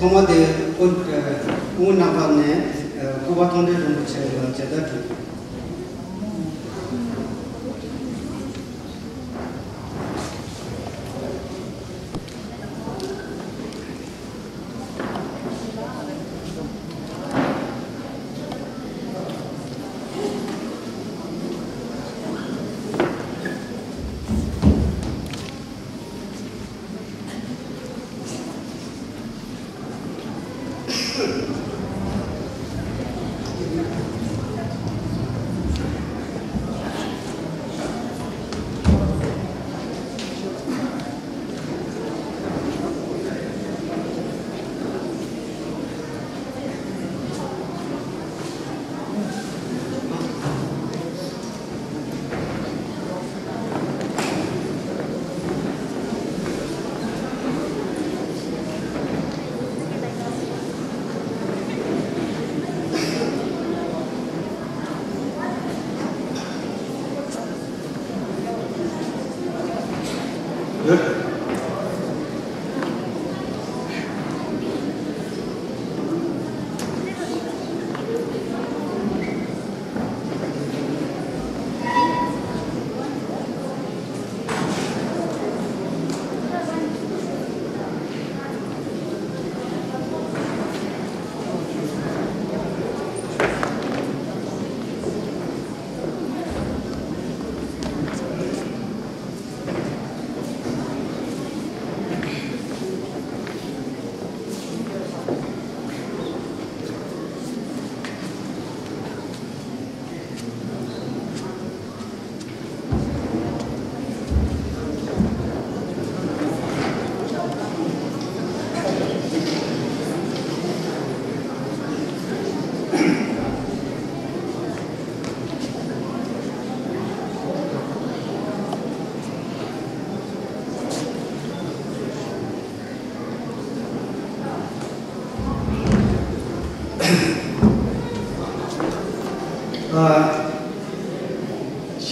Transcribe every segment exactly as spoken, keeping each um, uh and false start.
ཐོག་མ་དེ་སྐུ་སྐུ་ངོ་རྣམ་པ་ནས་སྐུ་པར་མཐོང་གྲོལ་རིན་པོ་ཆེ་ལ་མཇལ་དར་སྒྲོན།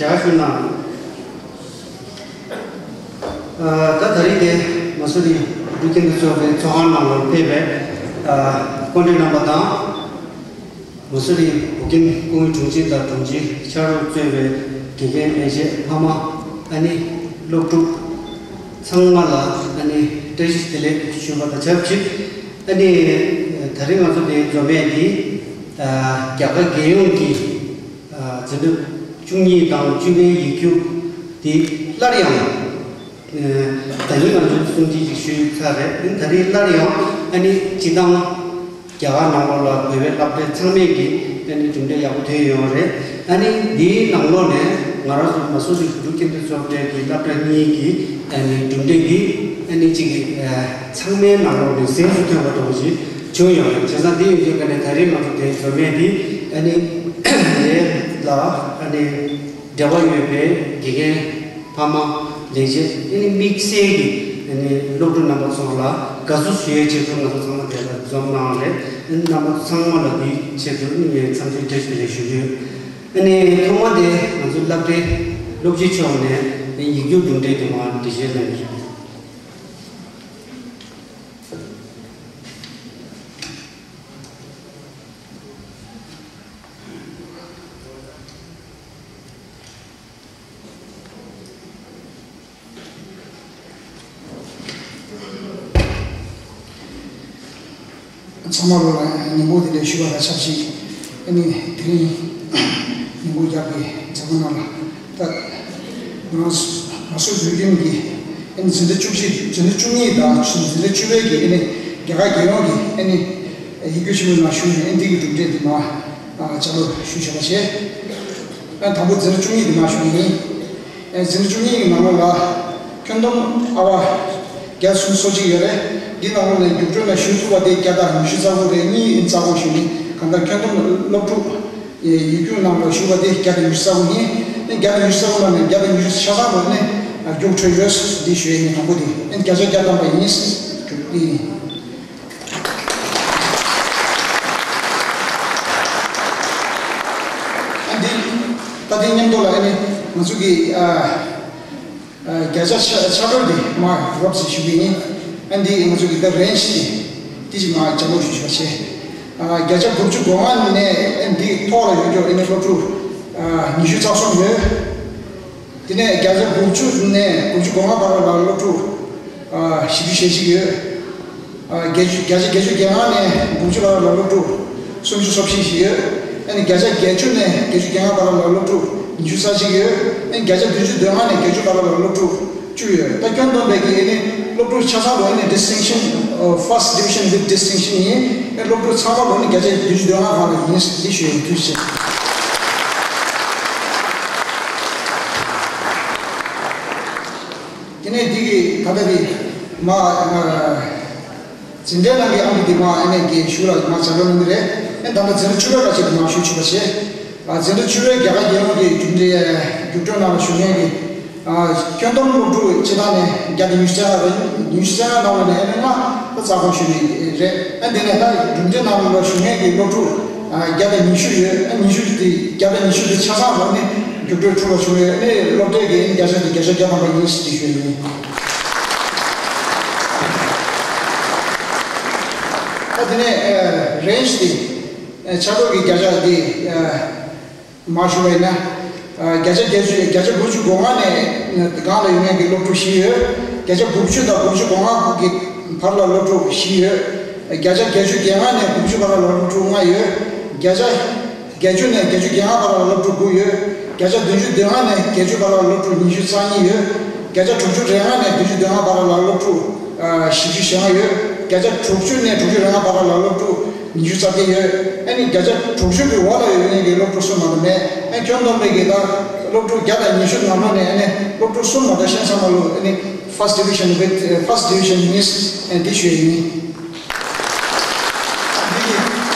ཞལ་ཞུ་གནང་། ད་ད་རིང་དེ་མ་སུ་རི་འབྲུག་ཁྱིམ་དུ་ཚོགས་པའི་ཚོགས་ཁང་ནང་ལ་ཕེབས་པའི་སྐུ་མགྲོན་རྣམ་པ་དང་། མ་སུ་རི་བོད་ཁྱིམ་སྐུ་ངོ་དྲུང་ཆེ་དང་དྲུང་ཆེ་ཕྱག་རོགས་གཙོས་པའི་དགེ་རྒན་ལས་བྱེད་ཕ་མ། ཨ་ནི་སློབ་ཕྲུག་ཚང་མ་ལ་ཨ་ནི་བཀྲ་ཤིས་བདེ་ལེགས་ཞུ་བ་དང་ཆབས་ཅིག་ཨ་ནི་ད་རིང་ང་ཚོ་འདིར་འཛོམས་མཁན་འདི་རྒྱ་གར་རྒྱལ་ཡོངས་ཀྱི་འཛིན་གྲྭ་བཅུ་གཉིས་དང་བཅུ་པའི་ཡིག་རྒྱུགས་འདི་སླར་ཡང་ཟླ་ཉིན་ང་ཚོས་གསུང་ཆོས་ཅིག་ཞུས་ཚར་རེད། ཨ་ནི་ད་རིང་སླར་ཡང་ཨ་ནི་སྤྱི་བཏང་རྒྱ་གར་ནང་ལོགས་ལ་བོད་པའི་སློབ་གྲྭ་ཚང་མས་ཀྱི་ཨ་ནི་གྲུབ་འབྲས་ཡག་པོ་ཐོན་ཡོད་རེད། ཨ་ནི་འདིའི་ནང་ལོགས་ནས་ང་རང་ཚོ་མ་སུ་རི་འབྲུག་ཁྱིམ་སྡེ་སློབ་གྲྭའི་གི་སློབ་གྲྭ་གཉིས་ཀྱི་ཨ་ནི་གྲུབ་འབྲས་འདི་ཨ་ནི་གཅིག་གི་ཚང་མའི་ནང་ལོགས་ནས་གཟེངས་སུ་ཐོན་པ་འདྲ་བོ་ཞིག་བྱུང་ཡོད་རེད། བྱས་ཙང་འདི་ཡོད་དུས་ཀ་ནས་ད་རིང་ང་ཚོ་དེ་འཛོམས་མཁན་འདི་ཨ་ནི་ལས་ལ་ཨ་ནི་འབྲེལ་བ་ཡོད་པའི་དགེ་རྒན་ཕ་མ་ལས་བྱེད་ཨ་ནི་དམིགས་བསལ་གྱི་ཨ་ནི་སློབ་ཕྲུག་རྣམ་པ་ཚོ་ལ་དགའ་བསུ་ཞུ་ཡའི་ཆེད་དུ་ང་ཚོ་ཚང་མ་དེ་ལ་འཛོམས་གནང་རེད། ཨ་ནི་རྣམ་པ་ཚང་མ་ལ་འདིའི་ཆེད་དུ་ཨ་ནི་འཚམས་འདྲི་བཀྲ་ཤིས་བདེ་ལེགས་ཞུ་རྒྱུ་ཡོད། ཨ་ནི་ཐོག་མ་དེ་ང་ཚོའི་སློབ་གྲྭའི་སློབ་སྤྱི་མཆོག་ནས་ཡིག་རྒྱུགས་གྲུབ་འབྲས་དེ་མར་འགྲེལ་བཤད་གནང་རྒྱུ། ཚང་མ་ལོ་ལ་ཉིན་མོ་དེ་འདྲའི་ཞུ་བ་དང་ཆབས་ཅིག་ཨ་ནི་དེ་རིང་ཉིན་གུང་རྒྱབ་ཀྱི་མཛད་སྒོ་ནང་ལ་ད་ང་རང་ང་ཚོ་འཛུལ་ཁྱིམ་གྱི་ཨ་ནི་འཛིན་གྲྭ་བཅུ་གཅིག་འཛིན་གྲྭ་བཅུ་གཉིས་དང་འཛིན་གྲྭ་བཅུ་པའི་གི་ཨ་ནི་རྒྱ་གར་རྒྱལ་ཡོངས་ཀྱི་ཨ་ནི་ཡིག་རྒྱུགས་ཆེན་མོའི་ནང་ཞུགས་ནས་ཨ་ནི་འདི་གི་གྲུབ་འབྲས་འདི་མར་ལྕགས་ལོར་ཞུ་བཞག་པ་བྱས། ཨ་དང་པོ་འཛིན་གྲྭ་བཅུ་གཉིས་འདི་མར་ཞུ་གི་ཡིན། ཨ་འཛིན་གྲྭ་བཅུ་གཉིས་ཀྱི་ནང་ལོགས་ལ་ཁྱོན་བསྡོམས་ཨ་བ་བརྒྱ་སུམ་ཅུ་སོ་གཅིག་ཡོད་རེད། འདི་ནང་ལོགས་ནས་རྒྱུགས་སྤྲོད་ནང་ཞུགས་ཐུབ་པ་དེ་བརྒྱ་དང་ཉི་ཤུ་རྩ་དགུ་རེད། གཉིས་ཡིན་རྩ་དགུ་ཞུ་ནི་གང་ལྟར་ཁྱོན་བསྡོམས་སློབ་ཕྲུག་ཡིག་རྒྱུགས་ནང་ལ་ཞུགས་པ་དེ་བརྒྱ་དང་ཉི་ཤུ་རྩ་དགུ་ཡིན། བརྒྱ་དང་ཉི་ཤུ་རྩ་དགུ་ནང་ནས་བརྒྱ་དང་ཉི་ཤུ་ཆ་ཚང་ལོ་ནས་རྒྱུགས་འཕྲོད་ཡོད། འདི་ཞུ་ཡས་ནི་དང་པོ་དེ་བརྒྱ་ཆ་བརྒྱ་བཏང་པ་ཡིན། འདི་ཡིན། ཨ་འདི་ད་ལྟའི་མཉམ་དུ་ལ་ཨ་ནི་ང་ཚོ་གི་ཨ་ཨ་བརྒྱ་ཆ་ཆ་ཆ་སྒྲོས་དེ་མར་རོབ་ཙམ་ཞུ་གི་ཡིན། ཨ་འདི་ང་ཚོ་གི་ད་རེན་ཇི་དེ། དེ་བཞིན་ང་ལྗགས་ཀློག་ཞུ་ཞུ་བ་བྱས། ཨ་བརྒྱ་ཆ་དགུ་བཅུ་གོ་ལྔ་ནས་ཨ་འདི་ཐོག་ལ་ཡོད་རྒྱུ་ཨ་ནི་སློབ་ཕྲུག་ཨ་ཉི་ཤུ་རྩ་གསུམ་ཡོད། དེ་ནས་བརྒྱ་ཆ་དགུ་བཅུ་ནས་དགུ་བཅུ་གོ་ལྔ་བར་ལ་སློབ་ཕྲུག་ཨ་བཞི་བཅུ་ཞེ་གཅིག་ཡོད། ཨ་བརྒྱད་ཅུ་བརྒྱ་ཆ་བརྒྱད་ཅུ་གྱ་ལྔ་ནས་དགུ་བཅུ་བར་ལ་སློབ་ཕྲུག་སུམ་ཅུ་སོ་བཞི་ཞིག་ཡོད། ཨ་ནི་བརྒྱ་ཆ་བརྒྱད་ཅུ་ནས་བརྒྱད་ཅུ་གྱ་ལྔ་བར་ལ་སློབ་ཕྲུག་ཉི་ཤུ་རྩ་གཅིག་ཡོད། ཨ་ནི་བརྒྱ་ཆ་བདུན་ཅུ་དོན་ལྔ་ནས་བརྒྱད་ཅུ་བར་ལ་སློབ་ཕྲུག་བཅུ་ཡོད། ད་ཁྱོན་བསྡོམས་པའི་གི་ཨ་ནི་སློབ་ཕྲུག་ཆ་ཚང་ལོ་ཨ་ནི་distinction, uh, first division with distinction ཡིན། ཨ་ནི་སློབ་ཕྲུག་ཚང་མ་ལོ་ཨ་ནི་བརྒྱ་ཆ་བདུན་ཅུ་དོན་ལྔ་སྒང་ལ་ཡིན་ཟེར་ཞུ་ཡ་ཡིན། ཐུགས་རྗེ་ཆེ། དེ་ནས་འདི་གི་ད་ལྟ་དེ་མ་ཨ་འཛིན་གྲྭའི་ནང་གི་ཨང་ཀི་དེ་མ་ཨ་ནི་གི་ཞུ་ལ་མ་བྱ་ལོ་གནང་གི་རེད། ཨ་ནི་ད་ལྟ་འཛིན་གྲྭ་བཅུ་པའི་ཁ་ཤས་དེ་མ་ཞུ་ཆུག་པ་བྱས། ཨ་འཛིན་གྲྭ་བཅུ་པའི་རྒྱ་གར་རྒྱལ་ཡོངས་ཀྱི་གྲུབ་འབྲས་རྒྱུགས་སྤྲོད་ནང་ལ་ཞུགས་མཁན་གྱི་ཨ་ཁྱོན་བསྡོམས་སློབ་ཕྲུག་སྤྱི་བཏང་ནས་བརྒྱ་དང་ཉི་ཤུ་རྩ་ལྔ་རེད། ཉི་ཤུ་རྩ་ལྔ་ནང་ལ་ནས་ཨ་ནི་ལྔ་ད་རྩ་དགོངས་ཞུས་ནས་རེད། ཨ་འདི་ནས་ད་གྲུབ་འབྲས་ནང་ལ་ཞུགས་མཁན་གྱི་སློབ་ཕྲུག་ཨ་བརྒྱ་དང་ཉི་ཤུ་ཡོད། ཨ་ཉི་ཤུ་དེ་བརྒྱ་དང་ཉི་ཤུ་དེ་ཆ་ཚང་ལོ་ནི་རྒྱུགས་སྤྲོད་ཕྲུ་གུ་ཞུགས་ཡོད། ཨ་ནི་སློབ་གྲྭའི་གི་ཨ་ནི་བརྒྱ་ཆ་དེ་བརྒྱ་ཆ་བརྒྱ་ཐམ་པ་ཡིན་ཞེས་ཞུས་ཡིན། ཨ་དེ་ནས་ཨ་རེན་ཇི་དེ་ཨ་ཆ་ཚང་གི་བརྒྱ་ཆ་དེ་ཨ། མ་ཞུ་བ་ཡིན་ན། ཨ་བརྒྱ་ཆ་བརྒྱད་ཅུ་བརྒྱ་ཆ་དགུ་བཅུ་གོ་ལྔ་ནས་སྒང་ལ་ཡོད་མཁན་གྱི་སློབ་ཕྲུག་བཞི་ཡོད། བརྒྱ་ཆ་དགུ་བཅུ་དང་དགུ་བཅུ་གོ་ལྔ་གི་བར་ལ་སློབ་ཕྲུག་བཞི་ཡོད། བརྒྱ་ཆ་བརྒྱད་ཅུ་གྱ་ལྔ་ནས་དགུ་བཅུ་བར་ལ་སློབ་ཕྲུག་ལྔ་ཡོད། བརྒྱ་ཆ་བརྒྱད་ཅུ་ནས་བརྒྱད་ཅུ་གྱ་ལྔ་བར་ལ་སློབ་ཕྲུག་དགུ་ཡོད། བརྒྱ་ཆ་བདུན་ཅུ་དོན་ལྔ་ནས་བརྒྱད་ཅུ་བར་ལ་སློབ་ཕྲུག་ཉི་ཤུ་རྩ་གཉིས་ཡོད། བརྒྱ་ཆ་དྲུག་ཅུ་རེ་ལྔ་ནས་བདུན་ཅུ་དོན་ལྔ་བར་ལ་སློབ་ཕྲུག་ཨ་བཞི་བཅུ་ཞེ་ལྔ་ཡོད། བརྒྱ་ཆ་དྲུག་ཅུ་ནས་དྲུག་ཅུ་རེ་ལྔ་བར་ལ་སློབ་ཕྲུག་ཉི་ཤུ་རྩ་བརྒྱད་ཡོད། ཨ་ནི་བརྒྱ་ཆ་དྲུག་ཅུ་གི་འོག་ལ་ཡོད་མཁན་གྱི་སློབ་ཕྲུག་གསུམ་མ་གཏོགས་མེད། ཨ་ཁྱོན་བསྡོམས་པའི་གི་ད་སློབ་ཕྲུག་བརྒྱ་དང་ཉི་ཤུ་ནང་ལོགས་ནས་ཨ་ནི་སློབ་ཕྲུག་གསུམ་མ་གཏོགས་གཞན་ཚང་མ་ལོ་ཨ་ནི་first division with first division ཡིན་ཨ་འདི་ཞུ་ཡ་ཡིན། འདི་གི་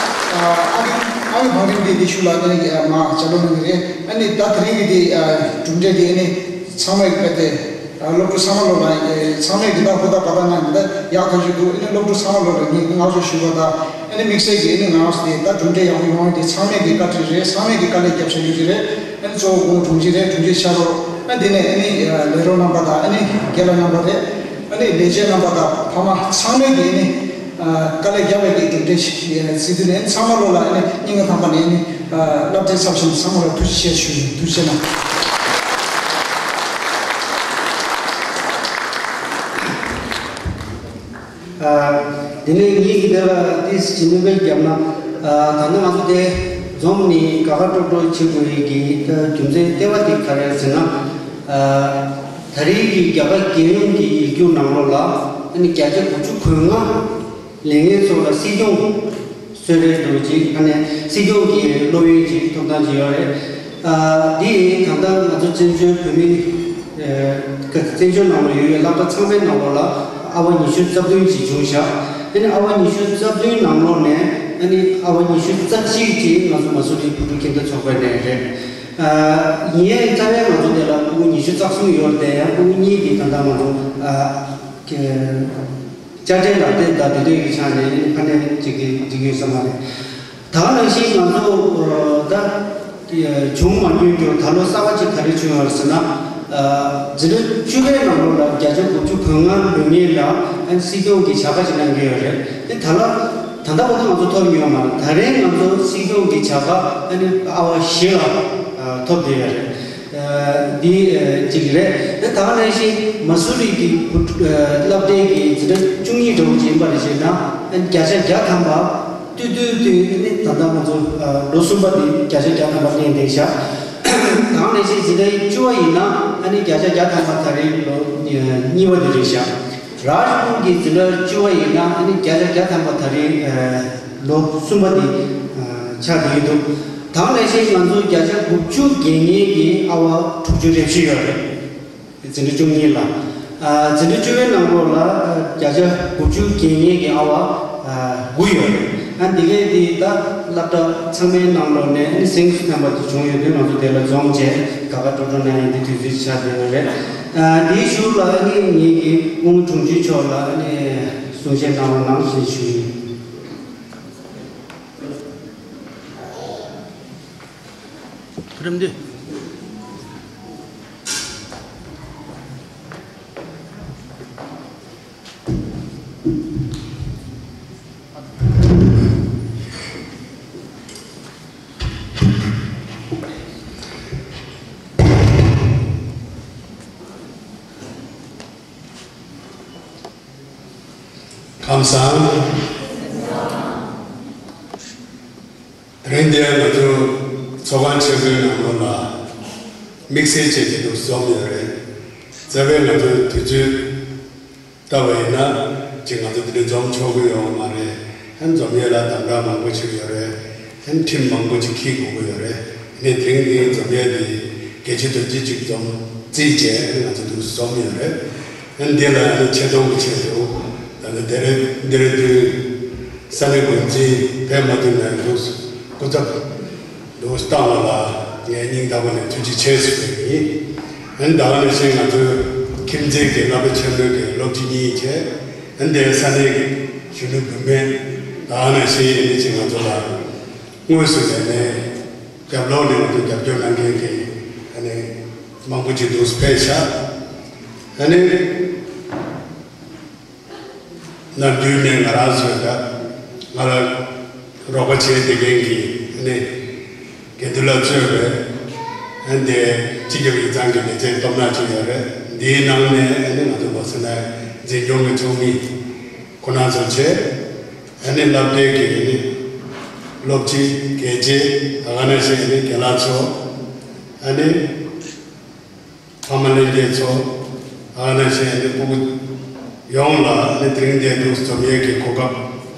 ཨ་ཨ་ནི་ཨ་ནི་བང་རིམ་འདི་འདི་ཤུ་ལ་ཨ་ནི་མ་བྱ་ལོ་གནང་གི་རེད། ཨ་ནི་ད་དེ་རིང་གི་འདི་གྲུབ་འབྲས་འདི་ཨ་ནི་ཚང་མས་དཔེ་དེ། སློབ་ཕྲུག་ཚང་མ་ལོ་ལ་ཚང་མས་འདི་དག་ཧུར་ཐག་འབད་ཐག་གནང་འདི་དག་ཡག་ཐག་ཆོད་འདུག་ཨ་ནི་སློབ་ཕྲུག་ཚང་མ་ལོ་ལ་ངས་བསྔགས་བརྗོད་ཞུ་བ་དང་ཨ་ནི་དམིགས་བསལ་གྱིས་ཨ་ནི་ང་རང་ཚོ་འདི་ལྟར་གྲུབ་འབྲས་ཡག་པོ་ཡོང་བའི་དེ་ཚང་མས་ཀྱི་བཀའ་དྲིན་རེད། ཚང་མས་ཀྱི་དཀའ་ལས་བརྒྱབ་བཞག་རྒྱུ་ཅིག་རེད། ཨ་ནི་གཙོ་བོ་ཁོང་དྲུང་ཆེ་རེད། དྲུང་ཆེ་ཕྱག་རོགས་ཨ་ནི་དེ་ནས་ཨ་ནི་ལས་རོགས་རྣམ་པ་དང་ཨ་ནི་རྒན་ལགས་རྣམ་པ་རེད། ཨ་ནི་ལས་བྱེད་རྣམ་པ་དང་ཕ་མ་ཚང་མས་ཀྱི་ཨ་ནི་དཀའ་ལས་བརྒྱབ་པའི་གི་གྲུབ་འབྲས་ཤིག་ཡིན་ཟེར་དུས་ནས་ཚང་མ་ལོ་ལ་ཨ་ནི་སྙིང་གི་ཐང་པ་ནས་ཨ་ནི་བསླབ་བྱ་ཚབས་ཆེན་ཚང་མ་ལ་ཐུགས་རྗེ་ཆེ་ཞུ་ཡིན། ཐུགས་རྗེ་ཆེ་གནང་། ཨ། དེ་ནས་ངེད་ཀྱིས་དེ་ལ་ཏོག་ཙམ་སྣོན་པ་བརྒྱབ་ན། ཨ། ད་ནི་ང་ཚོ་དེ་འཛོམས་ནས་དགའ་དགའ་སྤྲོ་སྤྲོ་བྱེད་དགོས་ཡས་ཀྱི་རྒྱུ་མཚན་ལྟེ་བ་དེ་ག་རེ་རེད་ཟེར་ན། ཨ། ད་རེས་ཀྱི་རྒྱ་གར་རྒྱལ་ཡོངས་ཀྱི་ཡིག་རྒྱུགས་ནང་ལོགས་ལ་ཨ་ནི་བརྒྱ་ཆ་དགུ་བཅུ་གོ་ལྔ་ལེན་མཁན་ཚོ་ལ་སྲིད་སྐྱོང་གསོལ་རས་འདྲ་བོ་ཅིག་ཨ་ནི་སྲིད་སྐྱོང་གི་སློབ་ཡོན་ཅིག་ཐོབ་ཐང་ཅིག་ཡོད་རེད། ཨ། འདི་ད་ལྟ་ང་ཚོ་བཙན་བྱོལ་བོད་མི། ཨ། བཙན་བྱོལ་ནང་ལ་ཡོད་པའི་སློབ་གྲྭ་ཚང་མའི་ནང་ལོགས་ལ་ཨ་བ་ཉི་ཤུ་རྩ་བདུན་ཅིག་བྱུང་བཞག་ཨ་ནི་ཨ་བ་ཉི་ཤུ་རྩ་བདུན་ནང་ལོགས་ནས་ཨ་ནི་ཨ་བ་ཉི་ཤུ་རྩ་གཅིག་ཅིག་ང་ཚོ་མ་སུ་རི་བུ་ཕྲུག་ཁྱིམ་སྡེ་ཚོགས་པ་ནས་རེད། ཨ། ཡིན་ཡང་རྩ་བའི་ང་ཚོ་དེ་ལ་ཕྲུ་གུ་ཉི་ཤུ་རྩ་གསུམ་ཡོད་རེད་དེ། ཡང་ཕྲུ་གུ་གཉིས་ཀྱིས་ད་ལྟ་ང་ཚོ། ཨ། དཔྱ་ཁྲལ་ལག་དེབ་དང་དེ་འདྲའི་གི་ཆ་ནས་ཕ་ནས་ཅིག་གི་འགྲིག་ཡོད་ས་མ་རེད། ད་ག་ནང་བཞིན་ང་ཚོ་ད་བྱུང་མ་མྱོང་རྒྱུ་ད་ལོ་གསར་པ་ཅིག་ག་རེ་བྱུང་ཡོད་ཟེར་ན། ཨ། འཛིན་གྲྭ་བཅུ་པའི་ནང་ལོགས་ལ་བརྒྱ་ཆ་དགུ་བཅུ་གོ་ལྔ་ལོན་མཁན་ལ་ཨ་ནི་སྲིད་སྐྱོང་གི་བྱ་དགའ་ཅིག་གནང་གི་ཡོད་རེད། དེ་ད་ལ་ད་ལྟ་བར་དུ་ང་ཚོ་ཐོབ་མྱོང་མ་རེད། ད་རེས་ང་ཚོ་སྲིད་སྐྱོང་གི་བྱ་དགའ་ཨ་ནི་ཨ་བ་བཞི་ལ་ཐོབ་བསྡད་ཡོད་རེད། འདི་གཅིག་རེད། ད་ག་ནང་བཞིན་མ་སུ་རི་གི་བུ་ཕྲུག་སློབ་གྲྭའི་གི་འཛིན་གྲྭ་བཅུ་གཉིས་འདྲ་བོ་ཅིག་ཡིན་པ་རེད་བྱས་ན། བརྒྱ་ཆ་བརྒྱ་ཐམ་པ་ཏུས་ཏུས་ཏུས་ནི་ད་ལྟ་ང་ཚོ་ལོ་གསུམ་པ་དེ་བརྒྱ་ཆ་བརྒྱ་ཐམ་པ་ལེན་བསྡད་ཤག་ད་ག་ནང་བཞིན་འཛིན་གྲྭའི་བཅུ་པ་ཡིན་ན་ཨ་ནི་བརྒྱ་ཆ་བརྒྱ་ཐམ་པ་ད་རེས་ལོ་གཉིས་པ་དེ་རེད་ཤག་རཱཇ་ཕུར་གྱི་འཛིན་གྲྭ་བཅུ་པ་ཡིན་ན་ཨ་ནི་བརྒྱ་ཆ་བརྒྱ་ཐམ་པ་ད་རེས་ལོ་གསུམ་པ་དེ་ཆགས་བསྡད་ཀྱི་འདུག་ད་ག་ནང་བཞིན་ང་ཚོ་བརྒྱ་ཆ་དགུ་བཅུ་བརྒྱད་ལྔའི་གི་ཨ་བ་དྲུག་ཅུ་རེ་བཞི་ཡོད་རེད། འཛིན་གྲྭ་བཅུ་གཉིས་ལ། ཨ། འཛིན་གྲྭ་བཅུ་པའི་ནང་ལོགས་ལ་བརྒྱ་ཆ་དགུ་བཅུ་གྱ་ལྔའི་གི་ཨ་བ་དགུ་ཡོད་རེད། ཨ། འདི་གའི་འདི་ད་སློབ་གྲྭ་ཚང་མའི་ནང་ལོགས་ནས་ཨ་ནི་གཟེངས་སུ་ཐོན་པ་དེ་བྱུང་ཡོད་དུས་ང་ཚོ་དེ་ལ་འཛོམས་བྱས་དགའ་དགའ་སྤྲོ་སྤྲོ་གནང་ཡ་འདི་དུས་ཚོད་ཆགས་བསྡད་ཡོད་རེད། ཨ། འདིའི་གཞུག་ལ་ཨ་ནི་ངེད་ཀྱི་དབུ་མའི་དྲུང་ཆེ་མཆོག་ལ་ཨ་ནི་གསུང་བཤད་གནང་རོགས་གནང་ཞེས་ཞུ་ཡིན། རིམ་འདི། ཁམས་བཟང་། དེ་རིང་འདིར་ང་ཚོ་ཚོགས་ཁང་ཆེན་པོའི་ནང་ལོགས་ལ་དམིགས་བསལ་བྱས་ཀྱི་འདུག་འཛོམས་ཡོད་རེད། རྩ་བའི་ང་ཚོའི་དུས་ཚོད་ལྟ་བ་ཡིན་ན་ཅིག་ང་ཚོ་འདི་འདྲ་འཛོམས་ཆོག་གི་ཡོད་མ་རེད། ཧན་འཛོམས་ཡས་ལ་དམ་དྲག་མང་པོ་ཞིག་ཡོད་རེད། ཧན་ཁྲིམས་མང་པོ་ཞིག་འཁྱེར་དགོས་ཀྱི་ཡོད་རེད། ཡིན་ནའི་དེ་རིང་འདིའི་འཛོམས་ཡས་འདི་གལ་ཆེ་དོན་ཆེ་ཅིག་འཛོམས་རྩིས་བྱས་ང་ཚོ་འདུག་འཛོམས་ཡོད་རེད། ཨ་ནི་འདི་ལ་ཨ་ནི་ཆེ་མཐོང་གི་ཆེད་དུ་ད་ནི་དེ་རིང་འདིར་འདུས་ས་གནས་འགོ་འཛིན་ཕེབས་མ་ཐུབ་ནའི་འདུག་སྐུ་ཚབ་འདུག་བཏང་བ་ལ་ངས་སྙིང་ཐག་པ་ནས་ཐུགས་རྗེ་ཆེ་ཞུ་གི་ཡིན། ཨ་ནི་ད་ག་ནང་བཞིན་ང་ཚོའི་ཁྱིམ་མཚེས་ཀྱི་བླ་སྤྲུལ་ཆེན་པོའི་གི་སློབ་སྤྱི་གཉིས་བྱས། ཨ་ནི་དེ་ས་གནས་ཀྱི་གཞོན་ནུ་བུད་མེད་ད་ག་ནང་བཞིན་ཨ་ནི་ཅིག་ང་ཚོ་ལ་དངོས་སུ་ལས་ནས་རྒྱབ་ལོགས་ནས་ང་ཚོ་རྒྱབ་སྐྱོར་གནང་མཁན་གྱི་ཨ་ནི་མང་པོ་ཅིག་འདུག་ཕེབས་ཤག་ཨ་ནི། ནམ་རྒྱུན་ནས་ང་རང་ཚོས་ད་ང་ལ་རོགས་པ་བྱས་བསྡད་མཁན་གྱི་ཨ་ནི་དགེ་འདུན་ལགས་གཙོས་པའི་ཨ་ནི་སྤྱི་ཁྱབ་ཡིག་ཚང་གི་ལས་བྱེད་སྟོབས་ན་ཅིག་ཡོད་རེད། འདིའི་ནང་ནས་ཨ་ནི་ང་ཚོ་མ་སུ་ནའི་འཛིན་སྐྱོང་གི་ཚོགས་མི་ཁོ་ན་ཚོ་བྱས། ཨ་ནི་སློབ་གྲྭའི་གི་ཨ་ནི་སློབ་སྤྱི་དགེ་ཆེ་ད་ག་ནང་བཞིན་ཨ་ནི་རྒན་ལགས་ཚོ་ཨ་ནི། ཕ་མ་ལྷན་རྒྱས་ཚོ། ཨ་ནང་བཞིན་ཨ་ནི་སྤུ་གུ་ཡོངས་ལ་ཨ་ནི་དེ་རིང་འདིར་འདུག་འཛོམས་ཡས་ཀྱི་གོ་སྐབས་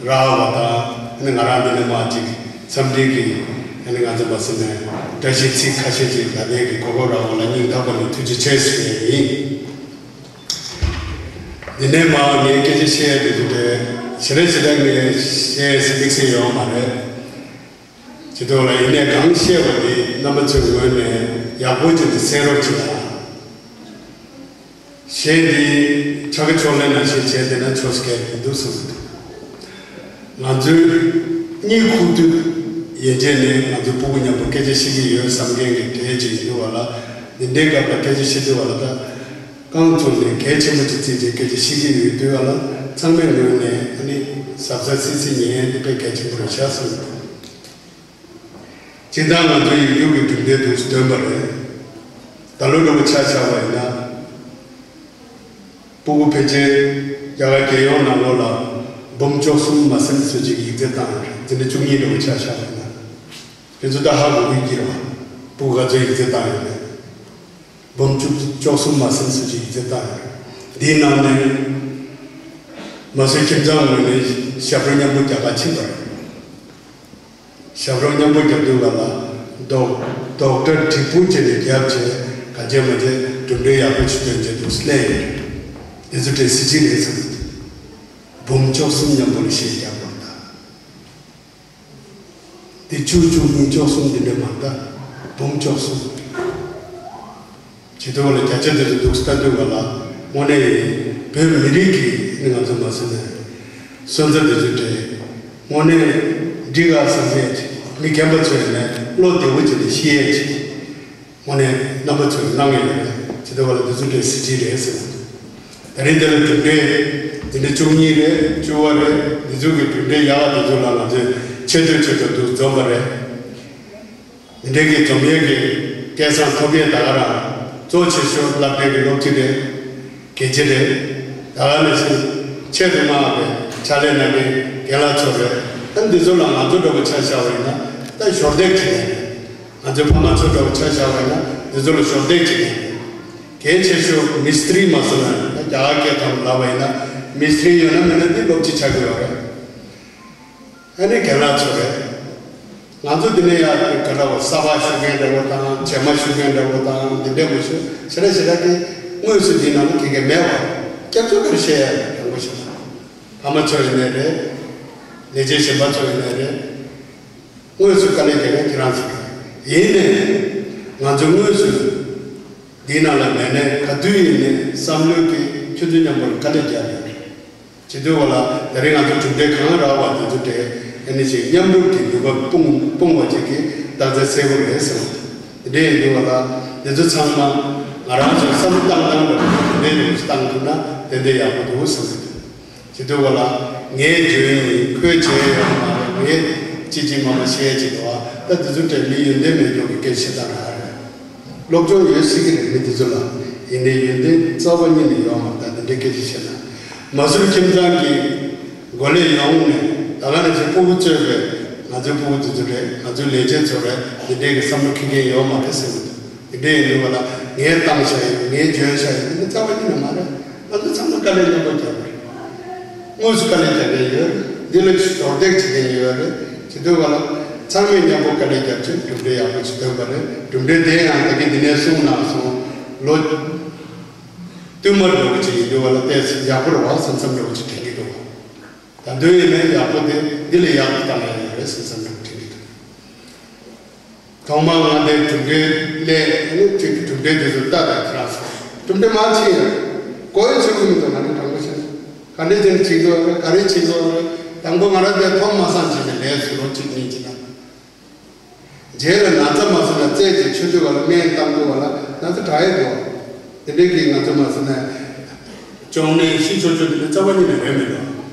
རག་པ་དང་ཨ་ནི་ང་རང་འདི་ནས་མར་ཅིག་འཚམས་འདྲི་གི་ཨ་ནི་ང་ཚོ་མ་སུ་ནའི་བཀྲ་ཤིས་ཚིག་ཁ་ཤས་ཅིག་ད་ལྟའི་གི་གོ་སྐབས་རག་པ་ལ་སྙིང་ཐག་པ་ནས་ཐུགས་རྗེ་ཆེ་ཞུ་ཡས་ཡིན། འདི་ནས་མར་ངས་སྐད་ཆ་བཤད་ཡས་དེ་ཚོ་དེ་ཞེ་དྲག་ཞེ་དྲག་ངས་བཤད་ཡས་དམིགས་བསལ་ཡོད་མ་རེད། ཇི་ལྟར་ལ་ཡིན་ནའི་གང་བཤད་པ་དེ་རྣམ་པ་ཚོའི་ངོས་ནས་ཡག་པོ་ཅིག་ཏུ་གསན་རོགས་གྱིས་ལ། གཞན་དེ་ཕྱག་ཆོག་ལེན་ནང་བཞིན་བྱས་བསྡད་ན་ཆོག་ས་གལ་མི་འདུག་བསམ་གྱི་འདུག་ང་ཚོའི་གཉིད་ཁུག་དུས་ཡན་ཆད་ནས་ང་ཚོའི་སྤུ་གུ་མཉམ་པོ་སྐད་ཆ་བཤད་ཀྱི་ཡོད་བསམ་མཁན་གྱི་གྲས་ཅིག་ཡིན་དུས་བ་ལ། འདི་འདྲའི་སྐབས་ལ་སྐད་ཆ་བཤད་དུས་བ་ལ་ད་རྐང་བཙུགས་ནས་གལ་ཆེན་པོ་ཅིག་བརྩིས་ཏེ་སྐད་ཆ་བཤད་ཀྱི་ཡོད་དུས་བ་ལ་ཚང་མའི་ངོས་ནས་ཨ་ནི་གཟབ་གཟབ་སིལ་སིལ་ཉན་ཡས་དེ་དཔེ་གལ་ཆེན་པོ་རེད་ཤག་བསམ་གྱི་འདུག་སྤྱིར་བཏང་ང་ཚོ་ཡིག་རྒྱུགས་ཀྱི་གྲུབ་འབྲས་འདུག་སྟོན་པ་རེད། ད་ལོ་འདྲ་པོ་ཆ་བཞག་པ་ཡིན་ན། སྤུ་གུ་ཕལ་ཆེར་རྒྱ་གར་རྒྱལ་ཡོངས་ནང་ལོགས་ལ་འབུམ་བཅུ་གསུམ་མ་ཟིན་ཙམ་ཅིག་ཡིག་ཚད་བཏང་ཡོད་རེད། འཛིན་གྲྭ་བཅུ་གཉིས་འདྲ་པོ་ཆ་བཞག་པ་ཡིན་ན། དེ་ཚོ་ད་ཧ་གོ་གི་ཡོད་རེད་བ། སྤུ་གུ་ག་ཚོད་ཡིག་ཚད་བཏང་ཡོད་མེད། འབུམ་བཅུ་བཅུ་གསུམ་མ་ཟིན་ཙམ་ཅིག་ཡིག་ཚད་བཏང་ཡོད་རེད། འདིའི་ནང་ནས་མ་སུའི་ཁྱིམ་ཚང་ངོས་ནས་ཞབས་བྲོ་མཉམ་པོ་རྒྱག་ག་ཕྱིན་པ་རེད། ཞབས་བྲོ་མཉམ་པོ་རྒྱབ་དུས་ག་ལ་རྡོག་རྡོག་སྒྲ་འགྲིག་པོ་བྱས་ནས་རྒྱབ་བྱས་ག་བྱས་མ་བྱས་གྲུབ་འབྲས་ཡག་པོ་ཞིག་སྟོན་བྱས་འདུག་སླེབས་ཡོད་རེད། དེ་ཚོ་དེ་གཟི་བརྗིད་རེད་བསམ་གྱི་འདུག་འབུམ་བཅུ་གསུམ་མཉམ་པོ་ལ་གཞས་རྒྱག་དགོས་ད། དེ་བཅུ་བཅུ་གཉིས་བཅུ་གསུམ་དེ་འདྲ་མ་རེད་ད། འབུམ་བཅུ་གསུམ། བྱེད་དུས་ལ་བརྒྱ་ཆ་དེ་ཚོ་འདུག་ལྟ་དུས་ག་ལ་དངོས་གནས་ཡིན་བོད་མི་རིགས་ཀྱི་ནི་ང་ཚོ་མ་ཟིན་ནས་སོན་རྩ་དེ་ཚོ་སྤྲད་དངོས་གནས་འགྲིག་ག་བསམ་ཡས་ཅིག་མི་རྒན་པ་ཚོས་ནས་བློ་བདེ་བོ་བྱས་ནས་ཤེས་ཡས་ཅིག་དངོས་གནས་རྣམ་པ་ཚོས་གནང་ཡས་ཡོད་རེད། བྱེད་དུས་ག་ལ་དེ་ཚོ་སྤྲད་གཟི་བརྗིད་རེད་ཟེར་བ། དེ་རིང་དེ་ལ་གྲུབ་འབྲས་འདི་འདྲ་བཅུ་གཉིས་རེད་བཅུ་པ་རེད། འདི་ཚོ་གི་གྲུབ་འབྲས་ཡག་པ་དེ་ཚོ་ལ་ང་ཚོས་ཆེ་བསྟོད་ཆེ་བསྟོད་དུ་འཛོམས་པ་རེད། འདི་འདྲའི་གི་འཛོམས་ཡས་ཀྱི་སྐལ་བཟང་ཐོབ་ཡས་ད་ག་རང་གཙོ་ཆེ་ཤོས་སློབ་གྲྭའི་གི་སློབ་སྤྱི་རེད། དགེ་ཆེ་རེད། ད་ག་ནང་བཞིན་ཆེད་དུ་མངགས་པའི་ཕྱག་ལས་གནང་མཁན་རྒན་ལགས་ཚོ་རེད། ཨ་འདི་ཚོ་ལ་ང་ཚོ་འདྲ་པོ་ཆ་བཞག་པ་ཡིན་ན་ད་ཞོར་འདེགས་བྱེད་ཡས་རེད། ང་ཚོའི་ཕ་མ་ཚོ་འདྲ་པོ་ཆ་བཞག་པ་ཡིན་ན་འདི་ཚོ་ལ་ཞོར་འདེགས་བྱེད་མཁན་རེད། གལ་ཆེ་ཤོས་མི་སི་ཏྲི་མ་སོང་ན་ད་རྒྱ་གར་སྐད་ཐོག་ལ་ལབ་པ་ཡིན་ན་མི་སི་ཏྲི་ཡོད་ན་མེད་ན་འདི་སློབ་སྤྱི་ཆགས་ཀྱི་ཡོད་རེད། ཨ་ནི་རྒན་ལགས་ཚོ་རེད། ང་ཚོ་འདི་ནས་ཡར་ག་འདྲ་བོ་གསར་པ་ཞུ་མཁན་འདྲ་བོ་དང་རྗེས་མ་ཞུ་མཁན་འདྲ་བོ་དང་འདི་འདྲ་མི་ཞུ་ཞེ་དྲག་ཞེ་དྲག་གི་དངོས་སུ་འདི་ནང་གི་གེ་མེད་པ་སྐྱབས་བཅོལ་བར་བཤད་ཡ་རང་པོ་ཞིག་ཕ་མ་ཚོ་ཡིན་ནའི་རེད། ལས་བྱེད་གཞན་པ་ཚོ་ཡིན་ནའི་རེད། དངོས་སུ་དཀའ་ལས་རྒྱག་མཁན་ཁྱེད་རང་ཚོ་རེད། ཡིན་ནའི་ང་ཚོ་དངོས་སུ་འདིའི་ནང་ལ་མེད་ནའི་ག་དུས་ཡིན་ནའི་བསམ་བློའི་གི་ཆུ་ཚོད་མཉམ་པོར་དཀའ་ལས་རྒྱག་ཡོད་རེད། བྱེད་དུས་བ་ལ་དེ་རིང་ང་ཚོ་གྲུབ་འབྲས་གང་རག་པ་དེ་ཚོ་དེ་ཨ་ནི་ཅིག་མཉམ་རུབ་ཀྱི་ནུས་པ་སྤུངས་སྤུངས་པ་ཅིག་གི་རྟགས་མཚན་གསལ་པོ་རེད་ཟེར་བ། དེ་འདྲ་ཡིན་དུས་བ་ལ་འདི་ཚོ་ཚང་མ་ང་རང་ཚོ་བསམ་བློ་བཏང་སྟངས་འདྲ་པོ་དེ་འདྲ་ཡོད་བཏང་ཐུབ་ན་དེ་འདྲ་ཡག་པོ་འདུག་བསམ་གྱི་འདུག་བྱེད་དུས་བ་ལ་ངས་བརྗོད་ཡིན་ཁོས་བྱས་ཡོད་མ་རེད། ངས་ཅི་ཅི་མ་མ་བཤད་ཅིག་འདུག་ཨ། ད་འདི་ཚོ་དེ་མི་ཡོན་ཏན་མེད་མཁན་གྱི་སྐད་ཆ་བཤད་སྟངས་རང་རེད། སློབ་སྦྱོང་ཡོད་སྲིད་ཀྱི་རེད་མི་འདི་ཚོ་ལ། ཡིན་ནའི་ཡོན་ཏན་རྩ་བ་ཉིད་ནས་ཡོད་མ་རེད། ད་འདི་འདྲའི་སྐད་ཆ་བཤད་ན། མ་སུར་ཁྱིམ་ཚང་གི་ འགོ་ལས་ཡོང་ནས་ད་ག་ནང་བཞིན་སྤུ་གུ་གཙོས་པའི་ང་ཚོའི་སྤུ་གུ་དེ་ཚོ་རེད། ང་ཚོའི་ལས་བྱེད་ཚོ་རེད། འདི་འདྲའི་གི་བསམ་བློ་འཁྱེར་མཁན་ཡོད་མ་རེད་ཟེར་གི་འདུག་དེ་འདྲ་ཡིན་དུས་བ་ལ་ངས་བཏང་བཞག་ཡིན། ངས་བརྗོད་བཞག་ཡིན། འདི་རྩ་བ་ཉིད་ནས་མ་རེད། ང་ཚོ་ཚང་མ་དཀའ་ལས་མཉམ་པོ་རྒྱབ་རེད། དངོས་སུ་དཀའ་ལས་རྒྱབ་མཁན་ཡོད་རེད། འདི་ལ་རྡོག་རྡེག་བྱེད་མཁན་ཡོད་རེད། བྱེད་དུས་བ་ལ་ཚང་མས་མཉམ་པོ་དཀའ་ལས་རྒྱབ་ཚེ་གྲུབ་འབྲས་ཡག་པོ་ཅིག་ཐོན་པ་རེད། གྲུབ་འབྲས་དེ་ཡང་ད་གིན་འདི་ནས་གསུངས་གནང་སོང་། ལོ་བསྟུད་མར་འགྲོ་གི་ཅིག་ཡིན་དུས་བ་ལ་ཏོག་ཙམ་ཡག་པོ་རེད་བ་བསམ་བསམ་འདྲ་བོ་ཅིག་དྲན་གྱི་འདུག་ད་དུང་ཡིན་ནའི་ཡག་པོ་དེ་འདི་ལས་ཡག་ཏུ་བཏང་ཡ་ཡོད་རེད་བསམ་བསམ་འདྲ་བོ་དྲན་གྱི་འདུག་ཐོག་མར་ང་དེ་གྲུབ་འབྲས་སླེབས་ནས་ཅིག་གྲུབ་འབྲས་དེ་ཚོ་ལྟ་དང་ཁྱེད་རང་ཚོ་གྲུབ་འབྲས་མར་ཕྱིན་ཡོད། གོ་ཡ་ཆེ་བོ་མི་འདུག་ང་ནི་དྲང་པོ་བཤད་ན་ག་འདྲས་ཅིག་བྱེད་དགོས་རེད། ག་རེ་བྱེད་དགོས་རེད། དང་པོ་ང་རང་དེ་ཐོག་མ་སང་བྱས་ནས་ལས་སུ་ལོ་གཅིག་གཉིས་ཀྱི་ནང་། རྗེས་ལ་ན་ཚ་མ་སོང་ན་རྩད་ཅིག་ཆོད་དུས་བ་ལ་སྨན་བཏང་དུས་བ་ལ་ན་ཚ་དྲག་ཡས་འགྲོ། དེ་འདྲའི་གི་ང་ཚོ་མ་སོང་ན་གཅོང་ནད་ཤི་ཆོག་ཆོག་དེ་འདྲ་རྩ་བ་ཉིད་ནས་རེད་མི་འགྲོ།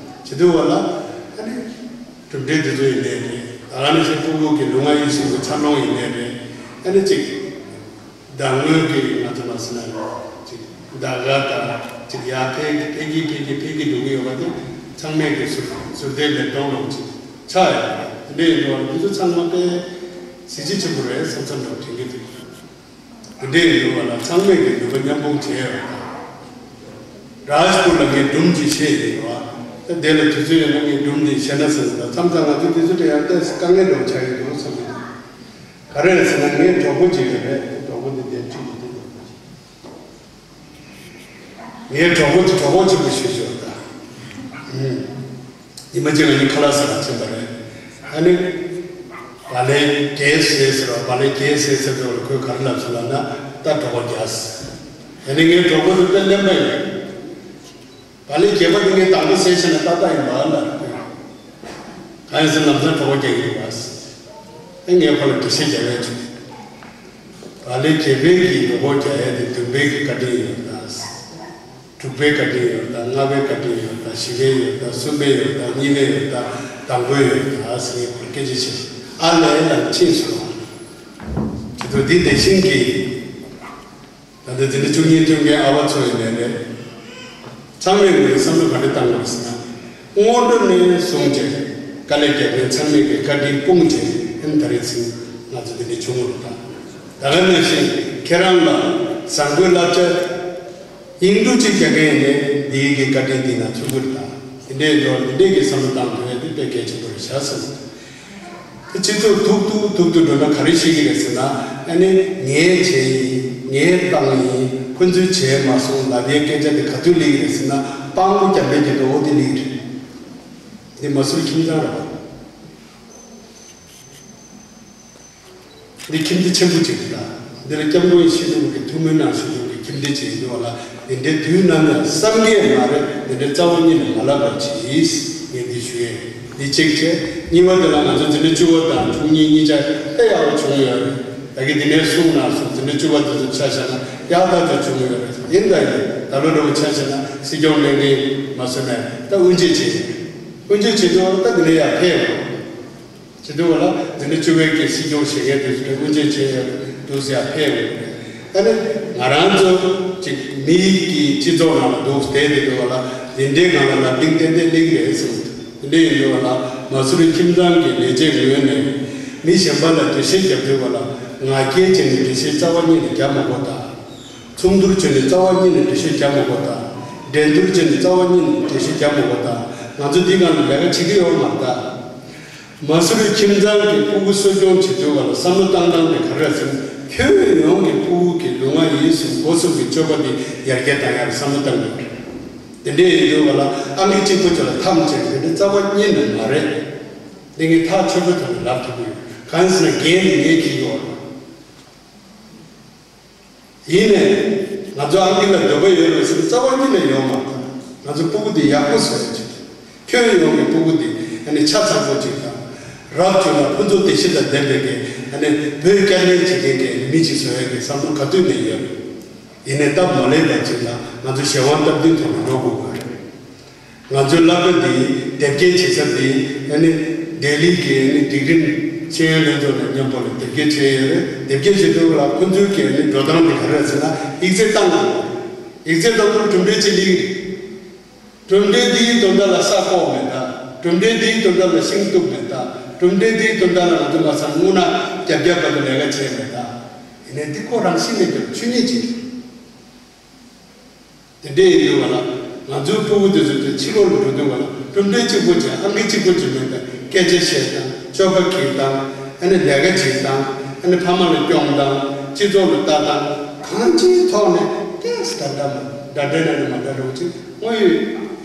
བྱེད་དུས་བ་ལ་ཨ་ནི་གྲུབ་འབྲས་དེ་ཚོ་ཡིན་ནའི་རེད། ད་ག་ནང་བཞིན་སྤུ་གུ་གི་ལུས་ངག་ཡིད་གསུམ་གྱི་འཚར་ལོངས་ཡིན་ནའི་རེད། ཨ་ནི་གཅིག་ཟླ་སྔོན་གྱི་ང་ཚོ་མ་སོང་ན་ཅིག་ཟླ་ག་དང་ཅིག་ཡར་འཕེལ་འཕེལ་གྱིན་འཕེལ་གྱིན་འཕེལ་གྱིན་འགྲོ་གི་ཡོད་པ་དེ་ཚང་མས་ཀྱི་ཟུར་ཟུར་བལྟས་ལེབ་སྟོང་ལོག་ཅིག་ཆགས་ཡོད་རེད། དེ་འདྲ་ཡིན་དུས་བ་ལ་དེ་ཚོ་ཚང་མ་དཔེ་གཟི་བརྗིད་ཆེན་པོ་རེད་བསམ་བསམ་འདྲ་བོ་དྲན་གྱི་འདུག་དེ་འདྲ་ཡིན་དུས་བ་ལ་ཚང་མས་ཀྱི་ནུས་པ་མཉམ་སྤུངས་བྱས་ཡོད་རེད། རཱཇ་པུར་ལ་ངས་སྒྲུང་ཅིག་བཤད་ཡིན་བ། ད་དེ་ལ་དུས་ཚོད་ཡོད་ན་ངས་སྒྲུང་འདི་བཤད་ན་བསམ་གྱི་འདུག་མཚམས་མཚམས་ང་ཚོ་དུས་ཚོད་དེ་ཡང་ཏོག་ཙམ་དཀའ་ངལ་འདྲ་བོ་ཆགས་ཀྱི་འདུག་བསམ་གྱི་འདུག་ག་རེ་རེད་ཟེར་ན་ངའི་གྲོགས་པོ་ཅིག་ཡོད་རེད། གྲོགས་པོ་འདི་དེབ་ཁྲིད་ཀྱི་འདུག་ངའི་གྲོགས་པོ་དེ་གྲོགས་པོ་གཅིག་པུ་ཞུ་ཞུ་ད། ཨུམ། ཉི་མ་གཅིག་ང་གཉིས་ཁ་ལག་ཟ་ག་ཕྱིན་པ་རེད། ཨ་ནི། བག་ལེབ་བརྒྱད་ཟས་ཟེར་བ་བག་ལེབ་བརྒྱད་ཟས་ཟེར་དུས་ལ་ཁོས་ག་རེ་ལབ་སོང་ལབ་ན་ད་གྲོད་ཁོག་རྒྱགས། ཨ་ནི་ངའི་གྲོགས་པོ་དེ་དཔེ་གླེན་པ་ཡིན། བག་ལེབ་བརྒྱད་པ་དེ་ངས་དང་པོ་ཟས་ཤེས་ན་ཏག་ཏག་ཡིན་པ་ལབ་དགོས། གང་ཡིན་ཟེར་ལམ་སང་གྲོད་ཁོག་རྒྱག་གི་འདུག་བ། ཨེ་ངས་ཁོ་ལ་འགྲེལ་བཤད་རྒྱག་ཡས་བྱུང་། བག་ལེབ་བརྒྱད་པའི་གི་གྲོད་ཁོག་རྒྱག་ཡས་དེ་བདུན་པའི་གི་བཀའ་དྲིན་ཡོད་ད། དྲུག་པའི་བཀའ་དྲིན་ཡོད་ད། ལྔ་པའི་བཀའ་དྲིན་ཡོད་ད། བཞི་པའི་ཡོད་ད། གསུམ་པའི་ཡོད་ད། གཉིས་པའི་ཡོད་ད། དང་པོའི་ཡོད་ད་ཟེར་ཁོ་སྐད་ཆ་བཤད། ཨ་ལས་ལ་ཕྱིན་སོང་། དེ་ཚོ་འདི་དེ་བཞིན་གྱི། ད་ལྟ་འཛིན་གྲྭ་བཅུ་གཉིས་ཐོན་མཁན་ཨ་བ་ཚོ་ཡིན་ནའི་རེད། ཚང་མས་ངོས་བསམ་བློ་ག་འདྲ་བཏང་དགོས་ཟེར་ན། སྔོན་འགྲོ་ནས་བཟུང་བྱས་དཀའ་ལས་རྒྱབ་མཁན་ཚང་མས་ཀྱི་བཀའ་དྲིན་སྤུངས་བྱས་ཨེམ་ད་རེས་ཚིག་ང་ཚོ་འདི་འདྲ་བྱུང་བ་རེད་ད། ད་ག་ནང་བཞིན་ཁྱེད་རང་ལ་བཟང་པོའི་བསླབ་བྱ་ཡིན་འདུག་ཅིག་རྒྱག་མཁན་ཡིན་ནའི་འདིའི་གི་བཀའ་དྲིན་འདི་ན་ཚུགས་ཀྱི་རེད་ད། འདི་འདྲའི་འགྲོ་འདི་འདྲའི་གི་བསམ་བློ་བཏང་དགོས་ཡ་འདི་དཔེ་གལ་ཆེན་པོ་རེད་ཤག་བསམ། དེ་སྤྱི་ཚོགས་ཐུག་ཐུག་ཐུག་ཐུག་འགྲོ་ན་ག་རེ་ཤེས་ཀྱི་རེད་ཟེར་ན། ཨ་ནི་ངས་བྱས་ཡིན། ངས་བཏང་ཡིན། ཁོ་ཚོས་བྱས་མ་སོང་ལབ་ཡའི་སྐད་ཆ་དེ་ག་དུས་སླེབས་ཀྱི་རེད་ཟེར་ན། སྤྲང་པོ་རྒྱབ་པའི་དེ་དོ་དེ་སླེབས་ཀྱི་རེད། འདི་མ་སུ་རི་ཁྱིམ་ཚང་རེད་པ། འདི་ཁྱིམ་སྡེ་ཆེན་པོ་ཅིག་རེད་ད། འདི་ལ་སྐྱབས་མགོན་ཡེ་ཤེས་མཆོག་གི་ཐུགས་སྨོན་གནང་ཞུ་རྒྱུ་གི་ཁྱིམ་སྡེ་ཅིག་ཡིན་དུས་བ་ལ། དེ་འདྲའི་དུས་ནམ་ཡང་བསམ་གྱི་མ་རེད། དེ་འདྲའི་རྩ་བ་ཉིད་ནས་མ་ལབ་པ་གྱིས། ངས་འདི་ཞུ་ཡས་འདི་གཅིག་བྱས། གཉིས་པ་དེ་ལ་ང་ཚོ་འཛིན་གྲྭ་བཅུ་པ་དང་བཅུ་གཉིས་གཉིས་ཆ་དཔེ་ཡག་པོ་བྱུང་ཡོད་རེད། ད་གིན་འདི་ནས་གསུངས་ན་སོང་། འཛིན་གྲྭ་བཅུ་པ་དེ་ཚོ་ཆ་བཞག་ན་ཡག་ཐག་ཆོད་བྱུང་ཡོད་རེད། ཡིན་ད་ཡིན་ད་ལོ་འདྲ་བོ་ཆ་བཞག་ན་སྲིད་སྐྱོང་ལས་འགན་མ་བཟོས་ནས་ད་དབུ་འབྱེད་བྱས། དབུ་འབྱེད་བྱེད་དུས་ད་འདི་ནས་ཡར་ཕེབས་ཡོང་། བྱེད་དུས་བ་ལ་འཛིན་གྲྭ་བཅུ་པའི་གི་སྲིད་སྐྱོང་བཞེས་མཁན་དེ་ཚོ་དབུ་འབྱེད་བྱས་ཡོད་འདུག་ཟེར་ཡ་ཕེབས་ཡོད་རེད། ཨ་ནི་ང་རང་ཚོ་ཅིག་མི་གི་སྤྱི་ཚོགས་ནང་ལ་འདུག་བསྡད་དེ་འདུག་བ་ལ་འདི་འདྲའི་སྒང་ལ་ལམ་སྟོན་ཏན་ཏན་སླེབས་ཀྱི་རེད་གསུངས། འདི་འདྲ་ཡིན་དུས་བ་ལ་མ་སུ་རི་ཁྱིམ་ཚང་གི་ལས་བྱེད་ངོས་ནས་མི་གཞན་པ་ལ་འགྲེལ་བཤད་རྒྱབ་དུས་བ་ལ་ང་རྒྱལ་བྱས་ནས་འགྲེལ་བཤད་རྩ་བ་ཉིད་ནས་རྒྱབ་མ་དགོས་དང་། མཚུངས་བསྡུར་བྱས་ནས་རྩ་བ་ཉིད་ནས་འགྲེལ་བཤད་རྒྱབ་མ་དགོས་དང་། འགྲན་བསྡུར་བྱས་ནས་རྩ་བ་ཉིད་ནས་འགྲེལ་བཤད་རྒྱབ་མ་དགོས་དང་། ང་ཚོ་འདི་སྒང་ལ་ལས་ཀ་བྱེད་ཀྱི་ཡོད་མ་རེད་ད། མ་སུ་རི་ཁྱིམ་ཚང་གི་སྤུ་གུ་གསོ་སྐྱོང་བྱེད་དུས་བ་ལ་བསམ་བློ་བཏང་སྟངས་དེ་ག་རེ་རེད་ཟེར་ན། ཁྱོན་ཡོངས་ཀྱི་སྤུ་གུ་གི་ལུས་ངག་ཡིད་གསུམ་སྒོ་གསུམ་གྱི་སྤྱོད་པ་དེ་ཡར་རྒྱས་བཏང་ཡག་བསམ་བློ་བཏང་དགོས་རེད། དེ་འདྲ་ཡིན་དུས་བ་ལ་ཨ་མི་གཅིག་པུ་ཚོ་ལ་མཚམས་བཅད་དེ་འདི་རྩ་བ་ཉིད་ནས་མ་རེད། འདི་ངས་ཐག་ཆོད་པོའི་ཐོག་ནས་ལབ་ཐུབ་ཀྱི་ཡོད། གང་ཡིན་ཟེར་ན་འགན་དེ་ངས་འཁྱེར་གྱི་ཡོད་རེད། ཡིན་ནའི། ང་ཚོ་ཨ་མི་ལ་འདོད་པ་ཡོད་རེད་ཟེར་ན་རྩ་བ་ཉིད་ནས་ཡོང་མ་ཐུབ། ང་ཚོ་སྤུ་གུ་དེ་ཡག་པོ་བཟོ་ཡ་ཆེད་དུ། ཁྱོན་ཡོངས་ཀྱི་སྤུ་གུ་དེ་ཨ་ནི་ཆ་ཚང་པོ་ཅིག་དང་། རབ་བྱུང་ན་ཕུན་ཚོགས་བདེ་སྐྱིད་དང་ལྡན་པའི་གི་ཨ་ནི་བོད་སྐྱ་ལེན་བྱེད་མཁན་གྱི་མི་ཅིག་བཟོ་ཡ་གི་བསམ་བློ་ག་དུས་ནས་ཡོད་རེད། ཡིན་ནའི་སྟབས་མ་ལེགས་པ་ཅིག་ལ་ང་ཚོ་གཞན་དབང་སྟབས་བསྟུན་ཐོག་ནས་འགྲོ་དགོས་པ་རེད། ང་ཚོའི་སློབ་གྲྭ་འདི་དེབ་སྐྱེལ་བྱེད་ས་འདི་ཨ་ནི་ལྡི་ལི་གི་ཨ་ནི་སྒྲིག་ཁྲིམས་ཤེས་ཡོན་ལྷན་ཚོགས་དང་མཉམ་པོ་ལ་དེབ་སྐྱེལ་བྱས་ཡོད་རེད། དེབ་སྐྱེལ་བྱེད་དུས་ལ་ཁོ་ཚོའི་གི་ཨ་ནི་འགྲོ་སྟངས་འདི་ག་རེ་རེད་ཟེར་ན། ཡིག་ཚད་བཏང་དགོས། ཡིག་ཚད་བཏང་དུས་གྲུབ་འབྲས་ཅིག་སླེབས་ཀྱི་རེད། གྲུབ་འབྲས་འདིའི་དོན་དག་ལ་ས་བཀོག་མེད་ད། གྲུབ་འབྲས་འདིའི་དོན་དག་ལ་ཤིང་གཏུབ་མེད་ད། གྲུབ་འབྲས་འདིའི་དོན་དག་ལ་ང་ཚོ་མ་ཚང་དངོས་གནས་རྒྱབ་རྒྱབ་པ་དང་ལས་ཀ་བྱས་མེད་ད། ཡིན་ནའི་འདི་ཁོ་རང་བཞིན་མེད་པའི་ཆོས་ཉིད་ཅིག་རེད། དེ་འདྲ་ཡིན་དུས་བ་ལ། ང་ཚོའི་སྤུ་གུ་དེ་ཚོ་དེ་ཕྱི་ལོགས་ལ་འགྲོ་དུས་བ་ལ་གྲུབ་འབྲས་གཅིག་པོ་བྱས་ཨང་ཀི་གཅིག་པོ་བྱས་མེད་པའི་སྐད་ཆ་བཤད་སྟངས་ཆོལ་ཁ་འཁྱེར་སྟངས་ཨ་ནི་ལས་ཀ་བྱེད་སྟངས་ཨ་ནི་ཕ་མ་ལ་སྐྱོང་སྟངས་སྤྱི་ཚོགས་ལ་ལྟ་སྟངས་གང་ཅིའི་ཐོག་ནས་ཏོག་ཙམ་འདྲ་འདྲ་མ་འདྲ་འདྲ་འདྲ་ནས་མ་འདྲ་རོགས་ཅིག་དངོས་ཡོད་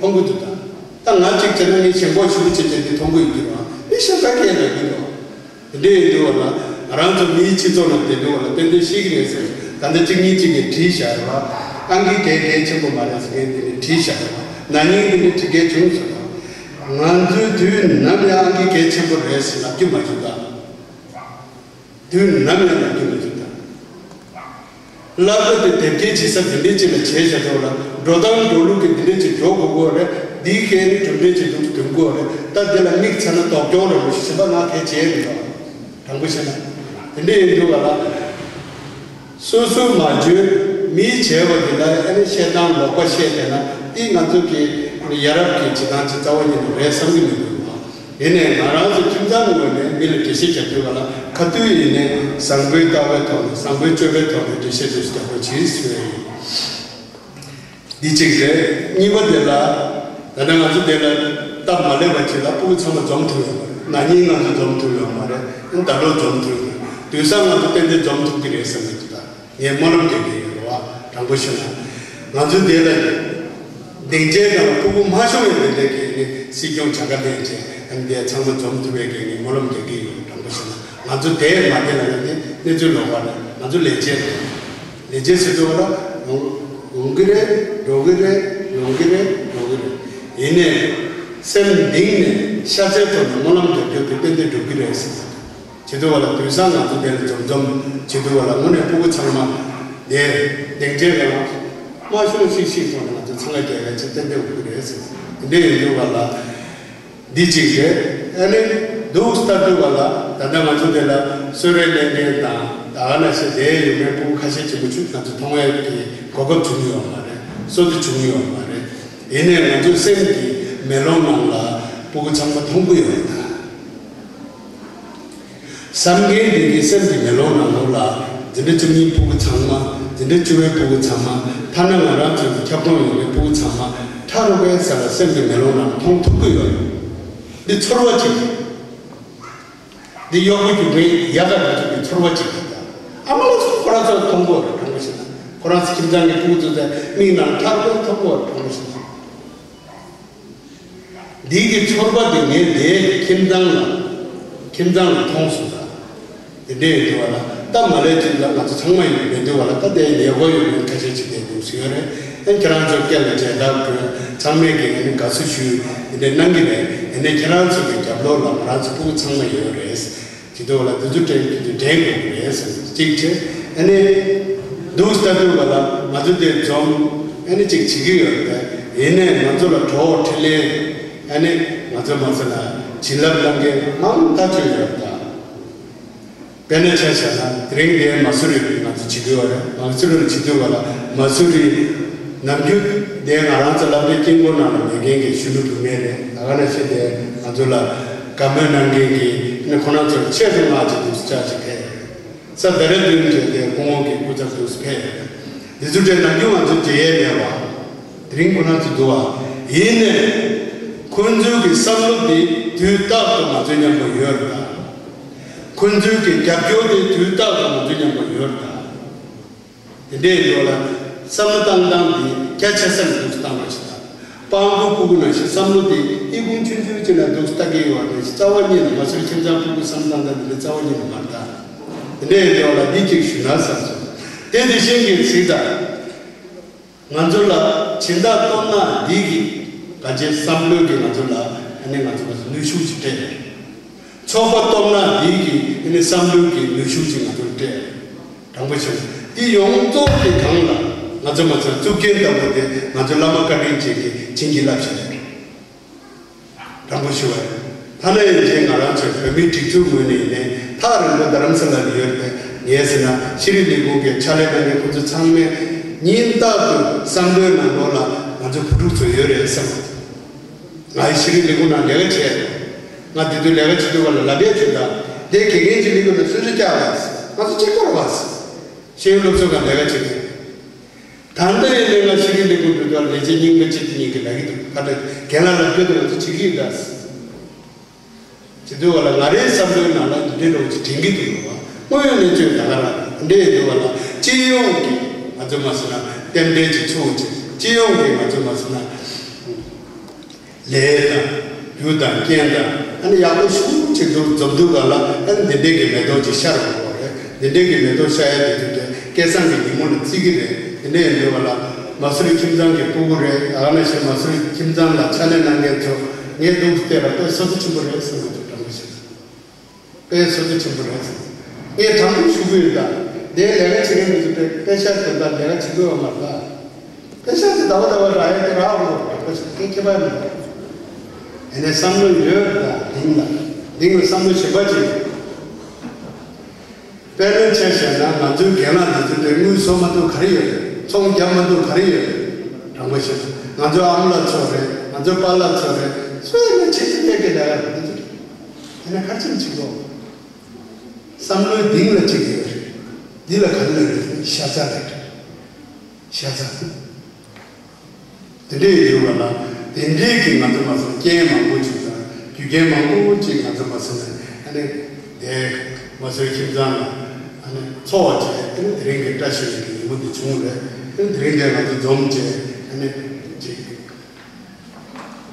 མཐོང་གི་འདུག་ད་ད་ང་གཅིག་བྱས་ན་ངས་ཞེན་ཁོག་ཞེ་པོ་བྱས་བྱས་འདི་མཐོང་གི་ཡོད་ཀྱི་རེད་བ། མི་གཞན་པ་སྐད་ལ་གི་རེད་བ། དེ་འདྲ་ཡིན་དུས་བ་ལ་ང་རང་ཚོ་མིའི་སྤྱི་ཚོགས་ནང་བསྡད་དུས་བ་ལ་ཏན་ཏན་ཤེས་ཀྱི་རེད་ཟེར། ད་ལྟ་གཅིག་གཉིས་གཅིག་གིས་བྲིས་བཞག་རེད་བ། ཨང་ཀི་གལ་གལ་ཆེན་པོ་མ་རེད་ཟེར་མཁན་དེ་ནི་བྲིས་བཞག་རེད་བ། ན་ནིང་དེ་ནི་བྲིས་མཁན་བྱུང་སོང་བ། ང་ཚོའི་དུས་ནམ་ཡང་ཨང་ཀི་གལ་ཆེན་པོ་རེད་ཟེར་ལབ་རྒྱུ་མ་བྱུང་ད། དུས་ནམ་ཡང་ལབ་རྒྱུ་མ་བྱུང་ད། བསླབ་གྲྭ་དེ་དེབ་སྐྱེལ་བྱེད་ས་དེ་འདྲའི་ཅིག་ལ་བྱས་བཞག་འདུག་ལ་འགྲོ་སྟངས་འགྲོ་ལུགས་ཀྱི་དེ་འདྲའི་ཅིག་འགྲོ་དགོས་ཀྱི་རེད། འདིའི་སྐད་ནི་གྲུབ་འབྲས་ཅིག་འདུག་འདུག་གི་རེད། ད་དེ་ལ་དམིགས་ཚར་ན་ལྡོག་སྐྱོན་རེད་མོ་ཞེས་པ་ང་གལ་ཆེ་རེད་པ། དྲང་པོ་བཤད་ན། དེ་འདྲ་ཡིན་འདུག་ག་ལ། སོ་སོས་མ་བརྗོད་མིས་བྱས་པ་དེ་ལ་ཨ་ནི་བཤད་སྟངས་ལོག་པ་བཤད་བསྡད་ན་དེ་ང་ཚོ་གི་ཡ་རབས་ཀྱི་བྱེད་སྟངས་ཅིག་རྩ་བ་ཉིད་ནས་རེད་བསམ་གྱི་མི་འདུག་བ། ཡིན་ནའི་ང་རང་ཚོ་ཁྱིམ་ཚང་ངོས་ནས་མི་ལ་འགྲེལ་བཤད་རྒྱབ་དུས་ག་ལ་ག་དུས་ཡིན་ནའི་བཟང་པོའི་ལྟ་བའི་ཐོག་ནས་བཟང་པོའི་སྤྱོད་པའི་ཐོག་ནས་འགྲེལ་བཤད་དུ་རྒྱབ་དགོས་ཅིག་ཟེར་བ་ཡིན། འདི་གཅིག་རེད། གཉིས་པ་དེ་ལ། ད་ལྟ་ང་ཚོ་དེ་ལ་སྟབས་མ་ལེགས་པ་ཅིག་ལ་སྤུ་གུ་ཚང་མ་འཛོམས་ཐུབ་ཡོད་མ་རེད། ན་ནིང་ང་ཚོ་འཛོམས་ཐུབ་ཡོད་མ་རེད། ཨ་ནི་ད་ལོ་འཛོམས་ཐུབ་ཡོད། དུས་སང་ང་ཚོ་ཏན་ཏན་འཛོམས་ཐུབ་ཀྱི་རེད་བསམ་གྱི་འདུག་ད་ངས་སྨོན་ལམ་རྒྱག་གི་ཡོད་རེད་བ། དྲང་པོ་བཤད་ན། ང་ཚོ་དེ་ལ་སྡིངས་ཆའི་ནང་ལ་སྤུ་གུ་མ་ཤོང་བའི་དེ་འདྲའི་གི་ནི་སྲིད་སྐྱོང་བྱ་དགའ་ལེན་བྱས་ཨ་ནི་དེ་ཚང་མ་འཛོམས་ཐུབ་པའི་གི་ངས་སྨོན་ལམ་རྒྱག་གི་ཡོད། དྲང་པོ་བཤད་ན་ང་ཚོ་དེ་མ་དེ་ལ་ཡང་དེ་གནས་ཚུལ་ལོག་པ་རེད། ང་ཚོ་ལས་བྱེད་རེད། ལས་བྱེད་ཟེར་དུས་ལ་ཡོང་ཡོང་གི་རེད། འགྲོ་གི་རེད། ཡོང་གི་རེད། འགྲོ་གི་རེད། ཡིན་ནའི་སེམས་གཏིང་ནས་ཤ་ཚའི་ཐོག་ནས་སྨོན་ལམ་རྒྱབ་རྒྱུ་དེ་ཏན་ཏན་འགྲུབ་ཀྱི་རེད་ཟེར། བྱེད་དུས་བ་ལ་དུས་སང་ང་ཚོ་དེ་ལ་འཛོམས་འཛོམས་བྱེད་དུས་བ་ལ་དངོས་གནས་སྤུ་གུ་ཚང་མ་དེ་སྡིངས་ཆའི་ནང་མ་ཤོང་ཤིག་ཤིག་སོང་ནས་ང་ཚོ་འཚང་ཁ་རྒྱག་ཡ་ཆེ་ཏན་ཏན་འགྲུབ་ཀྱི་རེད་ཟེར། དེ་འདྲ་ཡིན་དུས་བ་ལ། འདི་གཅིག་རེད། ཨ་ནི་འདུག་ལྟ་དུས་བ་ལ་ད་ལྟ་ང་ཚོ་དེ་ལ་གསོལ་རས་ལེན་མཁན་དང་ད་ག་ནང་བཞིན་དེ་ཡོད་མཁན་སྤུ་གུ་ཁ་ཤས་ཆེན་པོ་ཅིག་ང་ཚོ་མཐོང་ཡས་ཀྱི་གོ་སྐབས་བྱུང་ཡོད་མ་རེད། སོ་དེ་བྱུང་ཡོད་མ་རེད། ཡིན་ནའི་ང་ཚོའི་སེམས་ཀྱི་མེ་ལོང་ནང་ལ་སྤུ་གུ་ཚང་མ་མཐོང་གི་ཡོད་རེད་ད། བསམ་མཁན་འདི་གི་སེམས་ཀྱི་མེ་ལོང་ནང་ལོགས་ལ་འཛིན་གྲྭ་བཅུ་གཉིས་སྤུ་གུ་ཚང་མ། འཛིན་གྲྭ་བཅུ་པའི་སྤུ་གུ་ཚང་མ། ཐ་ན་ང་རང་ཚོའི་ཁྱབ་ཁོངས་ཡོད་པའི་སྤུ་གུ་ཚང་མ་ཁྲ་རུ་པའི་ས་ལ་སེམས་ཀྱི་མེ་ལོང་ནང་མཐོང་ཐུབ་ཀྱི་ཡོད། འདི་ཚོར་བ་ཅིག་རེད། འདི་གཡོག་པོ་རྒྱུག་པའི་ཡ་ག་ང་ཚོ་གི་ཚོར་བ་ཅིག་རེད། ཨ་མ་ལགས་ཚོ་ཁོ་རང་ཚོར་མཐོང་གི་ཡོད་རེད། དྲང་པོ་བཤད་ན་ཁོ་རང་ཚོ་ཁྱིམ་ཚང་གི་སྤུ་གུ་ཚོ་ཚོའི་མིག་ནང་ཁྲ་རུ་པའི་མཐོང་གི་ཡོད་རེད། དྲང་པོ་བཤད་ན། འདི་གི་ཚོར་བ་དེ་ངས་འདིའི་ཁྱིམ་ཚང་ལ་ཁྱིམ་ཚང་ལ་མཐོང་སོང་ད། དེ་འདྲ་ཡིན་དུས་བ་ལ་ད་མ་ལས་ཅིག་ལ་ང་ཚོ་ཚང་མ་ཡོད་མི་འདུག་བ་ལ་ད་དེ་ལས་སྒོ་ཡོད་མཁན་ཁ་ཤས་ཅིག་བསྡད་འདུག་ཟེར་ཡོད་རེད། ཨ་ཁྱེད་རང་ཚོ་སྐད་ལ་མཇལ་དར་བསྐྲུན་ཚང་མས་ཀྱི་ཨ་ནི་དགའ་བསུ་ཞུ་དེ་འདྲ་གནང་གི་རེད། ཡིན་ནའི་ཁྱེད་རང་ཚོ་གི་རྒྱབ་ལོགས་ལ་ང་རང་ཚོ་སྤུ་གུ་ཚང་མ་ཡོད་རེད། ཇི་ལྟར་བ་ལ་དུས་ཚོད་དྲན་དུས་ཚོད་དྲན་དགོས་ཀྱི་རེད་ཟེར་གཅིག་བྱས། ཨ་ནི་འདུག་ལྟ་དུས་བ་ལ་ང་ཚོ་དེ་འཛོམས་ཨ་ནི་གཅིག་བྱེད་ཀྱི་ཡོད་རེད། ཡིན་ནའི་ང་ཚོ་ལ་གྲོགས་འཕྲིན་ལས་ཨ་ནི་ང་ཚོ་མ་ཚོ་ལ་བྱིན་རླབས་གནང་མཁན་མང་ཐག་ཆོད་ཡོད་རེད་ད། དཔེར་ན་ཆ་བཞག་ན་དེ་རིང་འདིའི་མ་སུ་རི་ང་ཚོ་བྱེད་ཀྱི་ཡོད་རེད། མ་སུ་རི་ལ་བྱེད་དུས་བ་ལ་མ་སུ་རི་ནམ་རྒྱུན་དེ་ང་རང་ཚོ་ལ་དེ་དཀྱིལ་འཁོར་ནང་ལ་ཉན་མཁན་གྱི་གཞོན་ནུ་བུད་མེད་རེད། ད་ག་ནང་བཞིན་དེ་ང་ཚོ་ལ་དགའ་མོས་གནང་མཁན་གྱི་ནི་ཁོ་རང་ཚོར་ཆེད་དུ་མངགས་ཀྱི་འདུག་ཅག་ཅིག་ཕེབས་ཡོད་རེད། ས་དེ་ར་དུན་བྲལ་ཏེ་སྐུ་ངོ་གི་སྐུ་ཚབ་འདུག་ཕེབས་ཡོད་རེད། འདི་ཚོ་དྲན་ནམ་རྒྱུན་ང་ཚོ་མཇལ་ཡས་མེད་བ། དེ་རིང་ཁོ་རང་ཚོ་འདུག་བ། ཡིན་ནའི་ཁོ་ཚོའི་གི་བསམ་བློ་དེ་དུས་རྟག་ཏུ་ང་ཚོའི་མཉམ་པོ་ཡོད་རེད་ད། ཁོ་ཚོའི་གི་རྒྱབ་སྐྱོར་དེ་དུས་རྟག་ཏུ་ང་ཚོའི་མཉམ་པོ་ཡོད་རེད་ད། དེ་འདྲའི་འགྲོ་ལ་བསམ་བློ་བཏང་སྟངས་དེ་རྒྱ་ཆེ་ས་ནས་འདུག་བཏང་བ་ཞིག་དང་། སྤང་པོ་སྤུ་གུ་ནང་བཞིན་བསམ་བློ་དེ་ཨི་ཁུང་ཆུང་ཆུང་ཅིག་ནས་འདུག་ལྟ་གི་ཡོད་པ་ནང་བཞིན་རྩ་བ་ཉིད་ནས་མ་སུ་རི་ཁྱིམ་ཚང་སྤུ་གུ་བསམ་བཏང་སྟངས་དེ་འདྲ་རྩ་བ་ཉིད་ནས་མ་རེད་ད། དེ་འདྲའི་འགྲོ་ལ་འདི་གཅིག་ཞུ་ན་བསམ་སོང་། དེ་དེ་བཞིན་གྱི་ཚིག་དང་། ང་ཚོ་ལ་སྦྱིན་བདག་སྟོབས་ན་འདི་གི་ག་ཅེ་བསམ་བློ་གི་ང་ཚོ་ལ་ཨ་ནི་ང་ཚོ་ལ་ནུས་ཤུགས་ཅིག་སྤྲད་ཡོད། ཚོགས་པ་སྟོབས་ན་འདི་གི་ཨ་ནི་བསམ་བློ་གི་ནུས་ཤུགས་ཅིག་ང་ཚོར་སྤྲད་ཡོད། དྲང་པོ་བྱས་ན་འདི་ཡོངས་རྫོགས་ཀྱི་སྒང་ལ་ང་ཚོ་མ་ཚད་གཙུག་རྒྱན་ལྟ་བུ་དེ་ང་ཚོ་བླ་མ་བཀའ་དྲིན་ཅན་གྱིས་བྱིན་གྱིས་བརླབས་བཞག་ཡོད། དྲང་པོ་ཞུ་བ་ཡིན། ཐ་ན་ཡིན་ཅིང་ང་རང་ཚོའི་བོད་མིའི་སྒྲིག་འཛུགས་ངོས་ནས་ཡིན་ནའི་ཐག་རིང་པོ་རྡ་རམ་ས་ལ་ལ་ཡོད་པའི་ངས་ཟེར་ན་ཤེས་རིག་ལས་ཁུངས་ཀྱི་ཕྱག་ལས་གནང་མཁན་ཁོ་ཚོ་ཚང་མས་ཉིན་རྟག་ཏུ་བསམ་བློའི་ནང་ལོགས་ལ་ང་ཚོ་བུ་ཕྲུག་ཚོ་ཡོད་རེད་བསམ། ང་ཡི་ཤེས་རིག་ལས་ཁུངས་ནང་ལས་ཀ་བྱས། ང་དེ་དུས་ལས་ཀ་བྱེད་དུས་ག་ལ་ལབ་ཡས་བྱེད་དང་དེ་དགེ་རྒན་གྱི་ལས་ཁུངས་ནང་གསོལ་ཇ་རྒྱག་པ། ང་ཚོ་གཅིག་པོར་བ། ཤེས་ཡོན་སློབ་ཚན་ཁང་ལས་ཀ་བྱེད་དུས། ད་ལྟ་ཡིན་ནའི་ང་ཤེས་རིག་ལས་ཁུངས་འགྲོ་དུས་ལས་བྱེད་རྙིང་པ་གཅིག་གཉིས་ཀྱིས་ལབ་ཀྱི་འདུག་ད་ལྟ་རྒན་ལགས་ལབ་རྒྱུ་དེ་ང་ཚོ་བྱེད་ཀྱི་ཡོད་ད། བྱེད་དུས་ག་ལ་ང་རའི་བསམ་བློའི་ནང་ལ་འདི་འདྲའི་འདྲ་བོ་ཅིག་དྲན་གྱི་འདུག་བ། དངོས་ཡོད་གནས་ཚུལ་ད་ག་རང་འདྲ་ཡིན་དུས་ག་ལ་སྤྱི་ཡོངས་ཀྱི་ང་ཚོ་མ་ཟེར་ན་རྟེན་འབྲེལ་གྱི་ཚུགས་ཅིག་སྤྱི་ཡོངས་ཀྱི་ང་ཚོ་མ་ཟེར་ན་ལས་དང་རྒྱུ་དང་རྐྱེན་དང་ཨ་ནི་ཡག་པོ་ཞེ་པོ་ཅིག་འདུག་འཛོམས་དུས་ག་ལ་ཨ་ནི་འདི་འདྲའི་གི་མེ་ཏོག་ཅིག་ཤར་འོང་གི་རེད། འདི་འདྲའི་གི་མེ་ཏོག་ཤར་ཡ་དེ་དུས་དེ་སྐལ་བཟང་གི་ཉིན་མོ་ལ་བརྩི་གི་རེད། དེ་འདྲ་ཡིན་དུས་ག་ལ་མ་སུ་རི་ཁྱིམ་ཚང་གི་སྤུ་གུ་རེད། ད་ག་ནང་བཞིན་མ་སུ་རི་ཁྱིམ་ཚང་ལ་ཕྱག་ལས་གནང་མཁན་ཚོ་ངས་འདུག་བལྟས་ལ་དཔེ་བསོད་བདེ་ཆེན་པོ་རེད་བསམ་གྱི་འདུག་དྲང་པོ་བཤད་ན། དཔེ་བསོད་བདེ་ཆེན་པོ་རེད། ངས་དྲང་པོ་ཞུ་གི་ཡོད་ད། དེའི་ལས་ཀ་བྱེད་མཁན་མི་ཚོ་དཔེ་དཔེ་ཤག་དོན་དག་ལས་ཀ་བྱེད་དགོས་པ་མ་རེད་ད། དཔེ་ཤག་དེ་ཟླ་བ་ཟླ་བ་རག་ཡ་དེ་རག་འོང་དྲང་པོ་བཤད་ན་ཁྱད་པར་མེད། ཡིན་ནའི་བསམ་བློ་ཡོད་ད་གདིང་ལ། གདིང་ལ་བསམ་བློ་གཞན་པ་ཅིག་དཔེར་ན་ཆ་བཞག་ན་ང་ཚོའི་རྒན་ལགས་འདི་ཚོ་དེ་དངུལ་གསོག་མ་ཐུབ་ག་རེ་ཡོད་རེད། ཚོང་རྒྱབ་མ་ཐུབ་ག་རེ་ཡོད་རེད། དྲང་པོ་བཤད་ན་ང་ཚོའི་ཨ་མ་ལགས་ཚོ་རེད། ང་ཚོའི་པཱ་ལགས་ཚོ་རེད། སུ་ཡིན་ན་ཆེ་ཆེ་ལས་ཀྱི་ལས་ཀ་རེད། འདི་ཚོ་དེ་ནས་ག་རེ་བྱེད་ཀྱི་འདུག་བསམ་བློའི་གདིང་ལ་གཅིག་ཡོད་རེད། འདི་ལ་ག་རེ་ལབ་རེད། ཤ་ཚ་རེད། ཤ་ཚ། དེ་འདྲའི་ཡོད་པ་ལ། དེ་འདྲའི་གི་ང་ཚོ་མ་སོང་རྐྱེན་མང་པོ་ཅིག་དང་རྒྱུ་རྐྱེན་མང་པོ་ཅིག་ང་ཚོ་མ་སོང་ནས་ཨ་ནི་དེ་མ་སོའི་ཁྱིམ་ཚང་ལ་ཨ་ནི་འཚོ་བ་བྱས། དེ་ནི་དེ་རིང་གི་བཀྲ་ཤིས་པའི་ཉིན་མོ་འདི་བྱུང་རེད། དེ་ནི་དེ་རིང་འདིར་ང་ཚོ་འཛོམས་བྱས་ཨ་ནི་ཅིག་དགའ་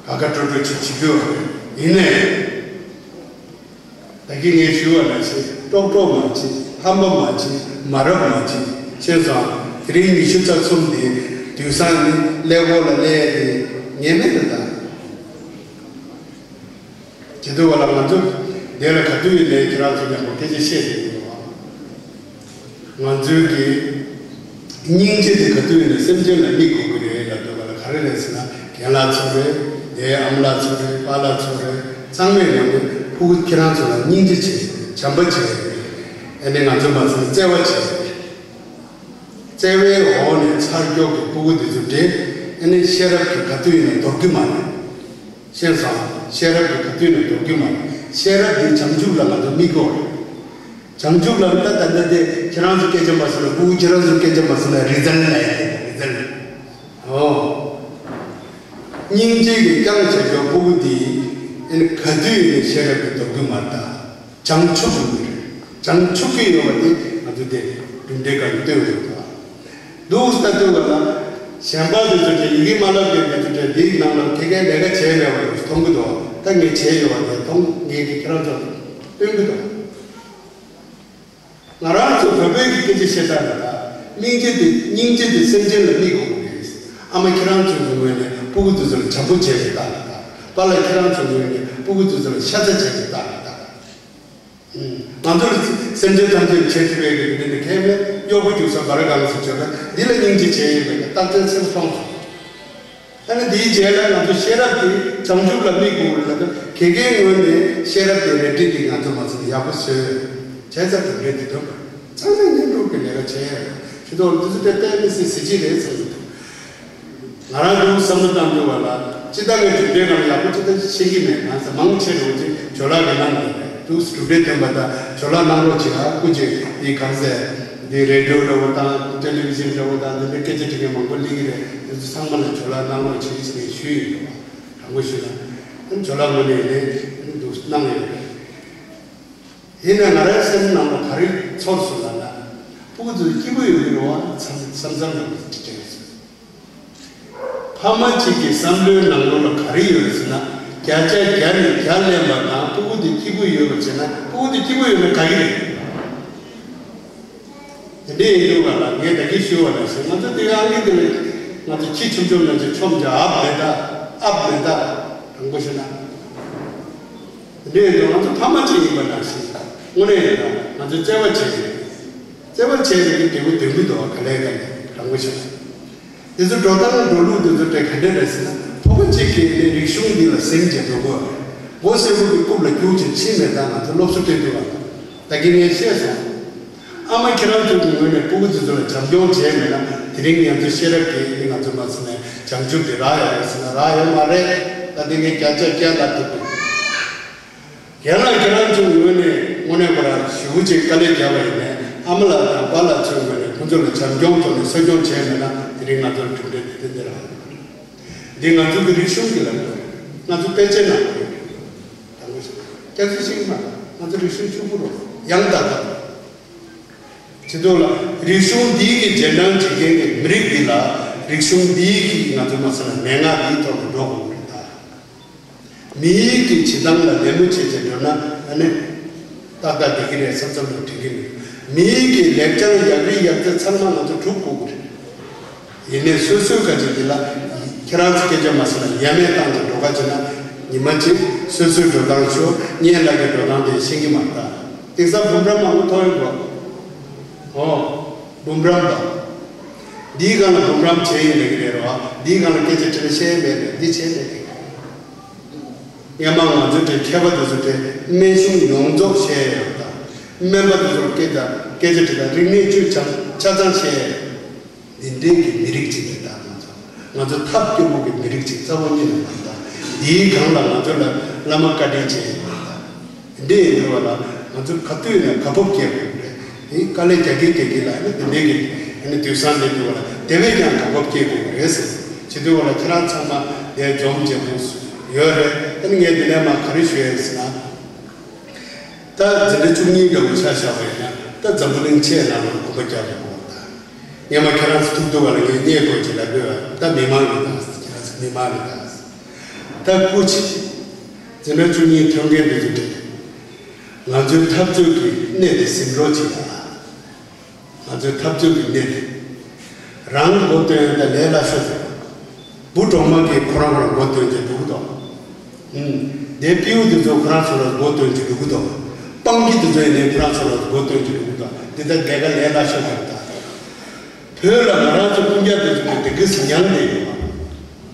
དགའ་སྤྲོ་སྤྲོ་ཅིག་བྱེད་རྒྱུ་རེད། ཡིན་ནའི། ད་གིན་ངས་ཞུས་པ་ནང་བཞིན་ཀྲོག་ཀྲོག་མ་བྱེད། ཧམ་པ་མ་བྱེད། མ་རབས་མ་བྱེད། ཤེས་སོང་། དེ་རིང་ཉི་ཤུ་རྩ་གསུམ་དེ་དུས་སང་ནི་ཀླད་ཀོར་ལ་སླེབས་ཏེ་ངེས་མེད་དུ་བཏང་། བྱེད་དུས་བ་ལ་ང་ཚོ་འདི་ལ་ག་དུས་ཡིན་ནའི་ཁྱེད་རང་ཚོ་མཉམ་པོ་སྐད་ཆ་བཤད་བསྡད་ཡོད་པ། ང་ཚོའི་གི་སྙིང་རྗེ་དེ་ག་དུས་ཡིན་ན་སེམས་ཅན་ལ་དམིགས་དགོས་ཀྱི་རེད་ལབ་འདུག་ག་ལ། ག་རེ་རེད་ཟེར་ན་རྒན་ལགས་ཚོ་རེད། དེའི་ཨ་མ་ལགས་ཚོ་རེད། པཱ་ལགས་ཚོ་རེད། ཚང་མས་ངོ་ནས་ཕྲུ་གུ་ཁྱེད་རང་ཚོ་ལ་སྙིང་རྗེ་བྱེད། བྱམས་པ་བྱེད། ཨ་ནི་ང་ཚོ་མ་ཚོ་བརྩེ་བ་བྱེད། བརྩེ་བའི་འོག་ནས་ཚར་མགྱོགས་ཀྱི་ཕྲུ་གུ་དེ་ཚོ་འདྲེ། ཨ་ནི་ཤེས་རབ་ཀྱིས་ག་དུས་ཡིན་ན་འདོར་གྱི་མ་རེད། ཤེས་སོང་། ཤེས་རབ་ཀྱིས་ག་དུས་ཡིན་ན་འདོར་གྱི་མ་རེད། ཤེས་རབ་དེ་བྱང་ཆུབ་ལ་ང་ཚོ་དམིགས་དགོས་རེད། བྱང་ཆུབ་ལ་ད་ད་ལྟ་དེ་ཁྱེད་རང་ཚོ་སྐད་ཆ་མ་གསུངས་ན། ཕྲུ་གུ་ཁྱེད་རང་ཚོ་སྐད་ཆ་མ་གསུངས་ན་རི་ཛལ་ལ་ཡ་རི་ཛལ། ཨོ། སྙིང་རྗེ་གིས་བསྐྱངས་བྱས་ཀྱང་ཕྲུ་གུ་དེ་ཨ་ནི་ག་དུས་ཡིན་ནའི་ཤེས་རབ་ཀྱིས་འདོར་གྱི་མ་རེད་ད། བྱང་ཆུབ་ཀྱི་རེད། བྱང་ཆུབ་ཀྱི་ཡོད་པ་དེ་ང་ཚོ་དེ་གྲུབ་འབྲས་སྒང་ལ་སྟོན་དགོས་པ། འདུག་ལྟ་དུས་ག་ལ་གཞན་པ་དེ་ཚོ་དེ་ཡི་གེ་མ་བསླབ་མཁན་དེ་ཚོ་དེ་འདིའི་ནང་ལ་དེ་གའི་ལས་ཀ་བྱས་མེད་པ་ཡོད་མཐོང་གི་འདུག་ད་ངས་བྱས་ཡོད་པ་དེ་མཐོང་། ངས་དེ་ཁྱེད་རང་ཚོར་སྟོན་གི་འདུག་ང་རང་ཚོ་བོད་པའི་གི་སྐད་ཆ་བཤད་སྟངས་ལ་ད་སྙིང་རྗེ་དེ་སྙིང་རྗེ་དེ་སེམས་ཅན་ལ་དམིགས་དགོས་ཀྱི་རེད། ཨ་མ་ཁྱེད་རང་ཚོའི་ངོས་ནས་ཕྲུ་གུ་དེ་ཚོ་ལ་བྱམས་པོ་བྱས་ནས་བལྟ་ལ་ད། པཱ་ལགས་ཁྱེད་རང་ཚོའི་ངོས་ནས་ཕྲུ་གུ་དེ་ཚོ་ལ་ཤ་ཚ་བྱས་ནས་བལྟ་ལ་ད། ང་ཚོར་སེམས་ཅན་ཐམས་ཅད་བྱེད་ཐུབ་པའི་གི་འདི་ནི་ཁས་མེད། གཡོག་པོ་རྒྱུག་ས་འབར་གང་ཟེར་བྱས་ན་འདི་ལ་སྙིང་རྗེ་བྱས་ཡིན་པས་རྟགས་མཚན་ཚིག་མཐོང་སོང་། ཨ་ནི་འདིའི་རྗེས་ལ་ང་ཚོ་ཤེས་རབ་དེ་བྱང་ཆུབ་ལ་དམིགས་དགོས་ལ་ད་དགེ་རྒན་ངོས་ནས་ཤེས་རབ་དེ་རལ་གྲི་དེ་ང་ཚོ་མ་ཚོ་ཡག་པོ་བཟོས་བྱས་ཙང་དེ་འདྲའི་དེ་ཐོབ་པ་ཚང་མས་སྙིང་སྟོབས་ཀྱི་ལས་ཀ་བྱས་ཡ་ཞུ་དོགས་འདི་ཚོ་དེ་དཔེ་མི་སྲིད་གཟི་བརྗིད་རེད་བསམ་གྱི་འདུག་ང་རང་ཚོ་བསམ་བློ་བཏང་དུས་བ་ལ་སྤྱི་བཏང་གི་གྲུབ་འབྲས་ནང་ཡག་པོ་ཅི་ལྟར་ཤེས་ཀྱི་མེད། ང་ཚོ་མང་ཆེ་རུ་ཅིག་ཇོ་ལགས་ཀྱི་ནང་ནས་རེད་འདུག་གྲུབ་འབྲས་ཐོན་པ་དང་ཇོ་ལགས་གནང་རོགས་བྱེད་ཨ། སྐུ་མཁྱེན་འདི་གང་ཟེར་འདི་རེ་ཌི་ཡོ་འདྲ་བོ་དང་ཊེ་ལི་ཝི་ཤན་འདྲ་བོ་དང་འདི་འདྲའི་སྐད་ཆ་དྲི་མཁན་མང་པོ་སླེབས་ཀྱི་རེད། འདི་ཚོ་ཚང་མ་ལ་ཇོ་ལགས་གནང་རོགས་བྱེད་ཟེར་ནས་ཞུས་ཡིན། དྲང་པོ་ཞུས་ན་ཇོ་ལགས་ངོས་ནས་ནི་འདུག་གནང་ཡོད་རེད། ཡིན་ན་ང་རའི་སེམས་ནང་ལ་ག་རེ་ཚོར་སོང་ལབ་ན། ཕྲུ་གུ་ཚོ་སྐྱིད་པོ་ཡོད་ཀྱི་རེད་བ་བསམ་བསམ་བསམ་ནང་ལ་ཅི་དྲན་སོང་། ཕ་མ་གཅིག་གི་བསམ་བློའི་ནང་ལོགས་ལ་ག་རེ་ཡོད་རེད་ཟེར་ན། བརྒྱ་ཆ་བརྒྱ་ནས་བརྒྱ་ལེན་པ་དང་ཕྲུ་གུ་དེ་སྐྱིད་པོ་ཡོད་པ་བྱས་ན་ཕྲུ་གུ་དེ་སྐྱིད་པོ་ཡོད་ན་དགའ་གི་རེད། དེ་འདྲ་ཡིན་དུས་ག་ལ་ངས་ད་གིན་ཞུས་པ་ནང་བཞིན་ང་ཚོ་དེ་ཨང་ཀི་དེ་ལ་ང་ཚོ་ཁྱི་ཆུང་ཆུང་ནང་བཞིན་ཆོམ་བྱ་ཨབ་མེ་ད་ཨབ་མེ་ད་དྲང་པོ་བཤད་ན། དེ་འདྲ་ཡིན་དུས་ང་ཚོ་ཕ་མ་གཅིག་ཡིན་པ་ནང་བཞིན་དངོས་གནས་ཡིན་ན་ང་ཚོས་བརྩེ་བ་བྱེད་ཀྱི་རེད། བརྩེ་བ་བྱས་ནས་ཀྱི་འབྲས་བུ་འདོན་གྱི་འདུག་ག་ལས་ཀ་ནས་དྲང་པོ་བཤད་ན། དེ་ཚོ་འགྲོ་སྟངས་འགྲོ་ལུགས་དེ་ཚོ་དེ་ག་འདྲ་རེད་ཟེར་ན། ཕྲུ་གུ་གཅིག་གིས་ནི་རིག་གཞུང་འདི་ལ་ཟིང་བྱས་འགྲོ་དགོས། མགོ་སེར་པོ་གི་རྐུབ་ལ་རྒྱུག་བྱས་ཕྱིན་མེད་ད་ང་ཚོ་སློབ་གསོ་སྤྲད་འདུག་ལ། ད་གིན་ངས་བཤད་སོང་། ཨ་མ་ཁྱེད་རང་ཚོ་གི་ངོས་ནས་ཕྲུ་གུ་དེ་ཚོ་ལ་བྱམས་སྐྱོང་བྱས་མེད་ན་དེ་རིང་ང་ཚོ་ཤེས་རབ་ཀྱིས་ནི་ང་ཚོ་མ་ཟེར་ནས་བྱང་ཆུབ་དེ་རག་ཡོད་རེད་ཟེར་ན་རག་ཡོད་མ་རེད། ད་དེ་ངས་བརྒྱ་ཆ་བརྒྱ་ལབ་ཐུབ་འདུག་རྒན་ལགས་ཁྱེད་རང་ཚོའི་ངོས་ནས་དངོས་གནས་ཁོ་རང་ཞེ་པོ་ཅིག་དཀའ་ལས་བརྒྱབ་པ་ཡིན་ནའི་ཨ་མ་ལགས་དང་པཱ་ལགས་ཚོའི་ངོས་ནས་ཁོང་ཚོ་ལ་བྱམས་སྐྱོང་ཐོག་ནས་གསོ་སྐྱོང་བྱས་མེད་ན་དེ་རིང་ང་ཚོར་གྲུབ་འབྲས་དེ་འདི་འདི་རང་། འདི་ང་ཚོ་གི་རིག་གཞུང་གི་ལམ་ལུགས་རེད། ང་ཚོ་དཔེ་ཆའི་ནང་ཡོད་རེད། དང་པོ་ཞིག་སྐྱག་རྫུན་བཤད་ཀྱི་མ་རེད། ང་ཚོ་རིག་གཞུང་ཕྱུག་པོ་རུ་ཡང་དག་དང་། བྱེད་དུས་ལ་རིག་གཞུང་འདིའི་གི་རྗེས་འབྲང་བྱེད་མཁན་གྱི་མི་རིགས་འདི་ལ་རིག་གཞུང་འདིའི་གི་ང་ཚོ་མ་ཟེར་ན་མན་ངག་འདིའི་ཐོག་ནས་འགྲོ་དགོས་ཀྱི་རེད་ད། མིའི་གི་བྱེད་སྟངས་ལ་ལད་མོ་བྱས་བྱས་འགྲོ་ན་ཨ་ནི་ཏག་ཏག་བསྡད་ཀྱི་རེད་བསམ་བསམ་བློ་དྲན་གྱི་མེད། མིའི་གི་ལེགས་བྱང་ཡག་རིགས་ཡག་རྩལ་ཚང་མ་ང་ཚོ་སྒྲུབ་དགོས་ཀྱི་རེད། ཡིན་ནའི་སོ་སོའི་ཁ་ཅིག་འདི་ལ་ཁྱེད་རང་ཚོ་སྐད་ཆ་མ་ཟེར་ན་ཡ་མེད་བཏང་ཅིག་འགྲོ་ཁ་ཅིག་ན་ཉི་མ་གཅིག་སོ་སོའི་འགྲོ་སྟངས་ཤོག་གཉེན་ལགས་ཀྱི་འགྲོ་སྟངས་དེ་ཤེས་ཀྱི་མ་རེད་ད། དེང་སང་འབུམ་རམས་མང་པོ་མཐོང་ཡོད་འགྲོ། ཨོ། འབུམ་རམས་པ། འདིའི་སྒང་ལ་འབུམ་རམས་བྱས་ཡིན་ལབ་ཀྱི་རེད་རོ། འདིའི་སྒང་ལ་སྐད་ཆ་དྲིས་ན་བཤད་མེད་རེད་འདི་བྱས་མེད་རེད། སྔན་མ་ང་ཚོའི་གྲས་མཁས་པ་དེ་ཚོ་གྲས་སྨན་གཞུང་ཡོངས་རྫོགས་བཤད་ཡོད་ད། སྨན་པ་དེ་ཚོར་སྐད་ཆ་སྐད་ཆ་དྲིས་ན་རིག་གནས་བཅུ་ཆ་ཆ་ཚང་བཤད་ཡོད། འདི་འདྲའི་གི་མི་རིགས་ཅིག་རེད་ད་ང་ཚོ། ང་ཚོ་ཐབས་སྐྱོ་པོ་གི་མི་རིགས་ཅིག་རྩ་བ་ཉིད་ནས་མ་རེད་ད། འདིའི་སྒང་ལ་ང་ཚོ་ལ་བླ་མ་བཀའ་དྲིན་ཅན་ཡིན་པ་རེད་ད། འདི་འདྲའི་ཡིན་དུས་བ་ལ་ང་ཚོ་ག་དུས་ནས་དགའ་སྤོབས་སྐྱེ་དགོས་རེད། དེ་དཀའ་ལས་རྒྱག་གི་རྒྱག་གི་ལ་ནི་འདི་འདྲའི་གི་ནི་དུས་སང་འདི་འདུག་བ་ལ་དེ་བས་ཀྱང་དགའ་སྤོབས་སྐྱེ་དགོས་རེད་ཟེར། བྱེད་དུས་བ་ལ་ཁྱེད་རང་ཚང་མ་ལས་འཛོམས་བྱེད་དགོས་ཡོད་རེད། ཨ་ནི་ངས་འདི་ནས་མ་ག་རེ་ཞུ་ཡས་ཟེར་ན། ད་འཛིན་གྲྭ་བཅུ་གཉིས་འདྲ་བོ་ཆ་བཞག་པ་ཡིན་ན་ད་འཛམ་བུ་གླིང་ཆེ་ནང་ལ་གོམ་པ་རྒྱག་དགོས་ད། སྔན་མ་ཁྱེད་རང་ཚོ་ཐུག་ཐུག་བ་ལ་ངས་རྙེད་དགོས་ཀྱི་ལ་འདོད་པ་ད་མི་མང་རེད་ད། ཁྱེད་རང་ཚོ་མི་མང་རེད་ད། ད་སྐུ་མཁྱེན། འཛིན་གྲྭ་བཅུ་གཉིས་ཐོན་མཁན་འདི་ཚོ་དེ། ང་ཚོའི་འཐབ་རྩོད་ཀྱི་གནས་དེ་ཟིན་རོགས་བྱེད་ད། ང་ཚོའི་འཐབ་རྩོད་ཀྱི་གནས་དེ། རང་མགོ་ཐོན་ད་ལས་སླ་ཤོས་རེད། བུ་གྲོག་མ་གིས་ཁོ་རང་ཁོ་རང་མགོ་ཐོན་གྱི་འདུག་དོ། ཨུམ། དེ་སྤྲེའུ་དེ་ཚོ་ཁོ་རང་ཚོ་ལ་མགོ་ཐོན་གྱི་འདུག་དོ། སྤང་ཁྱི་དེ་ཚོ་ཡིན་ནའི་ཁོ་རང་ཚོ་ལ་མགོ་ཐོན་གྱི་འདུག་དོ། འདི་ལྟར་ལས་ཀ་ལས་སླ་ཤོས་རེད་ད། བོད་ལ་ང་རང་ཚོ་སྤུན་ཀྱག་དེ་ཚོ་གི་དེ་གི་སི་མྱང་དེ་ཡོད་པ།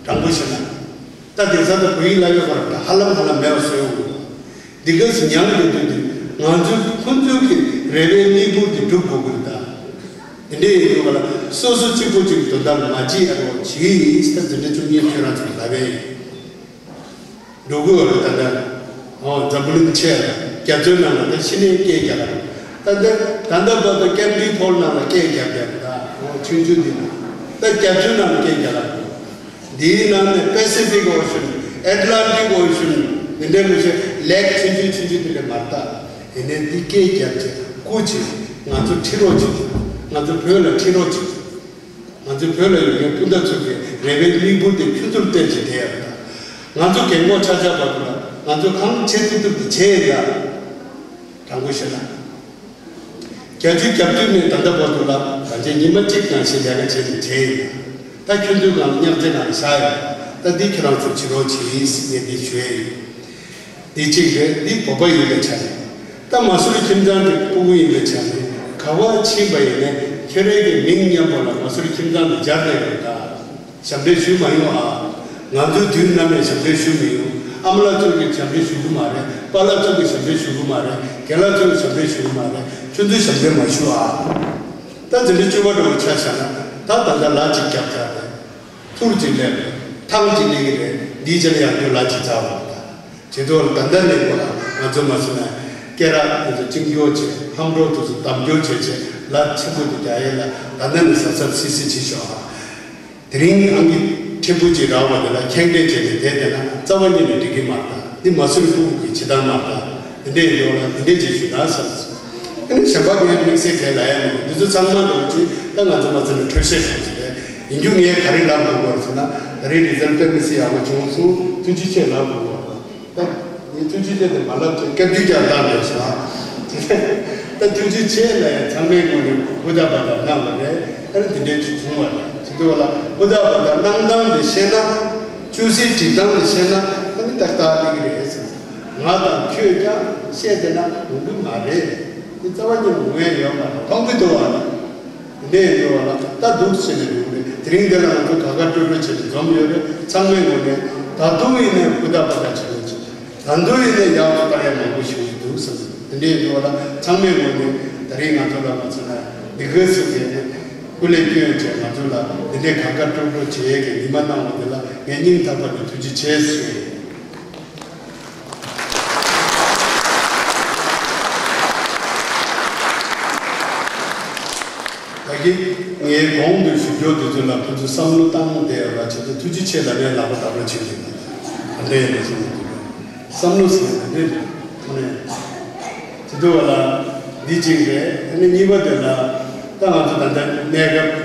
དྲང་པོ་བཤད་ན། ད་དེང་སང་ད་བོད་ཡིག་བསླབ་ཡོད་པར་ད་ཧ་ལམ་ཧ་ལམ་མེད་པ་བཟོས་ཡོང་གི་འདུག་དེ་གི་སི་མྱང་དེ་དུས་དེ་ང་ཚོས་ཁོ་ཚོའི་གི་རེ་བའི་གནས་བབ་དེ་སྒྲུབ་དགོས་ཀྱི་རེད་ད། དེ་འདྲའི་ཡིན་དུས་ག་ལ་སོ་སོ་གཅིག་པོ་གཅིག་དོ་ཟླ་མ་བྱེད་ཨ་རོགས་བྱེད་ད་འཛིན་གྲྭ་བཅུ་གཉིས་ཁྱོད་རང་ཚོ་ལབ་པས་ཡིན། འགྲོ་གི་ཡོད་རེད་ད་ལྟ། ཨོ་འཛམ་བུ་གླིང་ཆེ་ལ་རྒྱ་མཚོའི་ནང་ལ་ད་ཤི་ནས་སྐད་རྒྱག་ལ། ད་ལྟ་ད་ལྟ་བར་དུ་ཀེམ་པིང་ཕོལ་ནང་ལ་སྐད་རྒྱག་རྒྱག་ད་ཨོ་ཆུང་ཆུང་འདི་ནང་ད་རྒྱ་མཚོའི་ནང་ལ་སྐད་རྒྱག་ལ། འདིའི་ནང་ནས་པེ་སི་ཕིག་ཨོ་ཤན། ཨེ་ཏི་ལན་ཊིག་ཨོ་ཤན། འདི་འདྲའི་མི་ཤེས་ལེག་ཆུང་ཆུང་ཆུང་ཆུང་དེ་འདྲ་མ་རེད་ད། ཡིན་ནའི་འདི་སྐད་རྒྱབ་བྱས་སྐུ་མཁྱེན། ང་ཚོ་ཁྲིད་རོགས་བྱེད། ང་ཚོ་བོད་ལ་ཁྲིད་རོགས་བྱེད། ང་ཚོ་བོད་ལ་ཡོད་མཁན་སྤུན་ཟླ་ཚོ་གི་རེ་བའི་དམིགས་འབོར་དེ་ཁྱོད་ཚོར་གཏད་བྱས་བསྡད་ཡོད་ད། ང་ཚོ་རྒན་གོག་ཆགས་ཆགས་བར་དུ་ལ་ང་ཚོ་གང་བྱེད་ཐུབ་ཐུབ་དེ་བྱས་ཡིན་ད། དྲང་པོ་བཤད་ན། བརྒྱད་ཅུ་གྱ་བདུན་ནས་ད་ལྟ་བར་དུ་ལ་ང་ཚོས་ཉི་མ་གཅིག་ནང་བཞིན་ལས་ཀ་བྱས་ནས་བྱས་ཡིན་ད། ད་ཁྱོད་ཚོའི་སྒང་ལ་མཉམ་འབྲེལ་ནང་བཞག་ཡོད། ད་འདི་ཁྱོད་རང་ཚོ་བྱེད་རོགས་བྱེད་ཡིན་ཟེར་ངས་འདི་ཞུ་ཡས་ཡིན། འདི་གཅིག་རེད། འདི་བོད་པ་ཡིན་པའི་ཆ་ནས། ད་མ་སུ་རི་ཁྱིམ་ཚང་གི་སྤུ་གུ་ཡིན་པའི་ཆ་ནས་ག་བ་ཕྱིན་པ་ཡིན་ནའི་ཁྱོད་རའི་གི་མིང་མཉམ་པོ་ལ་མ་སུ་རི་ཁྱིམ་ཚང་དུ་སྦྱར་བསྡད་ཡོད་ད། ཞབས་འདྲེན་ཞུས་མ་མྱོང་ཨ། ང་ཚོའི་དུས་ནམ་ཡང་ཞབས་འདྲེན་ཞུས་མི་ཡོང་། ཨ་མ་ལགས་ཚོས་ཀྱི་ཞབས་འདྲེན་ཞུ་གི་མ་རེད། པཱ་ལགས་ཚོས་ཀྱི་ཞབས་འདྲེན་ཞུ་གི་མ་རེད། རྒན་ལགས་ཚོས་ཀྱི་ཞབས་འདྲེན་ཞུ་གི་མ་རེད། ཁྱོད་ཚོས་ཞབས་འདྲེན་མ་ཞུ་ཨ། ད་འཛིན་གྲྭ་བཅུ་པ་འདྲ་བོ་ཆ་བཞག་ན་ད་ད་ལྟ་ལག་གཅིག་རྒྱབ་ཚར་རེད། ཐུར་གཅིག་སླེབས་རེད། ཐང་གཅིག་སླེབས་ཀྱི་རེད། འདིའི་རྗེས་ལ་ཡང་ཁྱོད་ལག་གཅིག་ཚར་བ་རེད་ད། བྱེད་དོ་ད་ལྟ་ནས་གོ་ལ་ང་ཚོ་མ་སུ་ན་སྐད་རགས་ང་ཚོ་གཅིག་འགྱོ་བྱེད་ཧམ་འགྲོ་དུ་ཚོ་དམ་འགྱོ་བྱེད་བྱེད་ལ་ཆེན་པོ་དུ་རྒྱག་ཡས་ལ་ད་ལྟ་ནས་གཟབ་གཟབ་སིག་སིག་བྱེད་ཤོག་ཨ། དེ་རིང་ཨང་ཀི་ཕྲན་བུ་གཅིག་རག་པ་དེ་ལ་ཁྱེད་འདྲས་བྱས་ནས་བསྡད་བསྡད་ན་རྩ་བ་ཉིད་ནས་འགྲིག་གི་མ་རེད་ད། འདི་མ་སུ་རི་སྤུ་གུ་གི་བྱེད་སྟངས་མ་རེད་ད། འདི་འདྲས་ཡོད་ལ་འདི་འདྲས་ཅིག་ཞུ་ན་བསམ་སོང་། ཨ་ནི་གཞན་པ་ངས་དམིགས་བསལ་གང་ལ་ཡང་མི་འདུག་འདི་ཚོ་ཚང་མ་འདུག་ཅིག་ད་ང་ཚོ་མ་ཚོ་ནས་འཕྲོད་བཤད་བྱུང་ཟེར་ཏེ་ཡིན་རྒྱུ་ངས་ག་རེ་ལབ་དགོས་པར་ཟེར་ན་ད་རེས་རི་ཛལ་དཔེ་མི་སྲིད་ཡག་པོ་བྱུང་སོང་། ཐུགས་རྗེ་ཆེ་ལབ་དགོས་པར། ད་ངས་ཐུགས་རྗེ་ཆེ་དེ་མ་ལབ་ཅིག་སྐད་དུས་ཀྱང་ལབ་མེད་ཟེར་ཨ། ད་ཐུགས་རྗེ་ཆེ་ལ་ཡང་ཚང་མའི་ངོས་ནས་ཧུ་ད་བ་ད་གནང་བ་རེད། ཨ་ནི་འདི་འདྲའི་ཅིག་བྱུང་བ་རེད། དེ་འདྲ་བ་ལ་ཧུ་ད་བ་ད་གནང་སྟངས་དེ་ཤེས་ན། ཅུང་ཟད་སྒྲིག་སྟངས་དེ་ཤེས་ན་ཨ་ནི་ཏག་ཏག་སླེབས་ཀྱི་རེད་ཟེར། ང་དང་ཁྱོད་ཀྱང་བཤད་བསྡད་ན་འོང་གི་མ་རེད། འདི་རྩ་བ་ཉིད་ནས་འོང་ཡ་ཡོད་མ་རེད། མཐོང་གི་འདུག་བ་ལ། དེ་འདྲ་ཡིན་འདུག་བ་ལ་ད་འདུག་ཟེར་ནས་འདུག་རེད། དེ་རིང་འདི་ལ་ང་ཚོ་དགའ་དགའ་སྤྲོ་སྤྲོ་བྱས་ནས་འཛོམས་ཡོད་རེད། ཚང་མའི་ངོས་ནས་ད་དུང་ཡིན་ནའི་ཧུར་ཐག་པ་ཐག་བྱེད་རོགས་བྱེད། ད་དུང་ཡིན་ནའི་ཡག་ཏུ་བཏང་ཡ་མང་པོ་ཞིག་ཡོད་འདུག་བསམ། དེ་འདྲ་ཡིན་འདུག་བ་ལ་ཚང་མའི་ངོས་ནས་ད་རིང་ང་ཚོ་ལ་མ་ཚོ་ན་འདི་ག་སུ་གས་ནས་སྐུ་ལས་བསྐྱོན་བྱས་ང་ཚོ་ལ་འདི་འདྲའི་དགའ་དགའ་སྤྲོ་སྤྲོ་བྱེད་ཡས་ཀྱི་ཉི་མ་གནང་བ་འདི་ལ་ངས་སྙིང་ཐག་པ་ནས་ཐུགས་རྗེ་ཆེ་ཞུ་ཡས་ཡིན། ངས་གོང་དུ་ཞུ་རྒྱུ་དེ་ཚོ་ལ་ཁོ་ཚོས་བསམ་བློ་བཏང་བསྡད་ཡོད་པ་བྱས་ཏེ་ཐུགས་རྗེ་ཆེ་ལབ་ནས་ལག་པ་བརྡབ་རོགས་བྱེད་ཀྱི་འདུག་ག་འདྲ་ཡིན་ན་ཟེར་ནས་བསམ་བློ་ཟེར་ནས་འདི་རེད། ཐོག་ནས་དེ་དུས་བ་ལ་འདི་གཅིག་རེད། ཨ་ནི་གཉིས་པ་དེ་ལ་ད་ང་ཚོ་ད་ལྟ་གནས་སྐབས་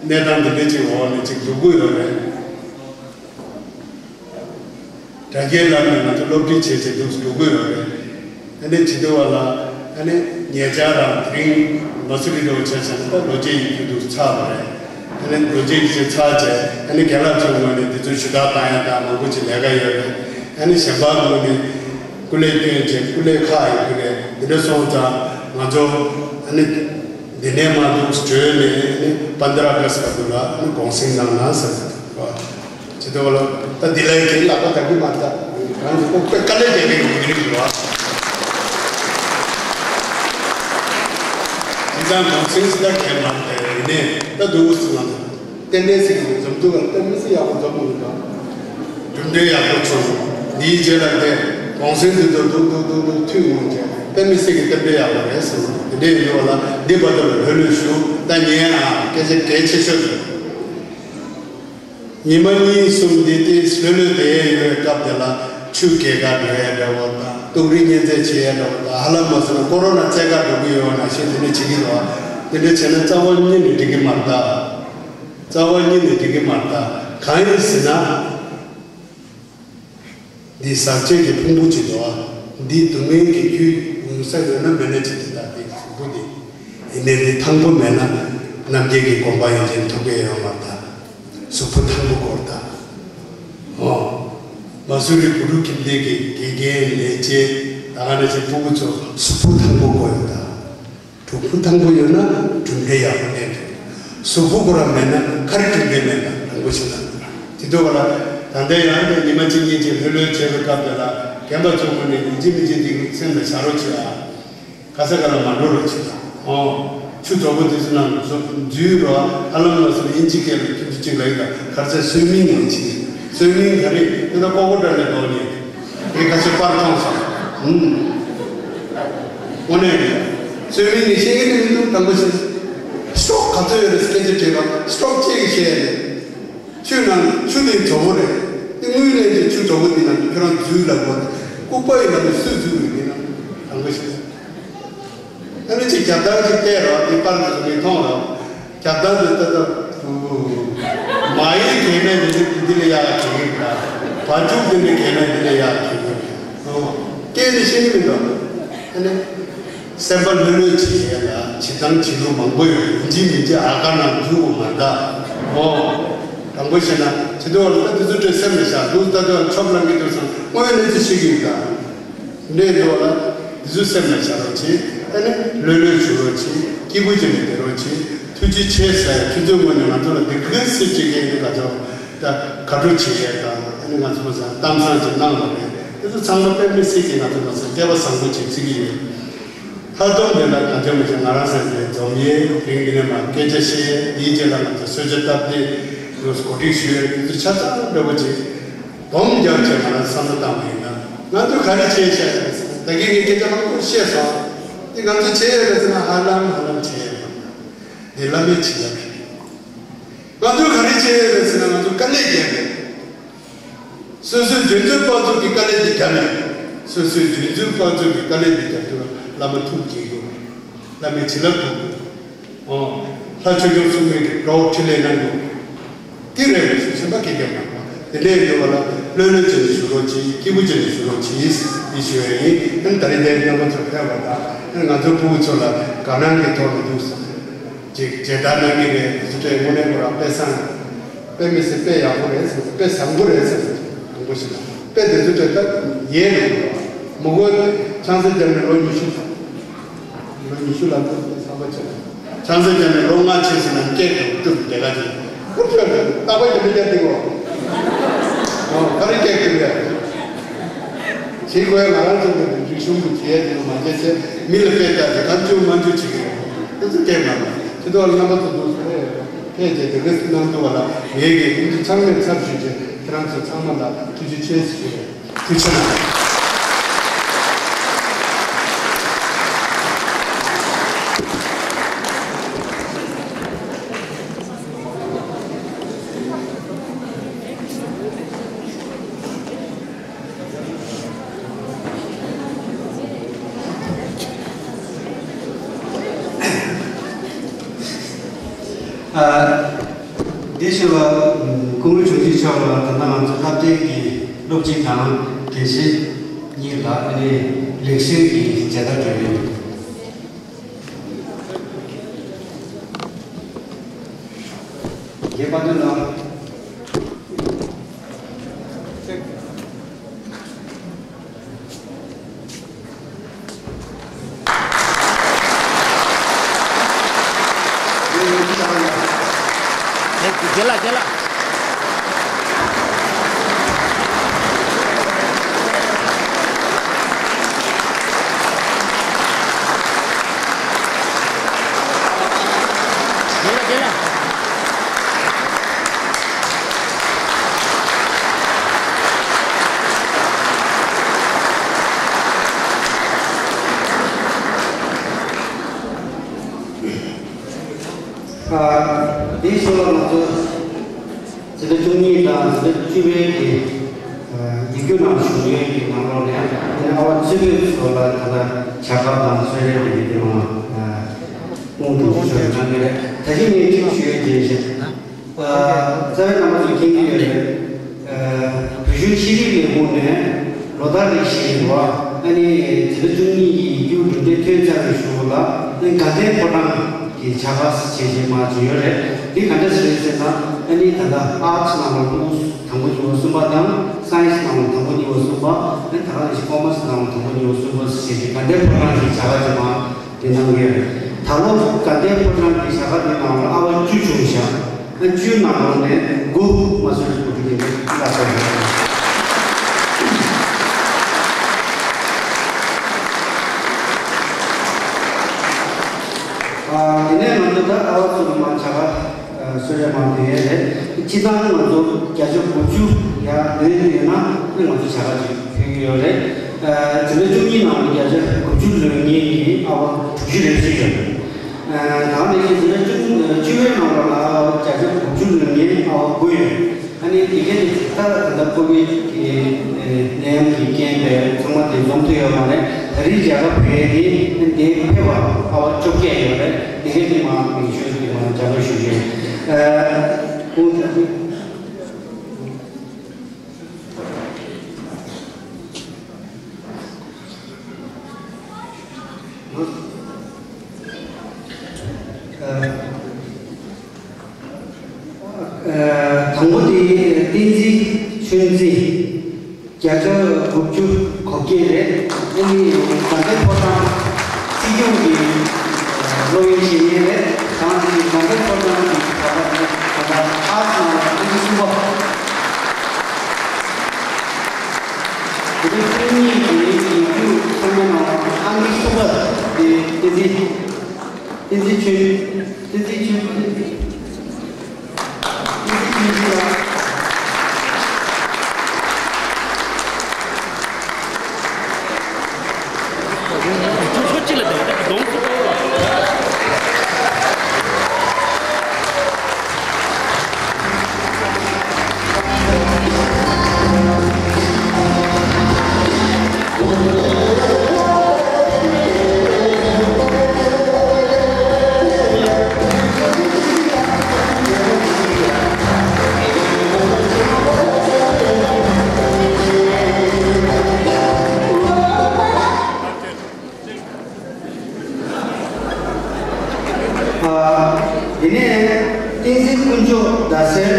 གནས་སྟངས་འདི་འདྲ་གཅིག་འོག་ནས་གཅིག་འགྲོ་གི་ཡོད་རེད། དྲ་རྒྱའི་ལམ་ནས་ང་ཚོ་སློབ་ཁྲིད་བྱེད་བྱེད་འདུག་འགྲོ་གི་ཡོད་རེད། ཨ་ནི་བྱེད་དུས་བ་ལ་ཨ་ནི་ཉེ་ཆར་རང་དེ་རིང་མ་སུ་རི་འགྲོ་བྱས་ཙང་ད་ལོ་རྒྱུས་ཡིག་རྒྱུགས་འདུག་ཚར་བ་རེད། ཨ་ནི་ལོ་རྒྱུས་ཡིག་རྒྱུགས་ཚར་བྱས་ཨ་ནི་རྒན་ལགས་ཚོའི་ངོས་ནས་དེ་ཚོ་ཞུ་དག་བཏང་ཡ་དང་མང་པོ་ཅིག་ལས་ཀ་ཡོད་རེད། ཨ་ནི་གཞན་པ་ངོས་ནས་སྐུ་ལས་སྐྱོན་བྱས་སྐུ་ལས་ཁག་ཡོད་ཀྱི་རེད། འདི་འདྲ་སོང་ཙང་ང་ཚོ་ཨ་ནི་འདི་ནས་མར་འདུག་བྲོས་ནས་ཨ་ནི་པན་དྲ་ཨ་ག་སི་བར་དུ་ལ་ཨ་ནི་གུང་སེང་གནང་གནང་ཟེར་བ། ཇི་ལྟ་བ་ལ་ད་འདི་ལའི་གི་ལག་པ་དག་གི་མ་ད་རང་གི་ལྐོག་པའི་དཀའ་ལས་རྒྱག་གི་ཡོད་ཀྱི་རེད་བ། འདི་ཙང་གུང་སེང་སི་ད་གས་མ་ད་ཡིན་ནས་ད་འདུག་སི་ང་ད་ཏན་ཏན་སི་གི་འཛོམས་འདུག་ག་ཏན་ཏན་སི་ཡག་པོ་འཛོམས་མི་འདུག་ག་གྲུབ་འབྲས་ཡག་པོ་བྱུང་། འདིའི་རྗེས་ལ་དེ་གུང་སེང་འདི་ཚོ་འདུག་འདུག་འདུག་འདུག་འདུག་མཐུད་འོང་བྱས་ཏན་ཏན་སི་གི་ཏན་ཏན་ཡག་པོ་རེད་ཟེར་འདི་འདྲས་ཡོད་ལ་འདི་བར་དུ་ལ་ལྷོད་ལྷོད་ཞུ་ད་ཉན་ཨ་སྐད་ཆ་གལ་ཆེ་ཤོས་རེད། ཉི་མ་གཉིས་གསུམ་འདི་ལྟའི་ལྷོད་ལྷོད་བསྡད་ཡོད་སྐབས་དེ་ལ་ཆུ་སྐྱེལ་ག་འགྲོ་ཡ་འདྲ་བོ་དང་ཏོག་རིགས་གཉན་ཚད་བྱེད་ཡ་འདྲ་བོ་དང་ཧ་ལམ་མ་སོང་ན་ཀོ་རོ་ན་བཙལ་ག་འགྲོ་གི་ཡོད་ན་ཤེས་འདི་འདྲ་བྱེད་ཀྱི་འདུག་འདི་འདྲ་བྱས་ན་རྩ་བ་ཉིད་ནས་འགྲིག་གི་མ་རེད་ད། རྩ་བ་ཉིད་ནས་འགྲིག་གི་མ་རེད་ད། གང་ཡིན་ཟེར་ན། འདི་ཟག་བཅས་ཀྱི་ཕུང་པོ་གཅིག་འདུག་ཨ། འདི་སྡུག་བསྔལ་གྱི་རྒྱུ་ཡོང་ས་ཡོད་ན་མེད་ན་ཅི་སྟེ་ད་འདི་གཟུགས་པོ་འདི། ཡིན་ནའི་འདི་ཐང་པོ་མེད་ན་རྣམ་རྒྱལ་གྱི་དགོངས་པ་ཡོན་ཅན་ཐོབ་ཀྱི་ཡོད་མ་རེད་ད། གཟུགས་པོ་ཐང་པོ་དགོས་རེད་ད། ཨོ། མ་སུ་རི་བུ་ཕྲུག་ཁྱིམ་སྡེ་གི་དགེ་རྒན་ལས་བྱེད་ད་ག་ནང་བཞིན་ཕྲུ་གུ་ཚོ་གཟུགས་པོ་ཐང་པོ་དགོས་ཡོད་ད། གཟུགས་པོ་ཐང་པོ་ཡོད་ན་གྲུབ་འབྲས་ཡག་པོ་ལེན་ཐུབ། གཟུགས་པོ་ཁོ་རང་མེད་ན་ག་རེ་གྲུབ་འབྲས་ལེན་ན་དང་པོ་ཞིག་ན། དེ་ཐོག་ལ་ད་ལྟའི་ཡང་དེ་ཉི་མ་གཅིག་གཉིས་ཀྱི་ལྷོད་ལྷོད་བྱེད་པའི་སྐབས་དེ་ལ་རྒན་པ་ཚོ་ངོས་ནས་ཡིན་གཅིག་མིན་གཅིག་དེ་སེམས་ལ་བཞག་རོགས་བྱེད་ཨ། ག་ས་ག་ལ་མ་འགྲོ་རོགས་བྱེད་ཨ། ཨོ། ཆུ་དྲོ་པོ་དེ་ཚོ་ནང་འཛུལ་རོགས་ཨ། ཧ་ལམ་ལ་སོགས་དབྱིན་ཇི་སྐད་ལ་ཁྱོད་ཚོ་གཅིག་ལ་ཡིན་ལ་གར་ཚད་སུའི་མིང་ངོ་ཆེ། སུའི་མིང་ག་རེ་དེ་ལ་ཀོ་ཀོ་ཏྲ་ལས་འདོགས་ནས། དེ་ཁ་ཤས་པར་མཐོང་སོང་། ཨུམ། དངོས་གནས་རེད། སུའི་མིང་ནི་ཤེས་ཀྱི་མི་འདུག་དང་པོ་ཞིག་སི་ཊོག་ག་ཚོད་ཡོད་རེད་སྐད་ཆ་དྲིས་པ་སི་ཊོག་གཅིག་གིས་བཤད་རེད། ཆུ་ནང་ཆུ་དེ་དྲོ་པོ་རེད། དེ་དངུལ་ལེན་གྱི་ཆུ་དྲོ་པོ་དེ་ནང་ཁྱོད་རང་འཛུལ་ལ་དགོས། ལྐུགས་པ་ཡིན་ན་ནི་སུས་འཛུལ་རེད་དེ་ན་དང་པོ་ཞིག་ཨ་ནི་ཅིག་རྒྱབ་ཐང་ཅིག་བལྟས་རོགས་དེ་པར་དེ་ཚོ་མི་མཐོང་རོགས། རྒྱབ་ཐང་དེ་ལྟ་ལྟ། མ་ཡིན་གལ་གནད་དེ་འདི་ལས་ཡག་གི་གེ་གི་ད། བ་ཕྱུགས་དེ་འདྲ་གལ་གནད་འདི་ལས་ཡག་གི་གེ་གི་ཨོ། སྐད་དེ་ཤེས་ཀྱི་མི་འདུག་ཨ་ནི། སེམས་པ་ལྷོད་ལྷོད་བྱེད་ཡས་ལ་བྱེད་སྟངས་བྱེད་ལུགས་མང་པོ་ཡོད། ཡིན་གཅིག་མིན་གཅིག་ཨ་ཁ་ནང་འཛུལ་དགོས་མ་རེད་ད། ཨོ། དང་པོ་བཤད་ན་བྱེད་དུས་ལ་ད་དེ་ཚོ་སྤྲད་སེམས་ལ་བཞག་འདུག་ད་དུང་ཆོབ་ལངས་ཀྱི་འདུག་བསམ་དངོས་ཡོད་གནས་ཚུལ་ཤེས་ཀྱི་ཡོད་ད། འདྲེས་འགྲོ་ལ། འདི་ཚོ་སེམས་ལ་བཞག་རོགས་གྱིས། ཨ་ནི་ལྷོད་ལྷོད་བྱུང་རོགས་གྱིས། སྐྱིད་པོ་བྱས་ནས་བསྡད་རོགས་གྱིས། ཐུགས་རྗེ་ཆེ་ཟེར་ཁྱོད་ཚོའི་ངོས་ནས་ང་ཚོ་ལ་འདི་ག་ཚོད་ཅིག་གིས་འདི་ག་ཚོད་ད་དགའ་སྤྲོ་བྱེད་ཡས་དང་ཨ་ནི་ང་ཚོ་མ་ཟད་གཏམ་བཟང་ཅིག་གནང་བ་རེད། འདི་ཚོ་ཚང་མ་དཔེ་མི་སྲིད་ཀྱི་ང་ཚོ་མ་ཟད་སྐལ་བ་བཟང་པོ་ཅིག་བརྩི་གི་ཡོད། ལྷག་དོན་དེ་ལ་གང་ཅི་མི་ཅི་ང་རང་སེམས་ནས་འཛོམས་ཡས་དེ་རིང་འདི་ནས་མར་སྐད་ཆ་བཤད་ཡས་དེའི་རྗེས་ལ་ང་ཚོ་གསོལ་ཇ་བཏབ་སྟེ་འདུག་གོ་སྒྲིག་ཞུ་ཡས་འདི་ཚོ་ཆ་ཚང་འདྲ་པོ་ཅིག་སྡོམ་རྒྱབ་བྱས་ང་རང་བསམ་བློ་བཏང་བ་ཡིན་ན། ང་ཚོས་ག་རེ་བྱས་བཞག་ཡོད་ཟེར་ན་ད་གིན་ངས་སྐད་ཆ་མང་པོ་བཤད་སོང་། འདི་ང་ཚོས་བྱས་ཡོད་རེད་ཟེར་ན་ཧ་ལམ་ཧ་ལམ་བྱས་ཡོད་མ་རེད། འདི་བླ་མའི་བྱིན་རླབས་རེད། ང་ཚོས་ག་རེ་བྱས་ཡོད་རེད་ཟེར་ན་ང་ཚོ་དཀའ་ལས་བརྒྱབ་རེད། སོ་སོའི་རྒྱུན་འཛིན་པ་ཚོ་གི་དཀའ་ལས་འདི་བརྒྱབ་ཡོད། སོ་སོའི་རྒྱུན་འཛིན་པ་ཚོ་གི་དཀའ་ལས་འདི་བརྒྱབ་དུས་བླ་མ་ཐུགས་དགྱེས་དགོས། བླ་མའི་བྱིན་རླབས་ཐོབ་དགོས། ཨོ། ལྷ་ཆོས་སྐྱོང་སྲུང་མའི་གི་གྲོགས་འཕྲིན་ལས་གནང་དགོས། དེ་རེད་མི་ཞུ་སེམས་པ་སྐྱིད་སྐྱིད་མ་དེ་འདྲའི་ཡོད་པ་ལ་ལྷོད་ལྷོད་བྱས་ནས་བཞུགས་རོགས་གྱིས། སྐྱིད་པོ་བྱས་ནས་བཞུགས་རོགས་གྱིས། འདི་ཞུ་ཡ་ཡིན། ཨ་ནི་ད་རེས་འདིར་རྣམ་པ་ཚོ་ཕེབས་པ་དང་ཨ་ནི་ང་ཚོའི་ཕྲུ་གུ་ཚོ་ལ་དགའ་སྣང་གི་ཐོག་ནས་འདུག་ཅིག་མཇལ་དར་གནང་གི་རེད། དེ་ཚོ་དེ་དངོས་གནས་ཁོ་རང་དཔེ་བཟང་། དཔེ་མི་སྲིད་དཔེ་ཡག་པོ་རེད་ཟེར། དཔེ་བཟང་པོ་རེད་ཟེར། དང་པོ་ཞིག་ལ་དཔེ་དེ་ཚོ་དེ་ལྟར་ཡལ་འགྲོ་གི་རེད། མི་གོ་ཆང་ས་བརྒྱབ་ནས་ལོ་ཉི་ཤུ། ལོ་ཉི་ཤུ་ལ་འདུག་བསམ་པ་བྱས། ཆང་ས་བརྒྱབ་ནས་ལོ་ལྔ་ཕྱིན་ཟིན་ན་སྐྱེས་འགྲོ་གི་འདུག་དེ་ག་ཅིག་ཁུར་ཆོད་རེད། རྟག་པར་གྱི་མི་སྐྱ་འདི་གོ་ཨོ་ག་རེ་སྐྱེས་འདུག་ཡ། བྱེད་དགོས་ང་རང་ཚོ་གི་རིག་གཞུང་གི་བྱེད་ཡ་དེ་མ་བྱས་ཚེ་མི་ལ་དཔེ་ལྟ་དེ་གང་བྱུང་མང་བྱུང་བྱེད་ཀྱི་རེད། དེ་ཚོ་སྐད་མ་ལ་ཁྱེད་ཚོ་ལ་རྣམ་པ་ཚོ་འདུག་ཟེར་ཕལ་ཆེར་དེ་ག་སྲིད་གནང་འདུག་བ་ལ་ངེད་ཀྱིས་ཁྱེད་ཚོ་ཚང་མས་ཚབ་ཞུས་བྱས་ཁྱེད་རང་ཚོ་ཚང་མ་ལ་ཐུགས་རྗེ་ཆེ་ཞུ་ཡ། ཐུགས་རྗེ་ཆེ་གནང་། ལ་སྐུ་ངོ་ཆུང་ཆུང་མཆོག་ལ་ད་ལྟ་ང་ཚོ་བསླབ་སྟོན་གྱི་སློབ་སྤྱི་དང་དགེ་བཤེས་གཉིས་ལ་ཨ་ནི་ལེགས་བཤད་ཀྱི་མཇལ་དར་སྤྲོད་ཡོད། རྒན་པ་དོན་དང་། རྒན་ལགས། རྒན་ལགས། རྒན་ལགས། རྒན་ལགས། ཨ། དེའི་ཞོར་ལ་ང་ཚོ་འཛིན་གྲྭ་བཅུ་གཉིས་དང་འཛིན་གྲྭ་བཅུ་པའི་གི་ཡིག་རྒྱུགས་ནང་ཞུགས་ཡོད་ཀྱི་ནང་ལོགས་ནས་ཨ་ནི་ཨ་བ་ཚེ་བརྟན་མཆོག་ལ་ད་ལྟ་ཕྱག་དཔེ་དང་གསོལ་རས་འདེགས་འབུལ་གནང་བ་ཨ་ཁོང་དྲུང་ཆེ་མཆོག་གིས་གནང་གི་རེད། ད་གིན་ངས་ཅིག་ཞུ་ཡས་བྱས་ཤིང་། ཨ། རྩ་བའི་རྣམ་པ་ཚོས་མཁྱེན་གྱི་ཡོད་རེད། ཨ། བོད་གཞུང་ཤེས་རིག་ལས་ཁུངས་ནས་ལོ་ལྟར་རེ་བཞིན་རེད་བ། ཨ་ནི་འཛིན་གྲྭ་བཅུ་གཉིས་ཀྱི་ཡིག་རྒྱུགས་གྲུབ་འབྲས་ཐོན་ཚར་བའི་གཞུག་ལ་ཨ་ནི་དགའ་ལྡན་ཕོ་བྲང་གི་བྱ་དགའ་བྱས་བྱས་མར་བྱུང་ཡོད་རེད། འདི་ག་འདྲ་ཞིག་རེད་ཟེར་ན། ཨ་ནི་ད་ལྟ་ཨར་ཊི་ནང་ལ་དང་པོ་གཉིས་པ་གསུམ་པ་དང་། སའེན་སི་ནང་ལ་དང་པོ་གཉིས་པ་གསུམ་པ། ཨ་ནི་ད་ག་ནང་བཞིན་ཀོ་མར་སི་ནང་ལ་དང་པོ་གཉིས་པ་གསུམ་པ་བྱས་བྱས་དགའ་ལྡན་ཕོ་བྲང་གི་བྱ་དགའ་དེ་མར་དེ་གནང་གི་རེད། ད་ལོ་དགའ་ལྡན་ཕོ་བྲང་གི་བྱ་དགའ་དེ་ནང་ལ་ཨ་བ་བཅུ་བྱུང་ཤག་ཨ། བཅུའི་ནང་ལོགས་ནས་དགུ་མ་སོན་གྱི་གོ་སྒྲིག་ཡིན་པའི་བཀའ་སྩལ་ཡོད། ཨ། དེ་ནས་ང་ཚོ་ད་ཨ་བ་ཚོ་ལ་མར་བྱ་དགའ་གསོལ་རས་མར་འདོན་ཡས་རེད། སྤྱིར་བཏང་ང་ཚོ་བརྒྱ་ཆ་དགུ་བཅུ་ཡར་ལོན་ཡོད་ན་ང་ཚོ་བྱ་དགའ་ཅིག་ཕུལ་གྱི་ཡོད་རེད། ཨ། འཛིན་གྲྭ་བཅུ་གཉིས་ནང་ལ་བརྒྱ་ཆ་དགུ་བཅུ་ལོན་མཁན་གྱི་ཨ་བ་དྲུག་ཅུ་རེ་བཞི་ཡོད། ཨ། ད་ནང་བཞིན་འཛིན་གྲྭ་བཅུ་བཅུ་པའི་ནང་ལ་བརྒྱ་ཆ་དགུ་བཅུ་ལོན་མཁན་ཨ་བ་དགུ་ཡོད། ཨ་ནི་དེ་གའི་ནི་ད་ད་ལྟ་ཀོ་བིད་ཀྱི་ནད་ཡམས་ཀྱི་རྐྱེན་པས་ཚང་མ་དེ་འཛོམས་ཐུབ་ཡོད་མ་རེད། ད་རེས་མཇལ་ཁ་ཕུལ་ཡས་དེ་ཨ་ནི་དེ་ཕེབས་པ་ཨ་བ་བཅོ་བརྒྱད་ཡོད་རེད། དེ་གའི་ནི་མ་མིང་ཤོས་ཀྱི་མ་མཇལ་ཁ་ཞུ་ཞུ། ཨ། ཁོང་ཚོ་ཨ། ཨ། དང་པོ་དེ་བསྟན་འཛིན་ཆོས་འཛིན། བརྒྱ་ཆ་དགུ་བཅུ་གོ་བརྒྱད་རེད། ཨ་ནི་དགའ་ལྡན་ཕོ་བྲང་སྲིད་སྐྱོང་གི་སློབ་ཡོན་བཞེས་མཁན་རེད། དང་དེ་དགའ་ལྡན་ཕོ་བྲང་གི་ད་ལྟ་ད་ལྟ་ཨར་ཊི་ནང་ལ་ཨང་ཀི་གསུམ་པ། དེ་རིང་བཅུ་གཉིས་ཀྱི་ཡིག་རྒྱུགས་ཚང་མའི་ནང་ཨང་ཀི་གསུམ་པ་དེ་བསྟན་འཛིན། བསྟན་འཛིན་ཆོས། བསྟན་འཛིན་ཆོས། བསྟན་འཛིན་ཆོས་འཛིན་ལགས། ཨ། དེ་ནས་བསྟན་འཛིན་དཀོན་མཆོག་ཟླ་ཟེར།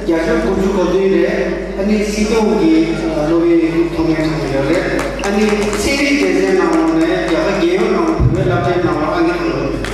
བརྒྱ་ཆ་དགུ་བཅུ་གོ་བདུན་རེད། ཨ་ནི་སྲིད་སྐྱོང་གི་སློབ་ཡོན་ཐོབ་མཁན་ཚང་མ་ཡོད་རེད། ཨ་ནི་ཚན་རིག་སྡེ་ཚན་ནང་ལོགས་ནས་རྒྱ་གར་རྒྱལ་ཡོངས་ནང་བོད་པའི་སློབ་གྲྭའི་ནང་ལོགས་ཨང་ཀི་དང་པོ་རེད། ཨ།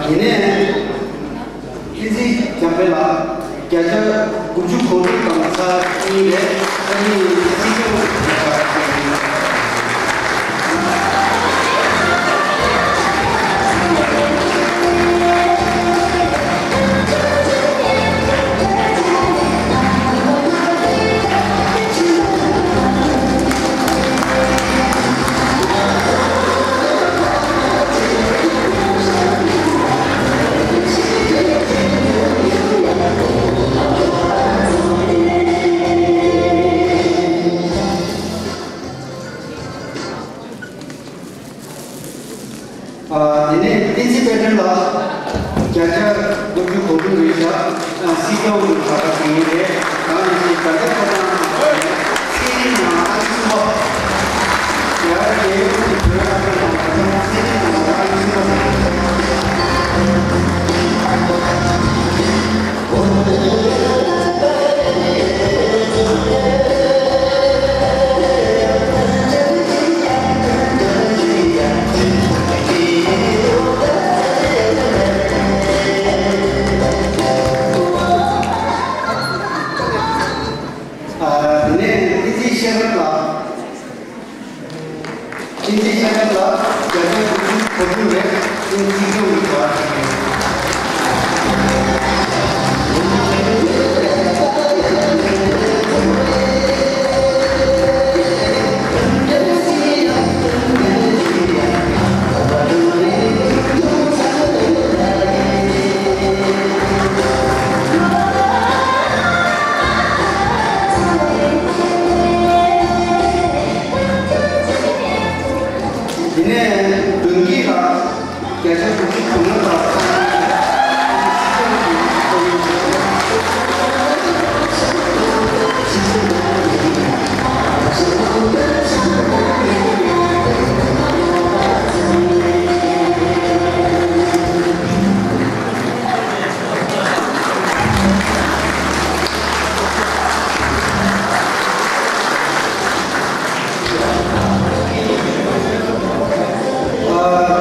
དེ་ནས་བསྟན་འཛིན་འཇམ་དཔལ་ལགས་བརྒྱ་ཆ་དགུ་བཅུ་གོ་དྲུག་དང་ཚེག་གཉིས་རེད། ཨ་ནི་སྲིད་སྐྱོང་། སྲིད་སྐྱོང་གི་གྲྭ་པ་ཞིག་ཡིན་པས། ད་ནི་ད་ལྟའི་ཁ་སང་སྲིད་རིམ་ནང་ཨ་ནི་གསུམ་པ། རྒྱ་གར་རྒྱལ་ཡོངས་ཀྱི་བོད་རང་བཙན་ལྷན་ཚོགས་སྲིད་རིམ་ནང་ཨ་ནི་གསུམ་པ། ཨ། དེ་ནས་བསྟན་འཛིན་ཤེས་རབ་ལགས། བསྟན་འཛིན་ཤེས་རབ་ལགས་རྒྱ་ཆེན་དགུ་བཅུ་གོ་བཅུ་རེད། བསྟན་འཛིན་སྐྱོང་གི་བར། དེ་ནས་དོན་གྱི་ལ་བརྒྱ་ཆ་དགུ་བཅུ་གོ་ལྔ་དང་། ཨ།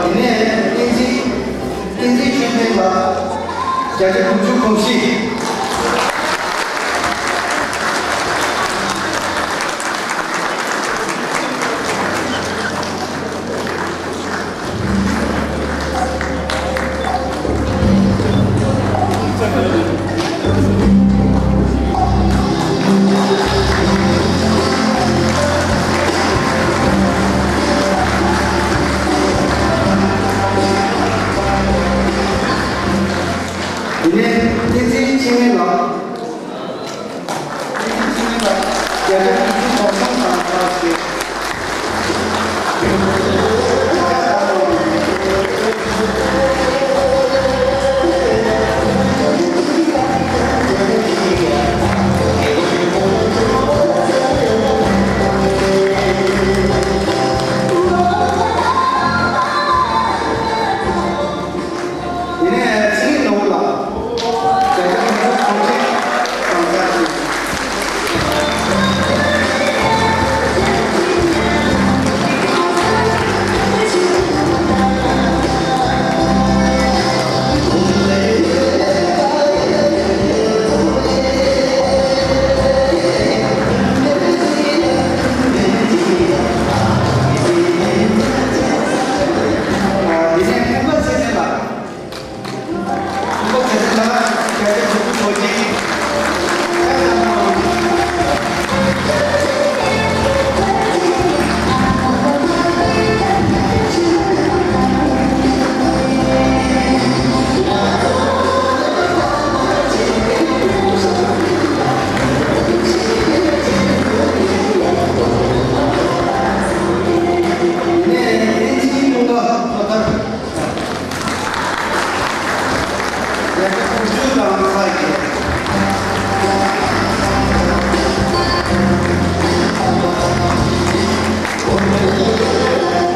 དེ་ནས་བསྟན་འཛིན། བསྟན་འཛིན་ཆོས་འཕེལ་ལགས་བརྒྱ་ཆ་དགུ་བཅུ་གོ་བཞི། དེ་ནས་བསྟན་འཛིན་འཆི་མེད་ལགས། བསྟན་འཛིན་འཆི་མེད་ལགས་བརྒྱ་ཆ་དགུ་བཅུ་གོ་གསུམ་དང་ཕྱག་ཕྱིད། དེ་ནས་ཚེ་རིང་ནོར་བུ་ལགས། བརྒྱ་ཆ་དགུ་བཅུ་གོ་གཅིག་དང་ཕྱག་ཕྱིད། དེ་ནས་ཀུན་དགའ་ཚེ་བརྟན་ལགས།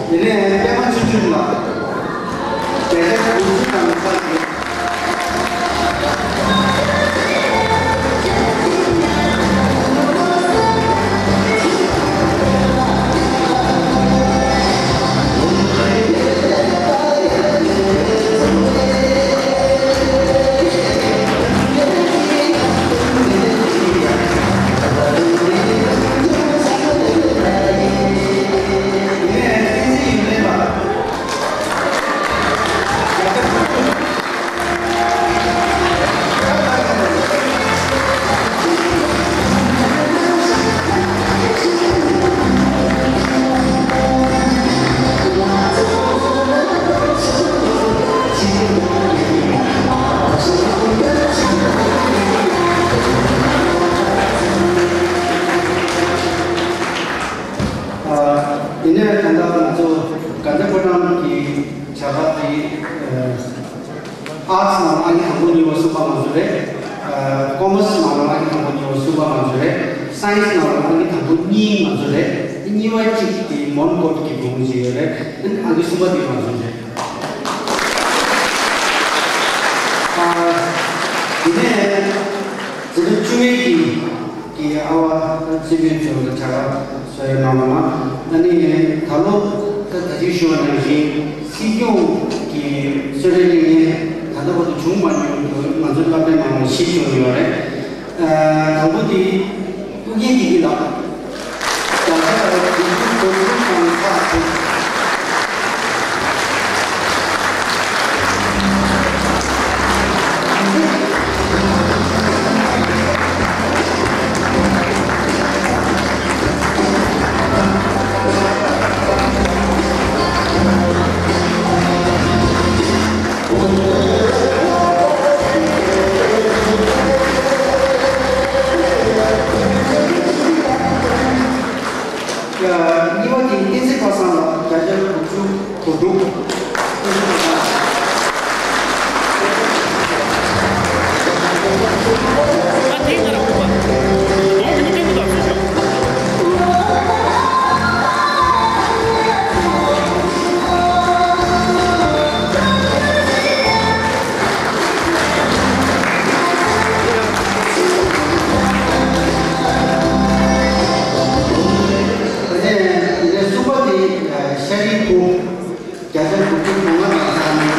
དེ་ནས་པད་མ་ཆོས་སྒྲོན་ལགས། བརྒྱ་ཆ་དགུ་བཅུ་དང་ཕྱག་ཕྱིད། ཀོ་མར་སི་ནང་ལ་ཨང་ཀི་དང་པོ་གཉིས་པ་གསུམ་པ་ང་ཚོ་རེད། སའེན་སི་ནང་ལ་ཨང་ཀི་དང་པོ་གཉིས་ང་ཚོ་རེད། གཉིས་པ་གཅིག་དེ་མོན་གྷོ་གི་བུ་མོ་ཅིག་ཡོད་རེད། ཨང་ཀི་གསུམ་པ་དེ་ང་ཚོ་རེད། ཨ། དེ་ནས་འཛིན་གྲྭ་བཅུ་པའི་གི་གི་ཨ་བ་སྲིད་སྐྱོང་ཚོ་ལ་བྱ་དགའ་གསོལ་རས་གནང་བ་ན། ཨ་ནི་ད་ལོ་ད་ད་ཅིག་ཞུ་བ་ནང་བཞིན་སྲིད་སྐྱོང་གི་གསོལ་རས་གླེང་མཁན་ད་ལྟ་བར་དུ་བྱུང་མ་མྱོང་དུས་ང་ཚོའི་བླ་བྲེ་མང་པོ་ཞིག་བྱུང་ཡོད་རེད། ཨ། དང་པོ་དེ་ཨུ་རྒྱན་བདེ་སྐྱིད་ལགས། རྒྱ་གར་བདེ་སྐྱིད་གོ་སྐབས་དང་ཁག་ཅིག་གཉིས་པ་དེ་བསྟན་འཛིན་པ་སངས་ལགས། བརྒྱ་ཆ་དགུ་བཅུ་གོ་དྲུག་ད་ནས་གསུམ་པ་དེ་ཤ་རིའི་བུ། བརྒྱ་ཆ་དགུ་བཅུ་གོ་ལྔ་དང་ས་གནས།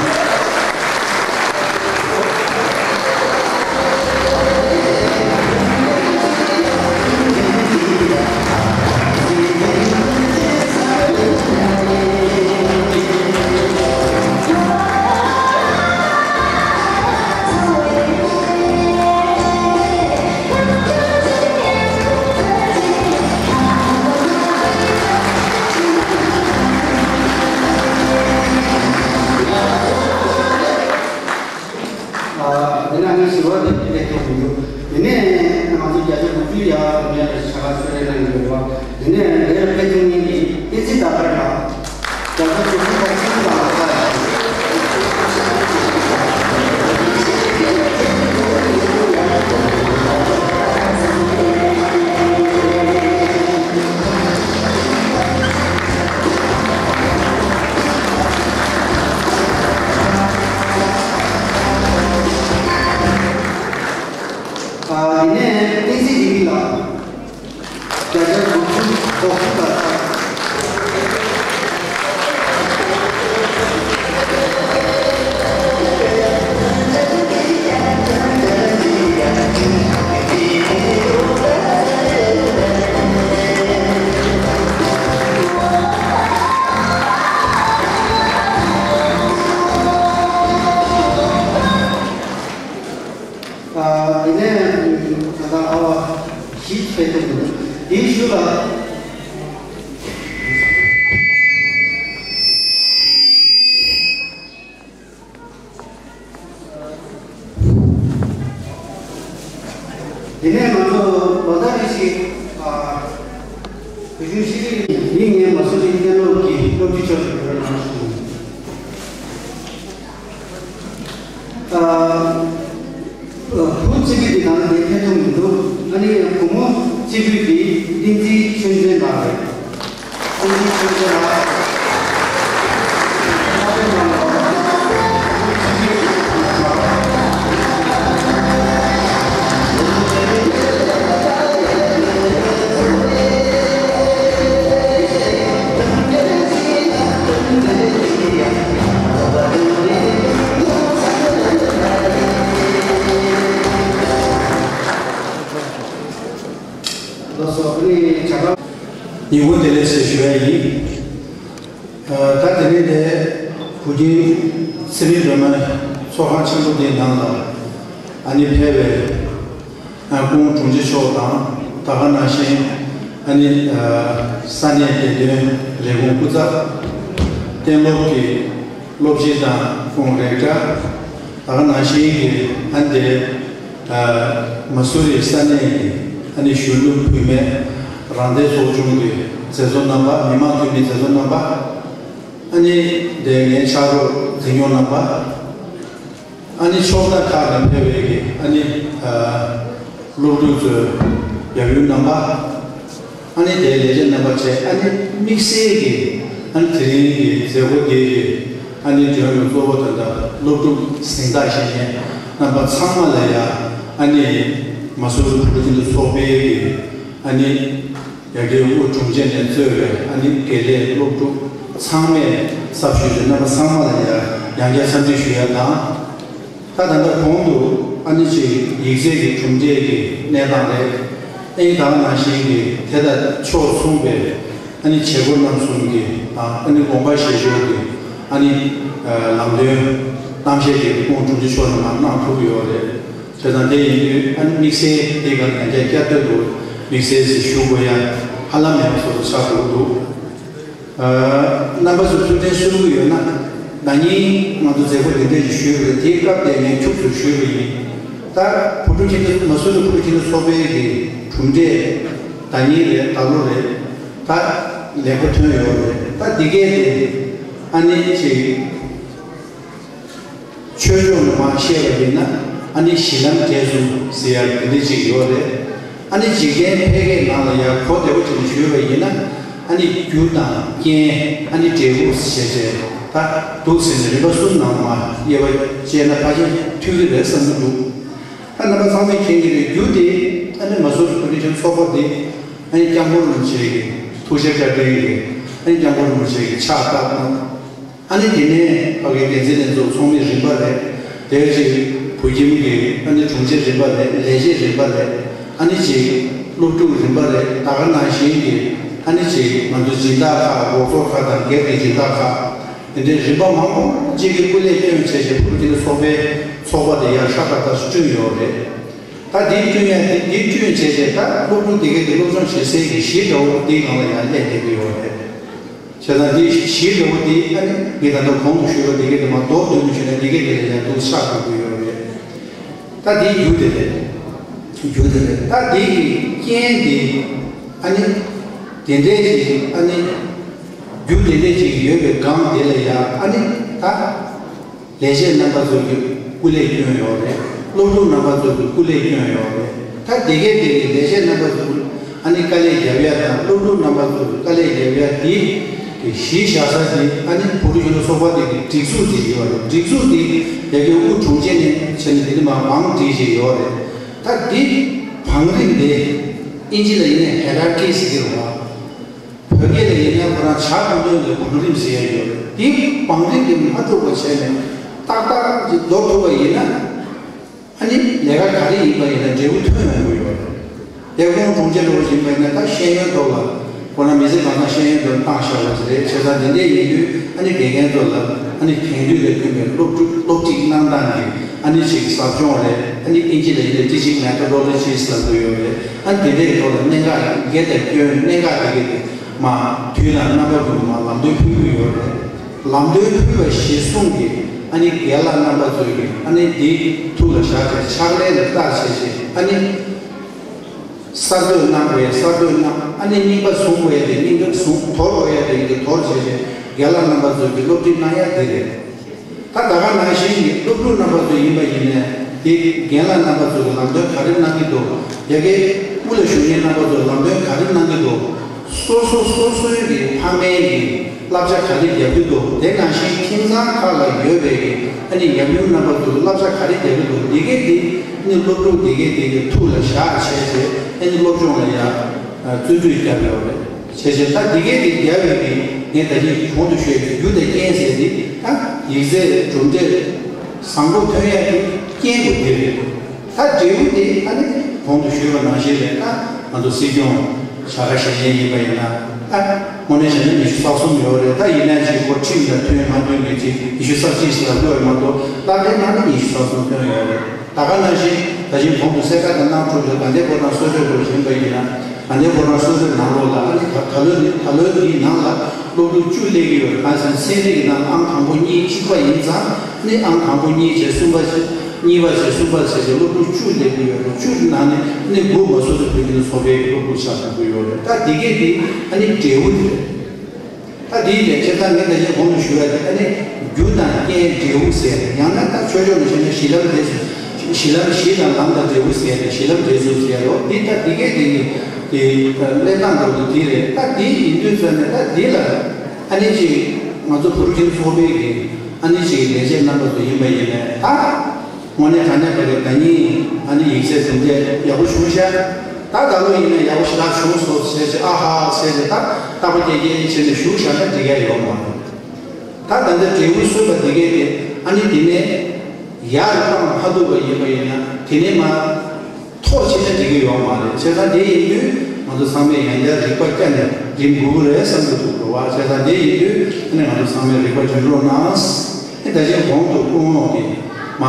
ཨ། དེ་ནས་ཨ་ནི་བཞི་པ་དེ་དེ་ཐོབ་ཀྱི་འདུག་དེ་ནས་ང་ཚོ་བརྒྱ་ཆ་དགུ་བཅུ་ཡར་ངས་ལ་ཕྱག་ལ་གསོལ་རས་གནང་གི་ཡོད་པ། དེ་ནས་ལས་ལ་ཕེབས་ཐུབ་མཁན་གྱི་བསྟན་འཛིན་ཟླ་དཀར་ལགས། བརྒྱ་ཆ་དྲུག་ཅུ་དང་གཅིག་དང་ལ་ཕྱག་ལ་ཨ། དེ་ནས་བསྟན་འཛིན་བདེ་སྐྱིད་ལགས། བརྒྱ་ཆ་དགུ་བཅུ་གོ་དགུ་དང་ལ་ཕྱག་ལ། ཨ། དེ་ནས་ད་ལྟ་ཨ་བ་བཞི་ཕེབས་ཐུབ་འདུག་དེའི་གཞུག་ལ། དེ་ནས་ང་ཚོ་ལོ་ལྟར་རེ་བཞིན། ཨ། བོད་གཞུང་ཤེས་རིག་མི་ངན་མ་སུ་རི་གཏན་སློབ་ཀྱི་སློབ་སྤྱི་མཆོག་ཏུ་གོ་སྒྲིག་གནང་སོང་། ཨ། བུ་གཅིག་པུ་དེ་ནང་ནས་ཕེབས་ཐུབ་མི་འདུག་ཨ་ནི་བུ་མོ་གཅིག་པུ་དེ་བསྟན་འཛིན་ཆོས་འཛིན་ལགས་རེད། བསྟན་འཛིན་ཆོས་འཛིན་ལགས། ལགས་སོ། ཨ་ནི་བྱ་དགའ། ཡིག་ངོ་བདེ་ལེགས་ཞེས་ཞུ་ཡ་ཡིན། ཨ། ད་དེ་རིང་འདིར་བོད་ཁྱིམ་ཚེ་རིང་སྒྲོལ་མའི་ཚོགས་ཁང་ཆེན་པོ་འདིའི་ནང་ལ་ཨ་ནི་ཕེབས་པའི་ཨ། སྐུ་ངོ་དྲུང་ཆེ་མཆོག་དང་། ད་ག་ནང་བཞིན་ཨ་ནི། ཨ། ས་གནས་བདེ་དོན་ལས་ཁུངས་སྐུ་ཚབ། གཏན་སློབ་ཀྱི་སློབ་སྤྱི་དང་ཁོང་རེ་ཌི་ཨེག་ཊར། ད་ག་ནང་བཞིན་གྱི་ཨ་ནི་དེ། ཨ། མ་སུ་རི་ས་གནས་ཀྱི་ཨ་ནི་གཞོན་ནུ་བུད་མེད་རང་བདེན་ཚོགས་ཆུང་གི་མཛད་གཙོ་རྣམ་པ། མི་མང་འཐུས་མི་མཛད་གཙོ་རྣམ་པ། ཨ་ནི་དེ་ངའི་ཕྱག་རོགས་འཛིན་སྐྱོང་རྣམ་པ། ཨ་ནི་ཕྱོགས་མཐའ་ཁག་ནས་ཕེབས་པའི་གི་ཨ་ནི་ཨ་སློབ་ཕྲུག་ཚོའི་ཡབ་ཡུམ་རྣམ་པ། ཨ་ནི་དེའི་ལས་བྱེད་རྣམ་པ་བཅས་ཨ་ནི་དམིགས་བསལ་གྱི་ཨ་ནི་དེ་རིང་གི་མཛད་སྒོ་འདིའི་གི་ཨ་ནི་མགྲོན་དུ་གཙོ་བོ་ད་ལྟ་སློབ་ཕྲུག་གཟེངས་རྟགས་བཞེས་མཁན་རྣམ་པ་ཚང་མ་ལ་ཡང་ཨ་ནི་མ་སུ་རི་བོད་ཕྲུག་སྤྱི་མཐུན་ཚོགས་པའི་གི་ཨ་ནི་ཡ་གིའི་དབུ་དྲུང་ཆེ་ནས་གཙོས་པའི་ཨ་ནི་དགེ་ལས་སློབ་ཕྲུག་ཚང་མས་གསར་ཞུགས་ཀྱི་རྣམ་པ་ཚང་མ་ལ་ཡང་ཡང་བསྐྱར་འཚམས་འདྲི་ཞུ་ཡ་དང་། ད་ད་ལྟ་གོང་དུ་ཨ་ནི་ཅིག་ཡིག་ཚད་ཀྱི་གྲུབ་འབྲས་ཀྱི་གནས་སྟངས་རེད། ཨ་ནི་ད་ག་ནང་བཞིན་གྱི་དེ་དང་ཕྱོགས་མཚུངས་པའི་ཨ་ནི་བྱེད་སྒོ་རྣམ་གསུམ་གྱི་ཨ་ནི་དགོངས་པ་བཞེས་ཞོར་གྱི་ཨ་ནི་ལམ་སྟོན་གཏམ་བཤད་ཀྱི་དབུ་དྲུང་ཆེ་མཆོག་ནས་མར་གནང་ཐུབ་ཀྱི་ཡོད་རེད། བྱས་ཙང་དེ་ཡིན་དུས་ཨ་ནི་དམིགས་བསལ་དེ་ག་ཡང་བསྐྱར་བསྐྱར་ཟློས་དུ་དམིགས་བསལ་ཞིག་ཞུ་དགོས་ཡ་ཧ་ལམ་མེད་པ་བཟོ་འདྲ་ཆགས་འགྲོ་གི་འདུག་ཨ། རྣམ་པ་ཚོས་ཐུགས་ཕྲན་གསོ་གི་ཡོད་ན། ན་ནིང་ང་ཚོ་མཛད་སྒོ་འདི་འདྲ་ཞིག་ཞུས་པ་རེད། དེའི་སྐབས་དེ་ངས་ཁྱུག་ཙམ་ཞུས་པ་ཡིན། ད་བོད་ཕྲུག་སྤྱི་མཐུན་མ་སུ་རི་བོད་ཕྲུག་སྤྱི་མཐུན་ཚོགས་པའི་གི་གྲུབ་འབྲས་ཟླ་ཉིན་རེད། ཟླ་ལོ་རེད། ད་ལེགས་པོ་ཐོན་ཡོད་རེད། ད་འདི་གས་དེ་ཨ་ནི་ཅིག་ཆོས་ཕྱོགས་ནས་མར་བཤད་པ་ཡིན་ན་ཨ་ནི་གཞི་ལམ་འབྲས་གསུམ་ཟེར་ཡག་དེ་འདྲ་ཅིག་ཡོད་རེད། ཨ་ནི་འཇིག་རྟེན་ཕལ་སྐད་ནང་ལ་ཡང་གོ་བདེ་པོ་ཅིག་ཞུས་པ་ཡིན་ན་ཨ་ནི་རྒྱུ་དང་རྐྱེན་ཨ་ནི་འབྲས་བུ་ཞེས་བྱས་ད་འདུག་ཟེར་ནས་རིམ་པ་གསུམ་ནང་མར་དབྱེ་བ་དཔྱད་ན་ཕལ་ཆེར་འཐུས་ཀྱི་རེད་བསམ་གྱི་འདུག་ད་རྣམ་པ་ཚང་མས་མཁྱེན་གྱི་རེད། རྒྱུ་དེ་ཨ་ནི་མ་སུ་རི་བོད་ཕྲུག་སྤྱི་མཐུན་ཚོགས་པ་དེ་ཨ་ནི་སྐྱབས་མགོན་རིན་པོ་ཆེ་གི་ཐུགས་རྗེ་བཀའ་དྲིན་གྱིས་ཨ་ནི་སྐྱབས་མགོན་རིན་པོ་ཆེ་གི་ཕྱག་བཏབ་གནང་། ཨ་ནི་དེ་ནས་ཕ་གིའི་འགན་འཛིན་ལྷན་ཚོགས་ཚོགས་མི་རིམ་པ་རེད། དེ་བཞིན་བོད་ཁྱིམ་གྱི་ཨ་ནི་དྲུང་ཆེ་རིམ་པ་རེད། ལས་བྱེད་རིམ་པ་རེད། ཨ་ནི་ཅིག་སློབ་ཕྲུག་རིམ་པ་རེད། ད་ག་ནང་བཞིན་གྱི་ཨ་ནི་ཅིག་ང་ཚོའི་སྦྱིན་བདག་ཁག་རོགས་ཚོགས་ཁག་དང་སྒེར་གྱི་སྦྱིན་བདག་ཁག་དེ་འདྲའི་རིམ་པ་མང་པོ་ཅིག་གིས་སྐུ་ལས་བསྐྱོན་བྱས་བྱས་བོད་ཀྱི་ཚོགས་པའི་ཚོགས་པ་དེ་ཡར་ཧྲ་ཏག་ཏག་བསྐྲུན་ཡོད་རེད། ད་འདི་བསྐྲུན་ཡ་དེ་འདི་བསྐྲུན་བྱས་བྱས་ད་སློབ་ཕྲུག་དེ་གའི་དེ་སློབ་སྦྱོང་བྱེད་སའི་གི་གཞི་འདྲ་བོ་འདིའི་ནང་ལ་ཡར་སླེབས་བསྡད་ཀྱི་ཡོད་རེད། བྱས་ཙང་འདི་གཞི་འདྲ་བོ་འདི་ཨ་ནི་ངས་ད་ལྟ་གོང་དུ་ཞུས་པ་འདི་གའི་དེ་མ་མདོར་བསྡུས་ནས་ཞུས་ན་འདི་གའི་དེ་ལ་ཡང་འདུག་ཆགས་འགྲོ་གི་ཡོད་རེད། ད་འདིའི་རྒྱུ་དེ་རེད། རྒྱུ་དེ་རེད། ད་འདི་གི་རྐྱེན་འདི་ཨ་ནི་དེ་འདྲའི་ཅིག་ཨ་ནི་རྒྱུ་དེ་འདྲའི་ཅིག་ཡོད་པའི་སྒང་དེ་ལ་ཡང་ཨ་ནི་ད། ལས་བྱེད་རྣམ་པ་ཚོ་གིས་སྐུ་ལས་བསྐྱོན་ཡོད་རེད། སློབ་ཕྲུག་རྣམ་པ་ཚོ་གིས་སྐུ་ལས་བསྐྱོན་ཡོད་རེད། ད་དེ་གའི་དེ་གའི་ལས་བྱེད་རྣམ་པ་ཚོ་ཨ་ནི་དཀའ་ལས་རྒྱབ་ཡ་དང་སློབ་ཕྲུག་རྣམ་པ་ཚོ་གིས་དཀའ་ལས་རྒྱབ་ཡ་དེ་གཞི་བཞག་ས་དེ་ཨ་ནི་བོད་ཕྲུག་གཞོན་ནུ་ཚོགས་པ་དེ་གི་སྒྲིག་འཛུགས་དེ་ཡོད་རེད། སྒྲིག་འཛུགས་དེ་ཡ་གི་དབུ་དྲུང་ཆེ་ནས་བྱས་ནས་དེ་ནས་མར་བང་སྒྲིག་བྱས་ཡོད་རེད། ད་དེ་བང་རིམ་དེ་ཨིན་ཇི་ལ་ཡིན་ན་ཧེ་རར་ཀི་ཟེར་གྱི་རེད་བ། བོད་སྐད་ལ་ཡིན་ན་ཁོ་རང་བྱ་དང་དོན་གྱི་བང་རིམ་ཟེར་ཡ་ཡོད་རེད། དེ་བང་རིམ་དེ་མ་འཁྲུགས་པ་བྱས་ནས་ཏག་ཏག་ཅིག་འགྲོ་ཐུབ་པ་ཡིན་ན་ཨ་ནི་ལས་ཀ་ག་རེ་ཡིན་པ་ཡིན་ན་འབྲས་བུ་ཐོན་ཡོང་གི་ཡོད་རེད། དེ་དབུ་དྲུང་ཆེ་འདྲ་བོ་ཡིན་པ་ཡིན་ན་ད་ཤེས་ཡོན་ཐོག་ལ་ཁོ་རང་མི་ཚེ་གང་ན་ཤེས་ཡོན་ཐོག་བཏང་བཞག་པ་ཞིག་རེད། བྱས་ཙང་དེ་འདྲས་ཡིན་དུས་ཨ་ནི་དགེ་རྒན་ཚོ་ལ་ཨ་ནི་དེང་དུས་ལ་མཐུན་པའི་སློབ་ཕྲུག་སློབ་ཁྲིད་གནང་སྟངས་ཀྱི་ཨ་ནི་ཅིག་ཟབ་སྦྱོང་རེད། ཨ་ནི་ཨིན་ཇི་ལ་ཡིན་ན་teaching methodologies་ལབ་དགོས་ཡོད་རེད། ཨ་ནི་དེ་འདྲའི་ཐོག་ལ་གནད་འགག་ཡིན་དགེ་དང་སྐྱོན་གནད་འགག་དེ་གའི་དེ་མ་དུས་དང་རྣམ་པ་ཀུན་ཏུ་མ་ལམ་སྟོན་ཕུལ་གྱི་ཡོད་རེད། ལམ་སྟོན་ཕུལ་བ་གཞིར་བཟུང་གིས་ཨ་ནི་རྒན་ལགས་རྣམ་པ་ཚོས་ཀྱིས་ཨ་ནི་འདི་ཐུགས་ལ་བཞག་བྱས་ཕྱག་ལས་ལ་བལྟ་བྱས་བྱས་ཨ་ནི་གསར་གཏོད་གནང་དགོས་ཡ་གསར་གཏོད་གནང་ཨ་ནི་རྙིང་པ་བཟུང་དགོས་ཡ་དེ་རྙིང་པ་བཟུང་དོར་དགོས་ཡ་དེ་ཡིན་དེ་དོར་བྱས་བྱས་རྒན་ལགས་རྣམ་པ་ཚོས་ཀྱིས་སློབ་ཁྲིད་གནང་ཡ་དེ་རེད། ད་ད་ག་ནང་བཞིན་གྱི་སློབ་ཕྲུག་རྣམ་པ་ཚོ་ཡིན་པ་ཡིན་ནའི་དེ་རྒན་ལགས་རྣམ་པ་ཚོ་གི་ལམ་སྟོན་ག་རེ་གནང་གི་འདུག་ཡ་གི་དབུ་ལ་བཞུགས་མཁན་རྣམ་པ་ཚོ་ལམ་སྟོན་ག་རེ་གནང་གི་འདུག་སོ་སོ་སོ་སོའི་གི་ཕ་མའི་གི་བསླབ་བྱ་ག་རེ་རྒྱབ་ཀྱི་འདུག་དེ་ནང་བཞིན་ཁྱིམ་ཚང་ཁག་ལ་ཡོད་པའི་གི་ཨ་ནི་ཡབ་ཡུམ་རྣམ་པ་ཚོ་གི་བསླབ་བྱ་ག་རེ་རྒྱབ་ཀྱི་འདུག་འདི་གས་དེ་ཨ་ནི་སློབ་ཕྲུག་འདི་གས་དེ་གི་ཐུགས་ལ་བཞག་བྱས་བྱས་ཨ་ནི་སློབ་སྦྱོང་ལ་ཡ་བརྩོན་འགྲུས་བརྒྱབ་ཡོད་རེད། བྱས་བྱས་ད་འདི་གས་དེ་རྒྱབ་ཡོད་པའི་ངས་ད་གིན་གོང་དུ་ཞུས་པའི་རྒྱུ་དང་རྐྱེན་ཟེར་དེ་ད་ཡིག་ཚད་གྲུབ་འབྲས་བཟང་པོ་ཐོན་ཡ་གི་རྐྱེན་པོ་དེ་རེད། ད་འབྲས་བུ་དེ་ཨ་ནི་གོང་དུ་ཞུས་པ་ནང་བཞིན་རེད། ད་ང་ཚོ་སྲིད་སྐྱོང་བྱ་དགའ་བཞེས་མཁན་ཡིན་པ་ཡིན་ན་ད་དངོས་གནས་བྱས་ན་ཉི་ཤུ་རྩ་གསུམ་ཡོད་རེད། ད་ཡིན་ན་ཅིག་ཁོ་ཁྲིམས་ལ་མཐུན་མ་མཐུན་གྱི་ཅིག་ཉི་ཤུ་རྩ་གཅིག་ཟེར་བ་ཡོད་མ་གཏོགས་ལྷག་དོན་ནང་ནས་ཉི་ཤུ་རྩ་གསུམ་ཐོན་ཡོད་རེད། ད་ག་ནང་བཞིན་ད་གིན་གོང་དུ་གསལ་བསྒྲགས་དང་གནང་གྲུབ་ཡོད། དགའ་ལྡན་ཕོ་བྲང་སོ་སོའི་སྐོར་ཡིན་པ་ཡིན་ན་དགའ་ལྡན་ཕོ་བྲང་སོ་སོའི་ནང་ལོགས་ལ་ཨ་ནི་ད་ད་ལོའི་ད་ལོའི་འདིའི་ནང་ལ་སློབ་ཕྲུག་བཅུ་སླེབས་ཀྱི་ཡོད་རེད། གང་ཟེར་ན་ཚན་རིག་གི་ནང་ཨང་དང་པོ་གཉིས་གཅིག་པ་ཡིན་ཙང་ནི་ཨང་དང་པོ་གཉིས་བྱས་གསུམ་པ་བྱས་གཉིས་པ་བྱས་གསུམ་པ་བྱས་བྱས་སློབ་ཕྲུག་བཅུ་སླེབས་ཀྱི་ཡོད་རེད། བཅུ་ནང་ནས་ནི་དགུ་མ་སོ་སོའི་བོད་ཀྱི་ཚོགས་པའི་སློབ་ཕྲུག་ཆགས་ཐུབ་ཀྱི་ཡོད་རེད། ད་འདི་གས་འདི་ཨ་ནི་འབྲས་བུ་རེད། ད་དེའི་ལས་བྱེད་སྟངས་ངས་ད་གིན་གོང་དུ་ཞུས་པ་དེ་ཨ་ནི་རྒྱུ་དང་རྐྱེན་འབྲས་བུ་ཟེར། ཡང་ན་ད་ཆོས་ཕྱོགས་ནས་བཤད་ན་གཞི་ལམ་འབྲས་བུ། གཞི་ལམ་གཞི་དང་ལམ་དང་འབྲས་བུ་ཟེར་ཏེ་གཞི་ལམ་འབྲས་བུ་ཟེར་རོ། འདི་ད་འདི་གས་དེ་གི་དེ་གླེང་སྟངས་འདྲ་བོ་དེ་རེད། ད་འདི་ཡིན་དུས་ཙང་ནས་ད་འདི་ལ་ཨ་ནི་ཅིག་ང་ཚོ་བོད་ཕྲུག་ཚོགས་པའི་གི་ཨ་ནི་ཅིག་ལས་བྱེད་རྣམ་པ་ཚོ་ཡིན་པ་ཡིན་ནས་ད། དངོས་གནས་དྲང་གནས་པ་རེད། ད་ནི་ཨ་ནི་ཡིག་ཚད་དེ་འདྲས་ཡག་པོ་བྱུང་ཤག་ད་ད་ལོ་ཡིན་ན་ཡག་པོ་ཞེ་དྲག་བྱུང་སོང་ཟེར་བྱས་ཨ་ཧ་ཟེར་བྱས་ད་རྟག་པ་སྐྱེ་སྐྱེ་བྱས་ནས་བཞུགས་བཞག་ན་འགྲིག་ཡ་ཡོད་མ་རེད། ད་ད་ལྟ་འབྲས་བུ་གསོན་པ་འདི་གས་དེ་ཨ་ནི་དེ་ནས་ཡར་བཏང་མ་ཐུབ་པ་ཡིན་པ་ཡིན་ན་དེ་ནས་མ་འཐོར་ཕྱིན་ན་འགྲིག་གི་ཡོད་མ་རེད། བྱས་ཙང་དེ་ཡིན་དུས་ང་ཚོ་ཚང་མས་ཡང་བསྐྱར་རིག་པ་བསྐྱར་ནས་འགྲིམ་དགོས་ཀྱི་རེད་བསམ་གྱི་འདུག་རེད་བ། བྱས་ཙང་དེ་ཡིན་དུས་ཨ་ནི་ང་ཚོ་ཚང་མས་རིག་པ་འགྲིམ་རོགས་གནང་། ཨེ་ད་ཅིང་གོང་དུ་སྐུ་ངོ་གིས་མ་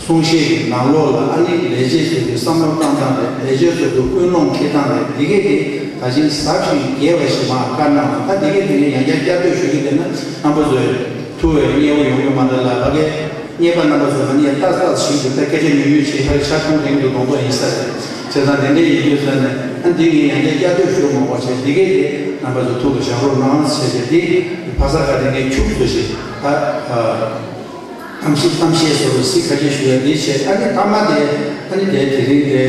གསུང་བཤད་ཀྱི་ནང་ལོགས་ལ་ཨ་ནི་ལས་བྱེད་ཚོ་གི་བསམ་བློ་བཏང་སྟངས་རེད། ལས་བྱེད་ཚོ་གི་ཀུན་སློང་འཁྱེར་སྟངས་རེད། འདི་གས་དེ་ད་ཅིང་ཟབ་ཞིང་རྒྱས་པ་ཞིག་མ་བཀའ་གནང་སོང་། ད་འདི་གས་དེ་ནས་ཡང་བསྐྱར་བསྐྱར་ཟློས་ཞུ་རྒྱུ་དེ་ན་རྣམ་པ་ཚོས་ཐུགས་ལ་མཉེས་པོ་ཡོང་གི་མ་རེད་ལ། ཕ་གི་མཉེས་པ་རྣམ་པ་ཚོ་ང་ནི་ཏག་ཏག་ཞིག་ཏུ་ད་སྐད་ཆ་ཉུང་ཉུང་བྱེད་ཕ་གི་ཆ་ཆུང་རིང་དུ་གཏོང་ཐུབ་ཡིན་ས་རེད། བྱས་ཙང་དེ་འདྲའི་ཡིན་དུས་ས་ནས་ཨ་འདི་ངས་ཡང་བསྐྱར་བསྐྱར་ཟློས་ཞུ་མ་དགོས་བྱས། འདི་གས་དེ་རྣམ་པ་ཚོ་ཐུགས་ལ་བཞག་རོགས་གནང་ཟེར་བྱས། དེ་ཕ་ས་ཁ་དེ་ངས་ཁྱུག་ཙམ་ཞིག་ད་གཏམ་བཤད་གཏམ་བཤད་བཟོ་འདྲ་ཞིག་ཁ་ཤས་ཞུ་ཡ་འདི་བྱས། ཨ་ནི་མཐའ་མ་དེ་ཨ་ནི་དེ་དེ་རིང་དེ་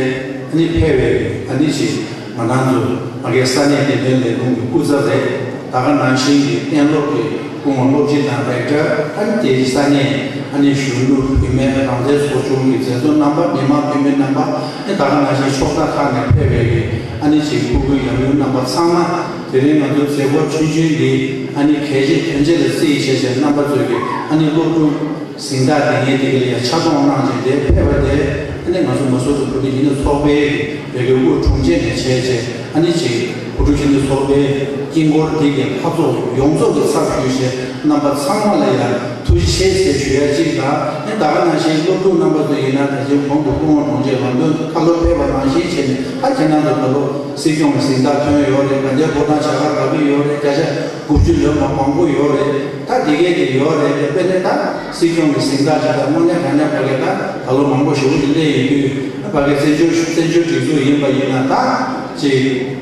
ཨ་ནི་ཕེབས་པའི་ཨ་ནི་ཅིག་ང་རང་ཚོ་ང་རྒྱལ་ས་གནས་བདེ་དོན་ལས་ཁུངས་ཀྱི་སྐུ་ཚབ་རེད། ད་ག་ནང་བཞིན་གྱི་གཏན་སློབ་ཀྱི་སྐུ་ངོ་སློབ་སྤྱི་དང་རེག་ཊར། ཨ་ནི་དེའི་ས་གནས་ཨ་ནི་གཞོན་ནུ་བུད་མེད་རང་བཙན་ཚོགས་ཆུང་གི་མཛད་གཙོ་རྣམ་པ། མི་མང་འཐུས་མི་རྣམ་པ། ཨ་ནི་ད་ག་ནང་བཞིན་ཕྱོགས་མཐའ་ཁག་ནས་ཕེབས་པའི་གི་ཨ་ནི་ཅིག་སྤུ་གུ་ཡང་ཡུལ་རྣམ་པ་ཚང་མ། དེ་རིང་ང་ཚོའི་མཛད་སྒོ་ཆུང་ཆུང་འདི་ཨ་ནི་གལ་ཆེ་དོན་ཆེ་ལ་བརྩིས་བྱས་བྱས་རྣམ་པ་ཚོས་ཀྱི་ཨ་ནི་སློབ་ཕྲུག་གཟེངས་རྟགས་དེ་ངས་དེ་ག་ལ་ཡ་ཆ་ཚང་གནང་བྱས་དེ་ཕེབས་པ་དེ་ཨ་ནི་ང་ཚོ་མ་སུ་རི་བོད་ཕྲུག་སྤྱི་མཐུན་ཚོགས་པའི་བོད་ཀྱི་དབུ་དྲུང་ཆེ་ནས་བྱས་བྱས་ཨ་ནི་ཅིག་བོད་ཕྲུག་སྤྱི་མཐུན་ཚོགས་པའི་དཀྱིལ་འཁོར་འདི་གི་ལྷ་ཚོགས་ཡོངས་རྫོགས་ཀྱི་ཚབ་ཞུས་བྱས་རྣམ་པ་ཚང་མ་ལ་ཡ་ཐུགས་རྗེ་ཆེ་ཟེར་ཞུ་ཡ་གཅིག་དང་། ཨ་ནི་ད་ག་ནང་བཞིན་སློབ་ཕྲུག་རྣམ་པ་ཚོ་ཡིན་ན་ད་ཅིག་གོང་དུ་སྐུ་ངོ་དྲུང་ཆེ་ལམ་སྟོན་བཀའ་སློབ་ཕེབས་པ་ནང་བཞིན་བྱས་ནས། ཨ་ཁྱེད་རང་ཚོ་ད་ལོ་སྲིད་སྐྱོང་གི་གཟེངས་རྟགས་ཐོན་ཡོད་རེད། ད་ལྟའི་ཕོ་བྲང་བྱ་དགའ་རག་གི་ཡོད་རེད། བརྒྱ་ཆ་དགུ་བཅུ་ལོན་པ་མང་པོ་ཡོད་རེད། ད་དེ་གས་དེ་ཡོད་རེད། དཔེར་ན་ད་སྲིད་སྐྱོང་གི་གཟེངས་རྟགས་ཅིག་ད་དངོས་གནས་དྲང་གནས་ཕ་གི་ད་ད་ལོ་མང་པོ་ཞེ་པོ་ཅིག་སླེབས་ཡོད་དུས། ཕ་གི་བཙན་བྱོལ་བཙན་བྱོལ་སྒྲིག་འཛུགས་ཡིན་པ་ཡིན་ན་ད་ཅིག་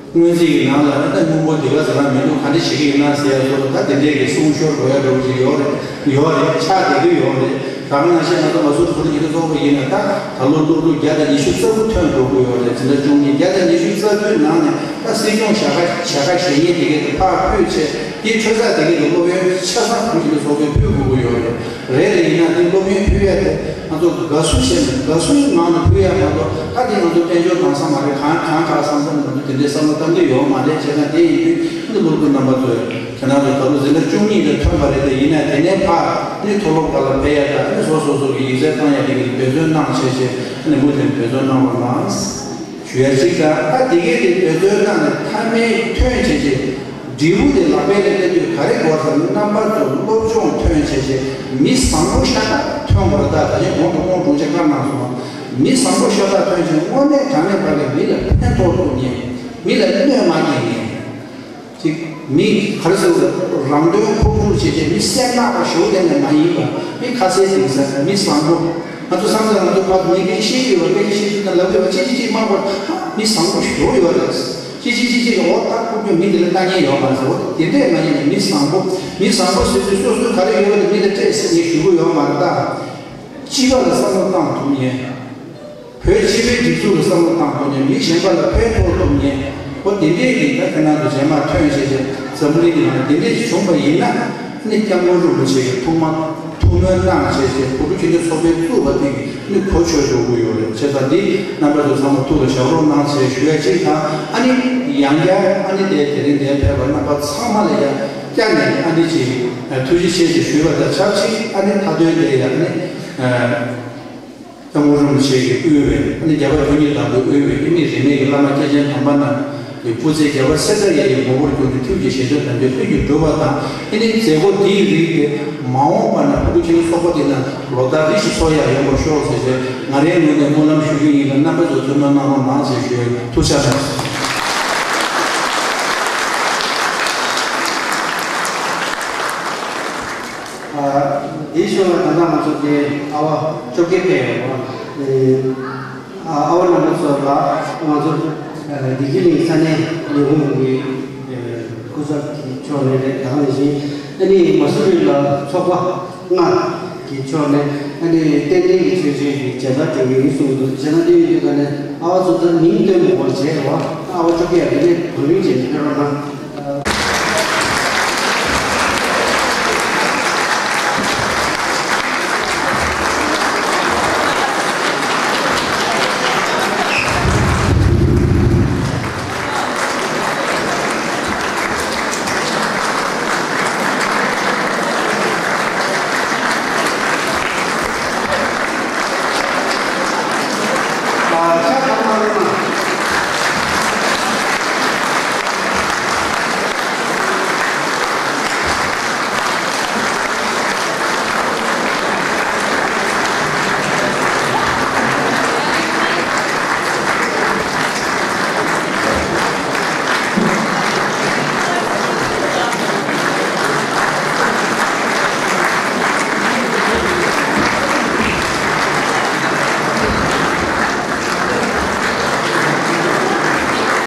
སྔོན་རྩིས་ཀྱི་ནང་ལ་ད་སྔོན་པོ་དེ་ག་ཚོད་རང་མི་འདུག་ག་འདྲ་བྱེད་ཀྱི་ཡིན་ན་ཟེར་ཡ་ཚོ་ད་དེ་འདྲས་ཀྱི་གསུང་ཤོར་དགོས་ཡ་འདྲ་བོ་ཅིག་ཡོད་རེད། ཡོད་རེད། ཆགས་བསྡད་ཀྱི་ཡོད་རེད། ད་ག་ནང་བཞིན་ང་ཚོ་ང་ཚོ་བོད་ཀྱི་ཚོགས་པ་ཡིན་ན་ད་ད་ལོ་སློབ་ཕྲུག་བརྒྱ་དང་ཉི་ཤུ་རྩ་དགུ་ཐོན་འགྲོ་གི་ཡོད་རེད། འཛིན་གྲྭ་བཅུ་གཉིས་བརྒྱ་དང་ཉི་ཤུ་རྩ་དགུའི་ནང་ནས་ད་སྲིད་སྐྱོང་ཞལ་ཁ་ཞལ་ཁ་ཞེ་གཉིས་དེ་གའི་དེ་ཕར་ཕུད་བྱས། དེའི་ཆོས་ཚོགས་དེ་གའི་དེ་སློབ་ཡོན་ཆ་ཚང་བོད་ཀྱི་ཚོགས་པས་ཕུད་དགོས་ཀྱི་ཡོད་རེད། རེད་རེད། ཡིན་ན་དེ་སློབ་ཡོན་ཕུད་ཡ་དེ་ང་ཚོ་དགའ་བསུ་བྱས་ནས་དགའ་བསུའི་ངང་ནས་ཕུད་ཡ་མ་གཏོགས་ད་དེ་ང་ཚོ་དཔལ་འབྱོར་དྭངས་ས་མ་རེད། གང་གང་དྲག་བསམ་བསམ་ང་ཚོ་དེ་འདྲའི་བསམ་བློ་བཏང་གི་ཡོད་མ་རེད། བྱས་ཙང་དེ་ཡིན་དུས་ཨ་ནི་སློབ་ཕྲུག་རྣམ་པ་ཚོས། ཁྱེད་རང་ཚོ་ད་ལོ་འཛིན་གྲྭ་བཅུ་གཉིས་ལ་ཐོན་པ་རེད་དེ། ཡིན་ན་དེ་ནས་ཕར་ནི་མཐོ་སློབ་ཁག་ལ་ཕེབས་ཡ་དང་ནི་སོ་སོ་སོ་གི་ཡིག་ཚད་བཏང་ཡ་དེ་གི་འབད་བརྩོན་གནང་བྱས་བྱས་ནི་མུ་མཐུད་འབད་བརྩོན་གནང་རོགས་གནང་ཞུ་ཡ་གཅིག་དང་། ད་དེ་གའི་དེ་འབད་བརྩོན་གནང་ནས་མཐའ་མའི་ཐོན་བྱས་བྱས་འབྲས་བུ་དེ་ལག་པའི་ལ་སླེབས་དུས་ག་རེ་དགོས་ཟེར་ན། རྣམ་པ་ཚོ་སློབ་སྦྱོང་ཐོན་བྱས་བྱས་མི་བཟང་པོ་ཤ་སྟག་ཐོན་དགོས་རེད། ད་ད་ཅིང་གོང་དུ་ཁོང་དྲུང་ཆེ་བཀའ་གནང་སོང་། མི་བཟང་པོ་ཤ་སྟག་ཐོན་བྱས་དངོས་གནས་དྲང་གནས་ཕ་གི་མི་ལ་ཕན་ཐོགས་ཐུབ་མཁན། མི་ལ་གནོད་མ་སྐྱེལ་མཁན། ཅིག་མི་ག་རེ་ཟེར་དགོས་རེད། རང་དོན་ཁོག་སྒྲུབ་བྱེད་བྱེད་མི་སེར་སྣ་པ་ཞེ་པོ་དེ་འདྲ་མ་ཡིན་པ། མི་ཁ་གསལ་གཏིང་གསལ། མི་བཟང་པོ། ང་ཚོ་བསམ་ཚུལ་ང་ཚོ་ཕར་ཚུར་མི་སྐད་ཆ་བཤད་ཀྱི་ཡོད་པ། སྐད་ཆ་བཤད་དུས་ན་ལབ་ཡོད་པ། ཅི་ཅི་ཅི་མ་གོ། ཧ། མི་བཟང་པོ་ཞེ་པོ་ཡོད་རེད། ཅི་ཅི་ཅི་ཅི་འོ་ད་ཁོ་ཚོས་མི་དེ་ལ་ལྟ་མཁན་ཡོད་མ་རེད་ཟེར། འོ་དེ་འདྲས་མ་ཡིན་ནས་མི་བཟང་པོ། མི་བཟང་པོ་ཟེར་དུས་སོ་སོའི་ག་རེ་ཡོད་པ་དེ་མི་ལ་སྤྲད་ཟེར་ངས་ཞུ་གི་ཡོད་མ་རེད་ད། སྤྱི་པ་ལ་བསམ་བློ་བཏང་ཐུབ་མཁན། བོད་སྤྱི་པའི་སྒྲིག་འཛུགས་ལ་བསམ་བློ་བཏང་ཐུབ་མཁན། མི་གཞན་པ་ལ་ཕན་ཐོགས་ཐུབ་མཁན། འོ་དེ་འདྲས་ཀྱི་ད་ཁྱེད་རང་ཚོ་རྗེས་མ་ཐོན་བྱས་བྱས་འཛམ་བུ་གླིང་གི་ནང་དེ་འདྲས་ཞིག་བྱུང་བ་ཡིན་ན། ཨ་ནི་སྐྱབས་མགོན་རིན་པོ་ཆེ་གི་ཐུགས་མ་ཐུགས་སྨོན་གནང་བྱས་བྱས་བོད་ཕྲུག་སྤྱི་མཐུན་ཚོགས་པའི་བཙུགས་པ་དེ་གི་ཨ་ནི་གོ་ཆོད་འགྲོ་གི་ཡོད་རེད། བྱས་ཙང་འདི་རྣམ་པ་ཚོ་ཚང་མ་ཐུགས་ལ་བཞག་རོགས་གནང་ཞེས་ཞུ་ཡ་གཅིག་དང་། ཨ་ནི་ཡང་བསྐྱར་ཨ་ནི་དེ་དེ་རིང་འདིར་ཕེབས་པ་རྣམ་པ་ཚང་མ་ལ་ཡང་བསྐྱར་ནས་ཨ་ནི་ཅིག་ཐུགས་རྗེ་ཆེ་ཞེས་ཞུས་པ་དང་ཆབས་ཅིག་ཨ་ནི་མཐའ་དོན་དེ་ཡང་ཨ་ནི། སྐྱབས་མགོན་རིན་པོ་ཆེ་གིས་དབུས་པའི་ཨ་ནི་རྒྱལ་བ་དོན་གཉིས་ལག་པས་དབུས་པའི་ཨ་ནི་རིས་མེད་ཀྱི་བླ་མ་སྐྱེས་ཆེན་དམ་པ་རྣམས་ཀྱི་སྐུ་ཚེ་རྒྱལ་བ་སྲས་བདག་ཡབ་ཡུམ་མགོན་པོར་གྱུར་ནས་ཐུགས་ཀྱི་བཞེད་དོན་དམ་པའི་དོན་གྱི་འགྲུབ་པ་དང་། ཨ་ནི་མཛད་སྒོ་འདིའི་རིགས་དེ་མ་འོངས་པ་ན་བོད་ཕྲུག་ཆེན་པོའི་ཚོགས་པ་འདི་ན་ལོ་ལྟར་རེ་བཞིན་འཚོགས་ཡག་ཡོང་བར་ཤོག་ཟེར་བྱས་ང་རའི་ངོས་ནས་སྨོན་ལམ་ཞུ་རྒྱུ་ཡིན་ལ། རྣམ་པ་ཚོས་ཐུགས་སྨོན་གནང་རོགས་གནང་ཞེས་ཞུ་ཡ་ཡིན། ཐུགས་རྗེ་ཆེ། ཨ། དེའི་ཞོར་ལ་ད་ལྟ་ང་ཚོ་དེ་ཨ་བ་བཅོ་བརྒྱད་པའི་ཨ་བ་རྣམ་པ་ཚོ་ལ་ང་ཚོ་བདེ་སྐྱིད་གླིང་ས་གནས་ལས་ཁུངས་ཀྱི་སྐུ་ སྐུ་ཚབ་ཀྱི་ཕྱོགས་ནས་རེད། ད་ག་ནང་བཞིན་ཨ་ནི་མ་སུ་རི་ལ་ཚོགས་པ་ལྔ་གི་ཕྱོགས་ནས་ཨ་ནི་ཏན་ཏན་གྱི་ཆོས་ཚུལ་གྱི་མཇལ་དར་སྒྲོན་གྱི་ཡིན་གསུངས་འདུག་མཇལ་དར་སྒྲོན་ཡོད་དུས་ག་ནས་ཨ་བ་ཚོ་ད་མིང་བཏོན་མ་དགོས་བྱས་རེད་བ། ཨ་བ་ཅོ་ཀེ་ཡ་དེ་ནས་བང་རིམ་བྱས་ནས་ཕེབས་རོགས་གནང་།